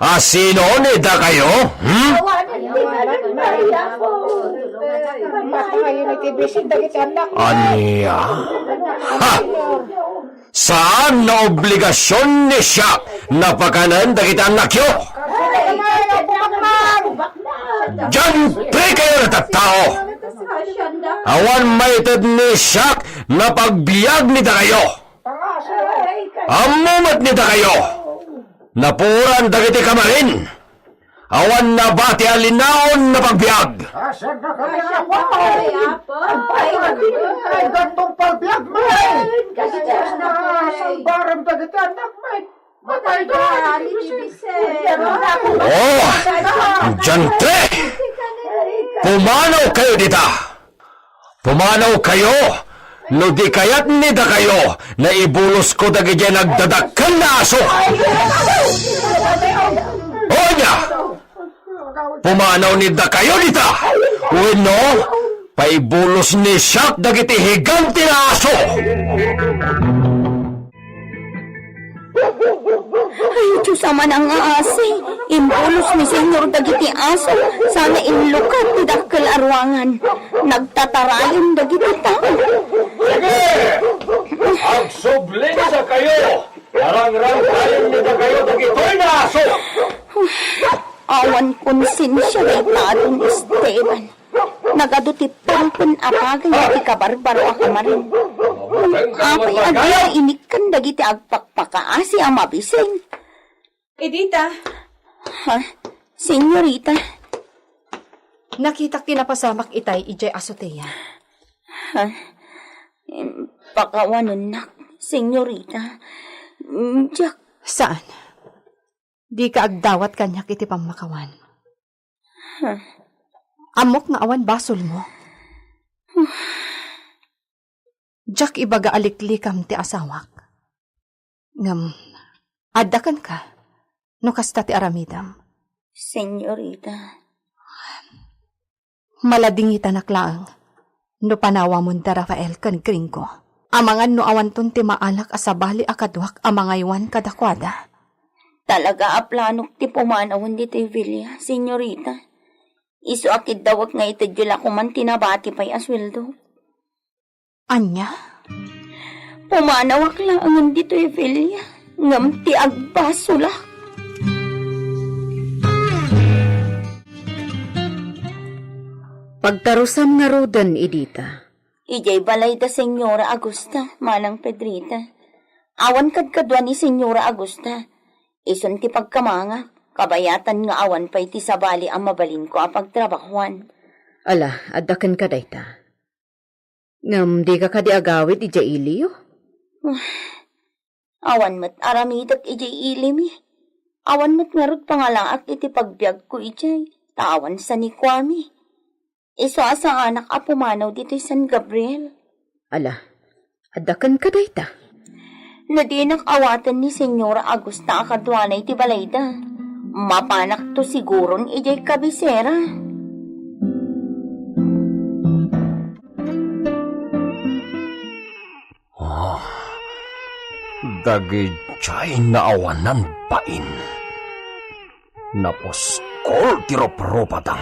A sino ni dakayo? Hmm? Ania? Ha! Saan nga obligasion ni siak nga pakanen dagiti annakyo. Diantre kayo nga tattao! Awan maited ni siak nga pagbiag ni dakayo. Ammo met ni dakayo. Napuoran dagiti kamarin. Awan nabati a linaon nga pagbiag. Ay, ay, ay, ay, gantong pagbiag, may! Salbarem dagiti anak, may! Matay da, ni Vicente! Oh! Diantre! Pumanaw kayo dita! Pumanaw kayo, no di kayat ni dakayo nga ibulosko dagiti nagdadakkel nga aso. O ania? Pumanaw ni dakayo dita. Wenno, paibulos ni siak dagiti higante nga aso. Ay, Dios, Ama, nangaasi! Imbulos ni Senyor dagiti aso, sana inlukat ti dakkel a ruangan. Nagtatarayon dagiti tao. Sige! Agsubli ni dakayo! Arangrangtayon ni dakayo dagitoy nga aso! Awan konsensia dayta a Don Esteban. Nagadu ti pengpen a pagay iti kabarbaro a kamarin. Apay a dina inikkan dagiti agpakpakaasi a mabiseng? Edita. Ha? Senyorita? Nakitak ti napasamak itay idiay azotea. Ha? Em, pakawanennak, senyorita. Em, diak. Saan? Dika agdawat kaniak iti pammakawan. Huh. Ammok nga awan basolmo. Huh. Diak ibaga a liklikam ti asawak. Ngem, adda kenka, no kasta ti aramidem. Senyorita. Maladingitanak laeng no panawamon da Rafael ken Gringo. Amangan no awanton ti maalak a sabali a kaduak a mangaywan kadakuada. Talaga a planok ti pumanawen ditoy villa, senyorita. Isu a kiddawek nga itedyo la koman ti nabati pay a sueldo. Ania? Pumanawak laengen ditoy villa, ngem ti agbasolak. Pagtarusam ngaruden, Edita. Idiay balay da Señora Augusta, Manang Pedrita. Awan kadkadua ni Señora Augusta. Isun ti pagkamangak, kabayatan nga awan pay ti sabali a mabalinko a pagtrabahuan. Ala, adda kenka dayta. Ngem dika kadi agawid idiay iliyo? Awan met aramidek idiay ilimi. Awan met ngarud pangalaak iti pagbiagko idiay, ta awan sanikuami. Isu a saanak a pumanaw ditoy San Gabriel. Ala, adda kenka dayta? No dinak awaten ni Señora Augusta a kaduana iti balayda, mapanakto siguron idiay kabisera. Ah, dagidiay naawanan bain. Napuskol ti ruprupada.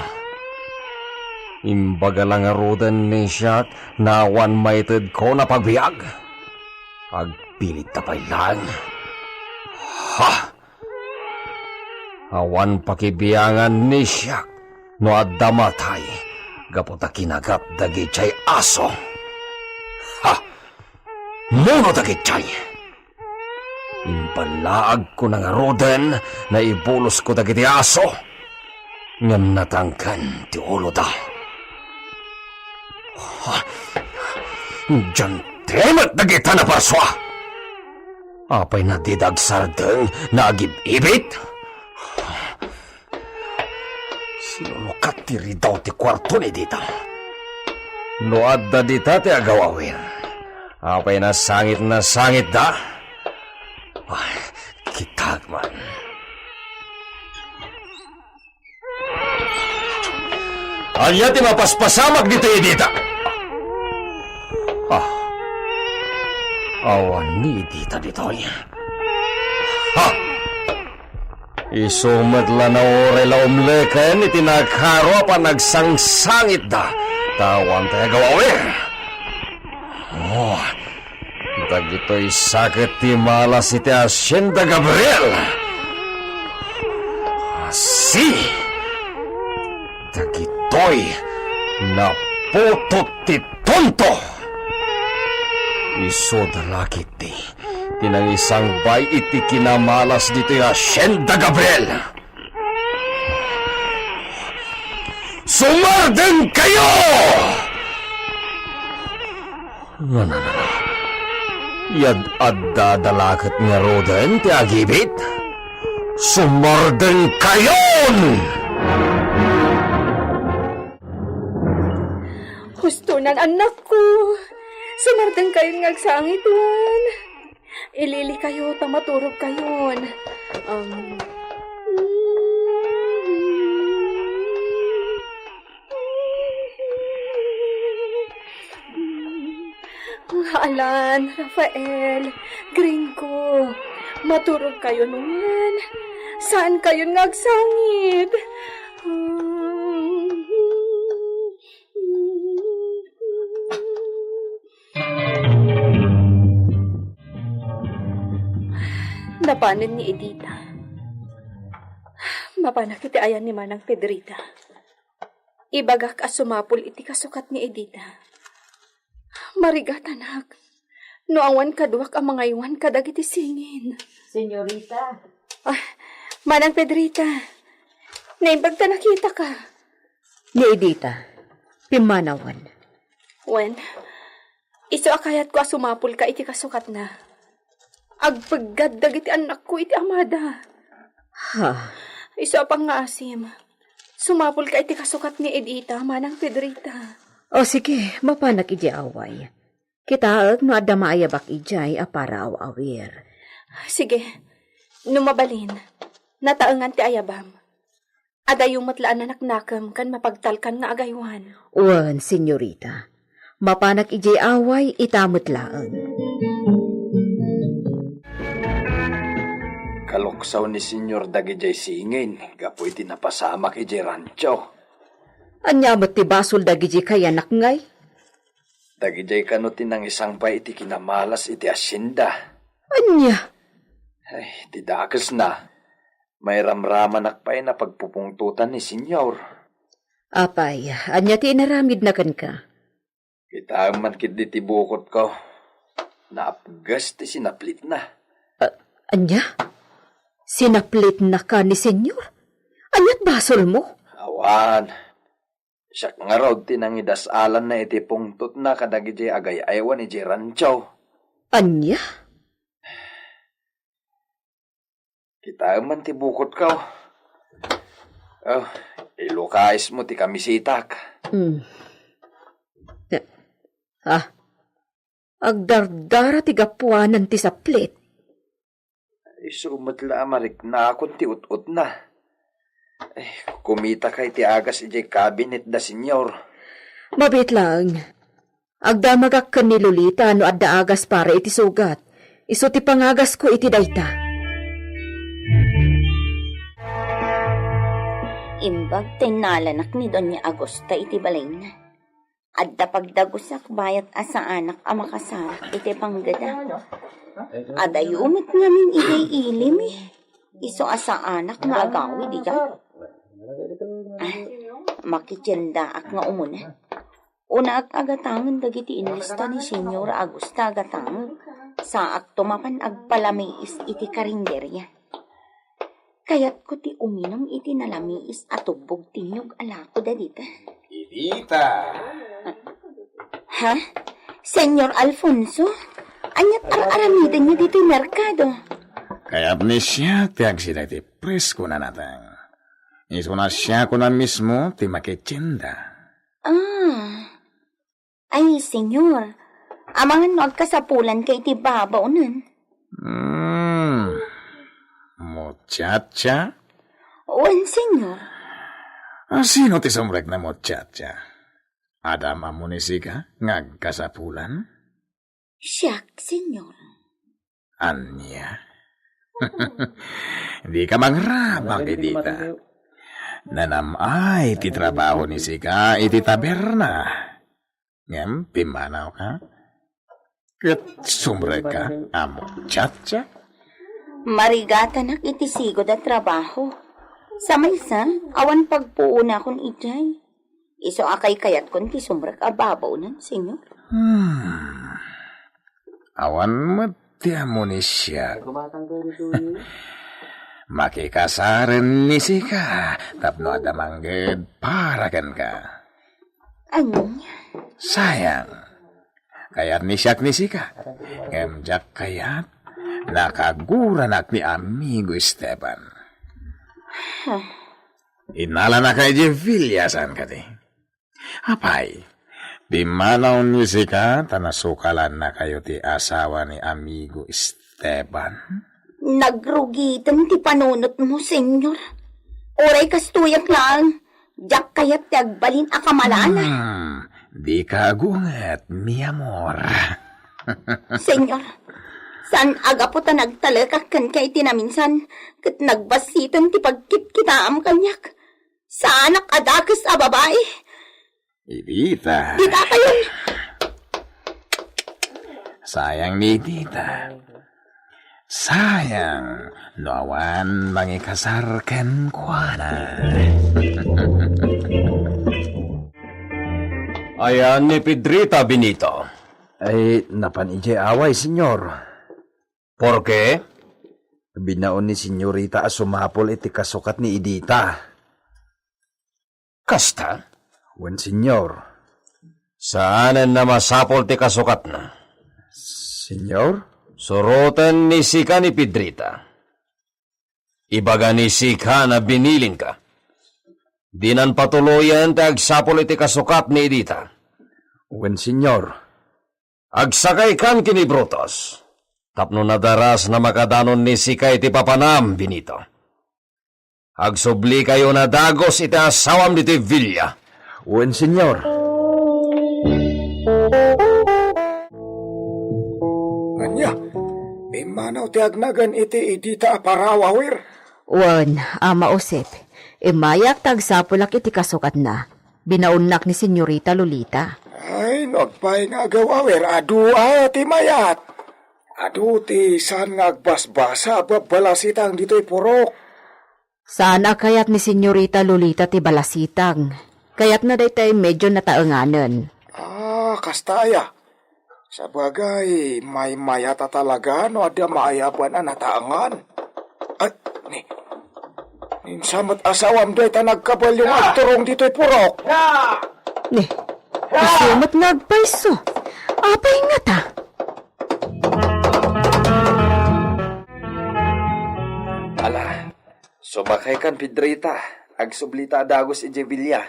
Imbaga la ngaruden ni siak nga awan maitedko a pagbiag. Agpilitta pay laeng. Ha! Awan pakibiangan ni siak no adda matay gapu ta kinagat dagidiay aso. Ha! Mano dagidiay? Imballaagko ngaruden nga ibulosko dagiti aso, ngem natangken ti uloda. Ha! Diante met dagita naparsua! Apay na dida agsardeng nga agib-ibit? Sinunukat ti ridaw ti kuarto ni Dita. No adda dita ti agaw-awir, apay na sangit na sangitda? Ay, kitag man. Ania ti mapaspasamak ditoy, Edita? Ah. Awan ni Edita ditoy. Ha? Isu met la no uray la umleken iti nakaro a panagsangsangitda. Ta awan ti agaw-awir. Oh, dagitoy sa ket ti malas iti Hacienda Gabriel. Asi! Dagitoy naputot ti tonto! Isuda la ketdi ti nangisangbay iti kinamalas ditoy Hacienda Gabriel. Sumardengkayo! Nananana. Yad-adda da la ket ngaruden ti agibit? Sumardengkayon! Hustonan, annakko. Sumardengkayon nga agsangit wen. Ililikayo ta maturogkayon. Um, Alan, Rafael, Gringo, maturogkayon wen. Saankayon nga agsangit. Napanen ni Edita. Mapanak iti ayan ni Manang Pedrita. Ibagak a sumapul iti kasukat ni Edita. Marigatanak, no awan kaduak a mangaywan kadagiti singin. Senyorita. Ah, Manang Pedrita, naimbag ta nakitaka. Ni Edita, pimmanawen. Wen, isu a kayatko a sumapulka iti kasukatna. Agpeggad dagiti annakko iti amada. Ha? Isu a pangngaasim. Sumapulka iti kasukat ni Edita, Manang Pedrita. O sige, mapanak idiay away. Kitaek no adda maayabak idiay a para aw-awir. Sige, no mabalin, nataengan ti ayabam. Adayo met la a nanaknakem ken mapagtalkan nga agaywan. Wen, senyorita. Mapanak idiay away, ita met laeng. Kaluksaw ni Senyor dagidiay singin gapu iti napasamak idiay rancho. Ania met ti basol dagidiay kayanak ngay? Dagidiay kano ti nangisangbay iti kinamalas iti hacienda. Ania? Ay, ti dakesna, mairamramanak pay napagpupungtotan ni Senyor. Apay, ania ti inaramidna kenka? Kitaem man ketdi ti bukotko. Naapges ti sinaplitna. A-, ania? Sinaplitnaka ni Senyor? Ania't basolmo? Awan. Siak ngarud ti nangidas-alanna iti pungtotna kadagiti agay-aywan idiay rancho. Ania? Kitaem man ti bukotko. Oh, ilukaismo ti kamisitak. Hmm. Ah, agdardara ti gapuanan ti saplit. Isu met la a mariknakon ti ut-utna. Eh, kumitaka iti agas idiay kabinet da, Senyor. Mabiit laeng. Agdamagak ken ni Lolita no adda agas para iti sugat. Isu ti pangagasko iti dayta. Imbag ta innalanak ni Doña Agusta iti balayna. Adda pagdagusak bayat a saanak a makasarak iti panggeda. Adayo met ngamin idiay ili mi. Isu a saanak nga agawid idiay. Ah, makitiendaak nga umuna. Unaak a gatangen dagiti inlista ni Señora Agusta a gatangek. Saakto mapan agpalamiis iti karinderia. Kayatko ti uminum iti nalamiis a tubbog ti niyog a lako dagita. Edita! Ha? Señor Alfonso? Ania't ar-aramidenyo ditoy merkado? Kayat ni siak ti agsida iti presko na nateng. Isuna siak una mismo ti makitienda. Ah. Ay, Senyor, amangan no agkasapulanka iti babaonen. Hmm. Muchacha? Wen, Senyor. Ah, sino ti sumrekna, muchacha? Adda am-ammo ni sika nga agkasapulan? Siak, Senyor. Ania? Dika mangrabak, Edita. Nanam-ay ti trabaho ni sika iti taberna. Ngem pimmanawka? Ket sumrekka a muchacha? Marigatanak iti sigud a trabaho. Sa maysa, awan pagpuonakon idiay. Isu a kaykayatkon ti sumrek a babaonen, Senyor. Hmm. Awan met ti ammo ni siak. Makikasaren ni sika tapno adda mangged para kenka. Ania? Sayang. Kayat ni siak ni sika. Ngem diak kayat, nakaguranak ni amigo Esteban. Huh. Innalanaka idiay villa, saan kadi? Apay, pimmanaw ni sika ta nasukalannakayo ti asawa ni amigo Esteban? Nagrugiten ti panunotmo, Senyor. Uray kastoyak laeng, diak kayat ti agbalin a kamalala. Hmm, dika agunget, mi amor. Senyor, saan a gapu ta nagtalekak kenka iti naminsan, ket nagbasiten ti pagkitkitaam kaniak. Saanak a dakes a babai. Edita. Dita kayon. Sayang ni Edita. Sayang no awan mangikasar kenkuana. Ayan ni Pedrita, Benito? Ay, napan idiay away, Senyor. Porke? Binaon ni Senyorita a sumapul iti kasukat ni Edita. Kasta? Wen, Senyor. Saanen a masapul ti kasukatna. Senyor? Suroten ni sika ni Pedrita. Ibaga ni sika a binilinka. Dinan patuloyen ti agsapul iti kasukat ni Edita. Wen, Senyor. Agsakaykan ken ni Brutus, tapno nadarasna makadanon ni sika iti papanam, Benito. Agsublikayon a dagus iti asawam ditoy villa. Wen, Senyor. Ania? Pimmanaw ti agnagan iti Edita a parawawer? Wen, Ama Josep, immayak ta agsapulak iti kasukatna. Binaonnak ni Senyorita Lolita. Ay, no agpay nga agawawer, adu a ti mayat. Adu ti saan nga agbasbasa a babbalasitang ditoy purok. Saan a kayat ni Senyorita Lolita ti balasitang. Kayatna daytay medyo nataenganen. Ah, kasta aya. Sabagay, maymayat a talaga no adda maayaban a nataengan. Ay, ni, ninsa met asawam dayta nagkabalio nga agturong ditoy purok. Ni, isu met nga agpayso. Apay ngata? Ala, sumakaykan, Pedrita. Agsublita a dagus idiay villa.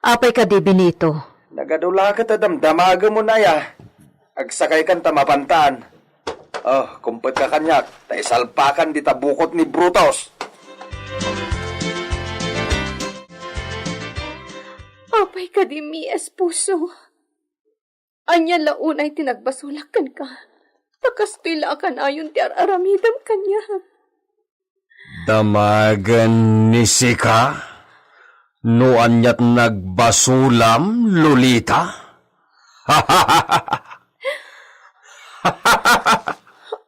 Apay kadi, Benito? Nagadu la ket a damdamagem, unay a. Agsakaykan ta mapantan. Oh, kumpetka kaniak, ta isalpakan dita bukot ni Brutus. Apay kadi, mi esposo? Ania la unay ti nagbasolak kenka? Ta kastoy la a kanayon ti ar-aramidem kaniak. Damagen ni sika no aniat nagbasolam, Lolita?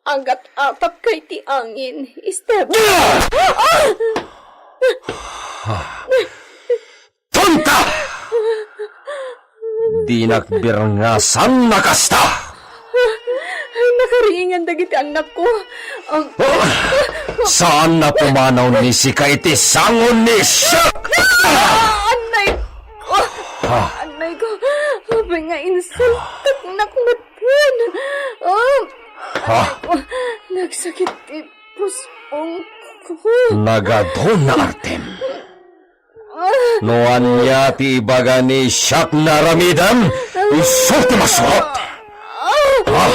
Agat-atak kay ti angin, Esteban. Ah! Tonta! Dinak birngasan a kasta! Nakariingan dagiti annakko. Ang Saan a pumanaw ni sika iti sango ni Shaq? Ah, annay! Ah, annay ko! Apay nga insultaknak met? Wen. Oh, Ha? Nagsakit ti puspong ko. Nagadun na, Artem. No ania ti ibaga ni siak nga aramidem, isu ti masurot. Ah!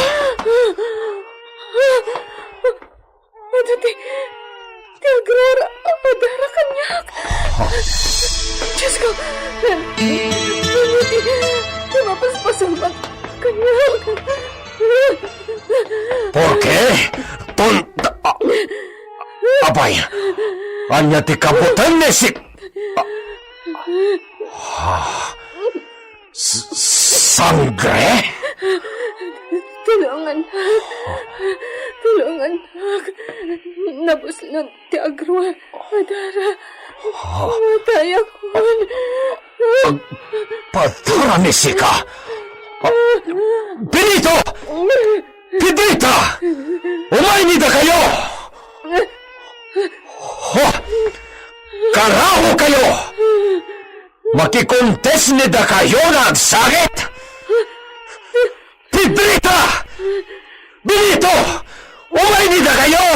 Adu ti, ti agraar a madara kaniak. Diosko, ania ti, ti mapaspasamak kaniak? Porke? Ton-, a-, apay, ania ti kabutanna, Isik? Ah, ah, s-, sangre? Tulungan. Tulungan. Nabuslan ti agraar a dara. Matayakon. Agpadara ni sika. Ah, Benito! Pedrita! Umayni dakayo! Ho! Karaho kayo! Makikontes ni dakayo nga agsakit! Pedrita! Benito! Umayni dakayo!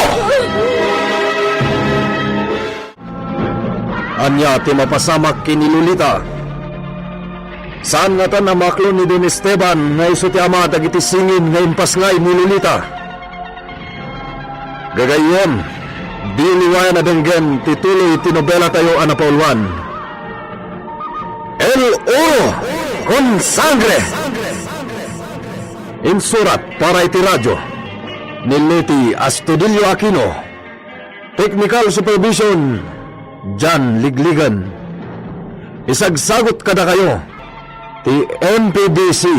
Ania ti mapasamak ken ni Lolita? Saan ngatan a maaklo ni Don Esteban nga isu ti ama dagiti singin nga impasngay ni Lolita? Gagayyem, biliwayan a denggen ti tuloy ti nobelatayo a napauluan, El Oro con Sangre. Insurat para iti radyo ni Leti Astudillo Aquino. Technical supervision, John Ligligan. Isagsagut kadakayo ti M P B C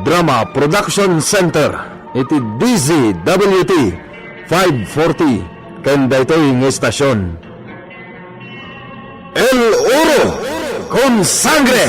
Drama Production Center iti D Z W T five forty ken daytoy nga estasion. El Oro con Sangre.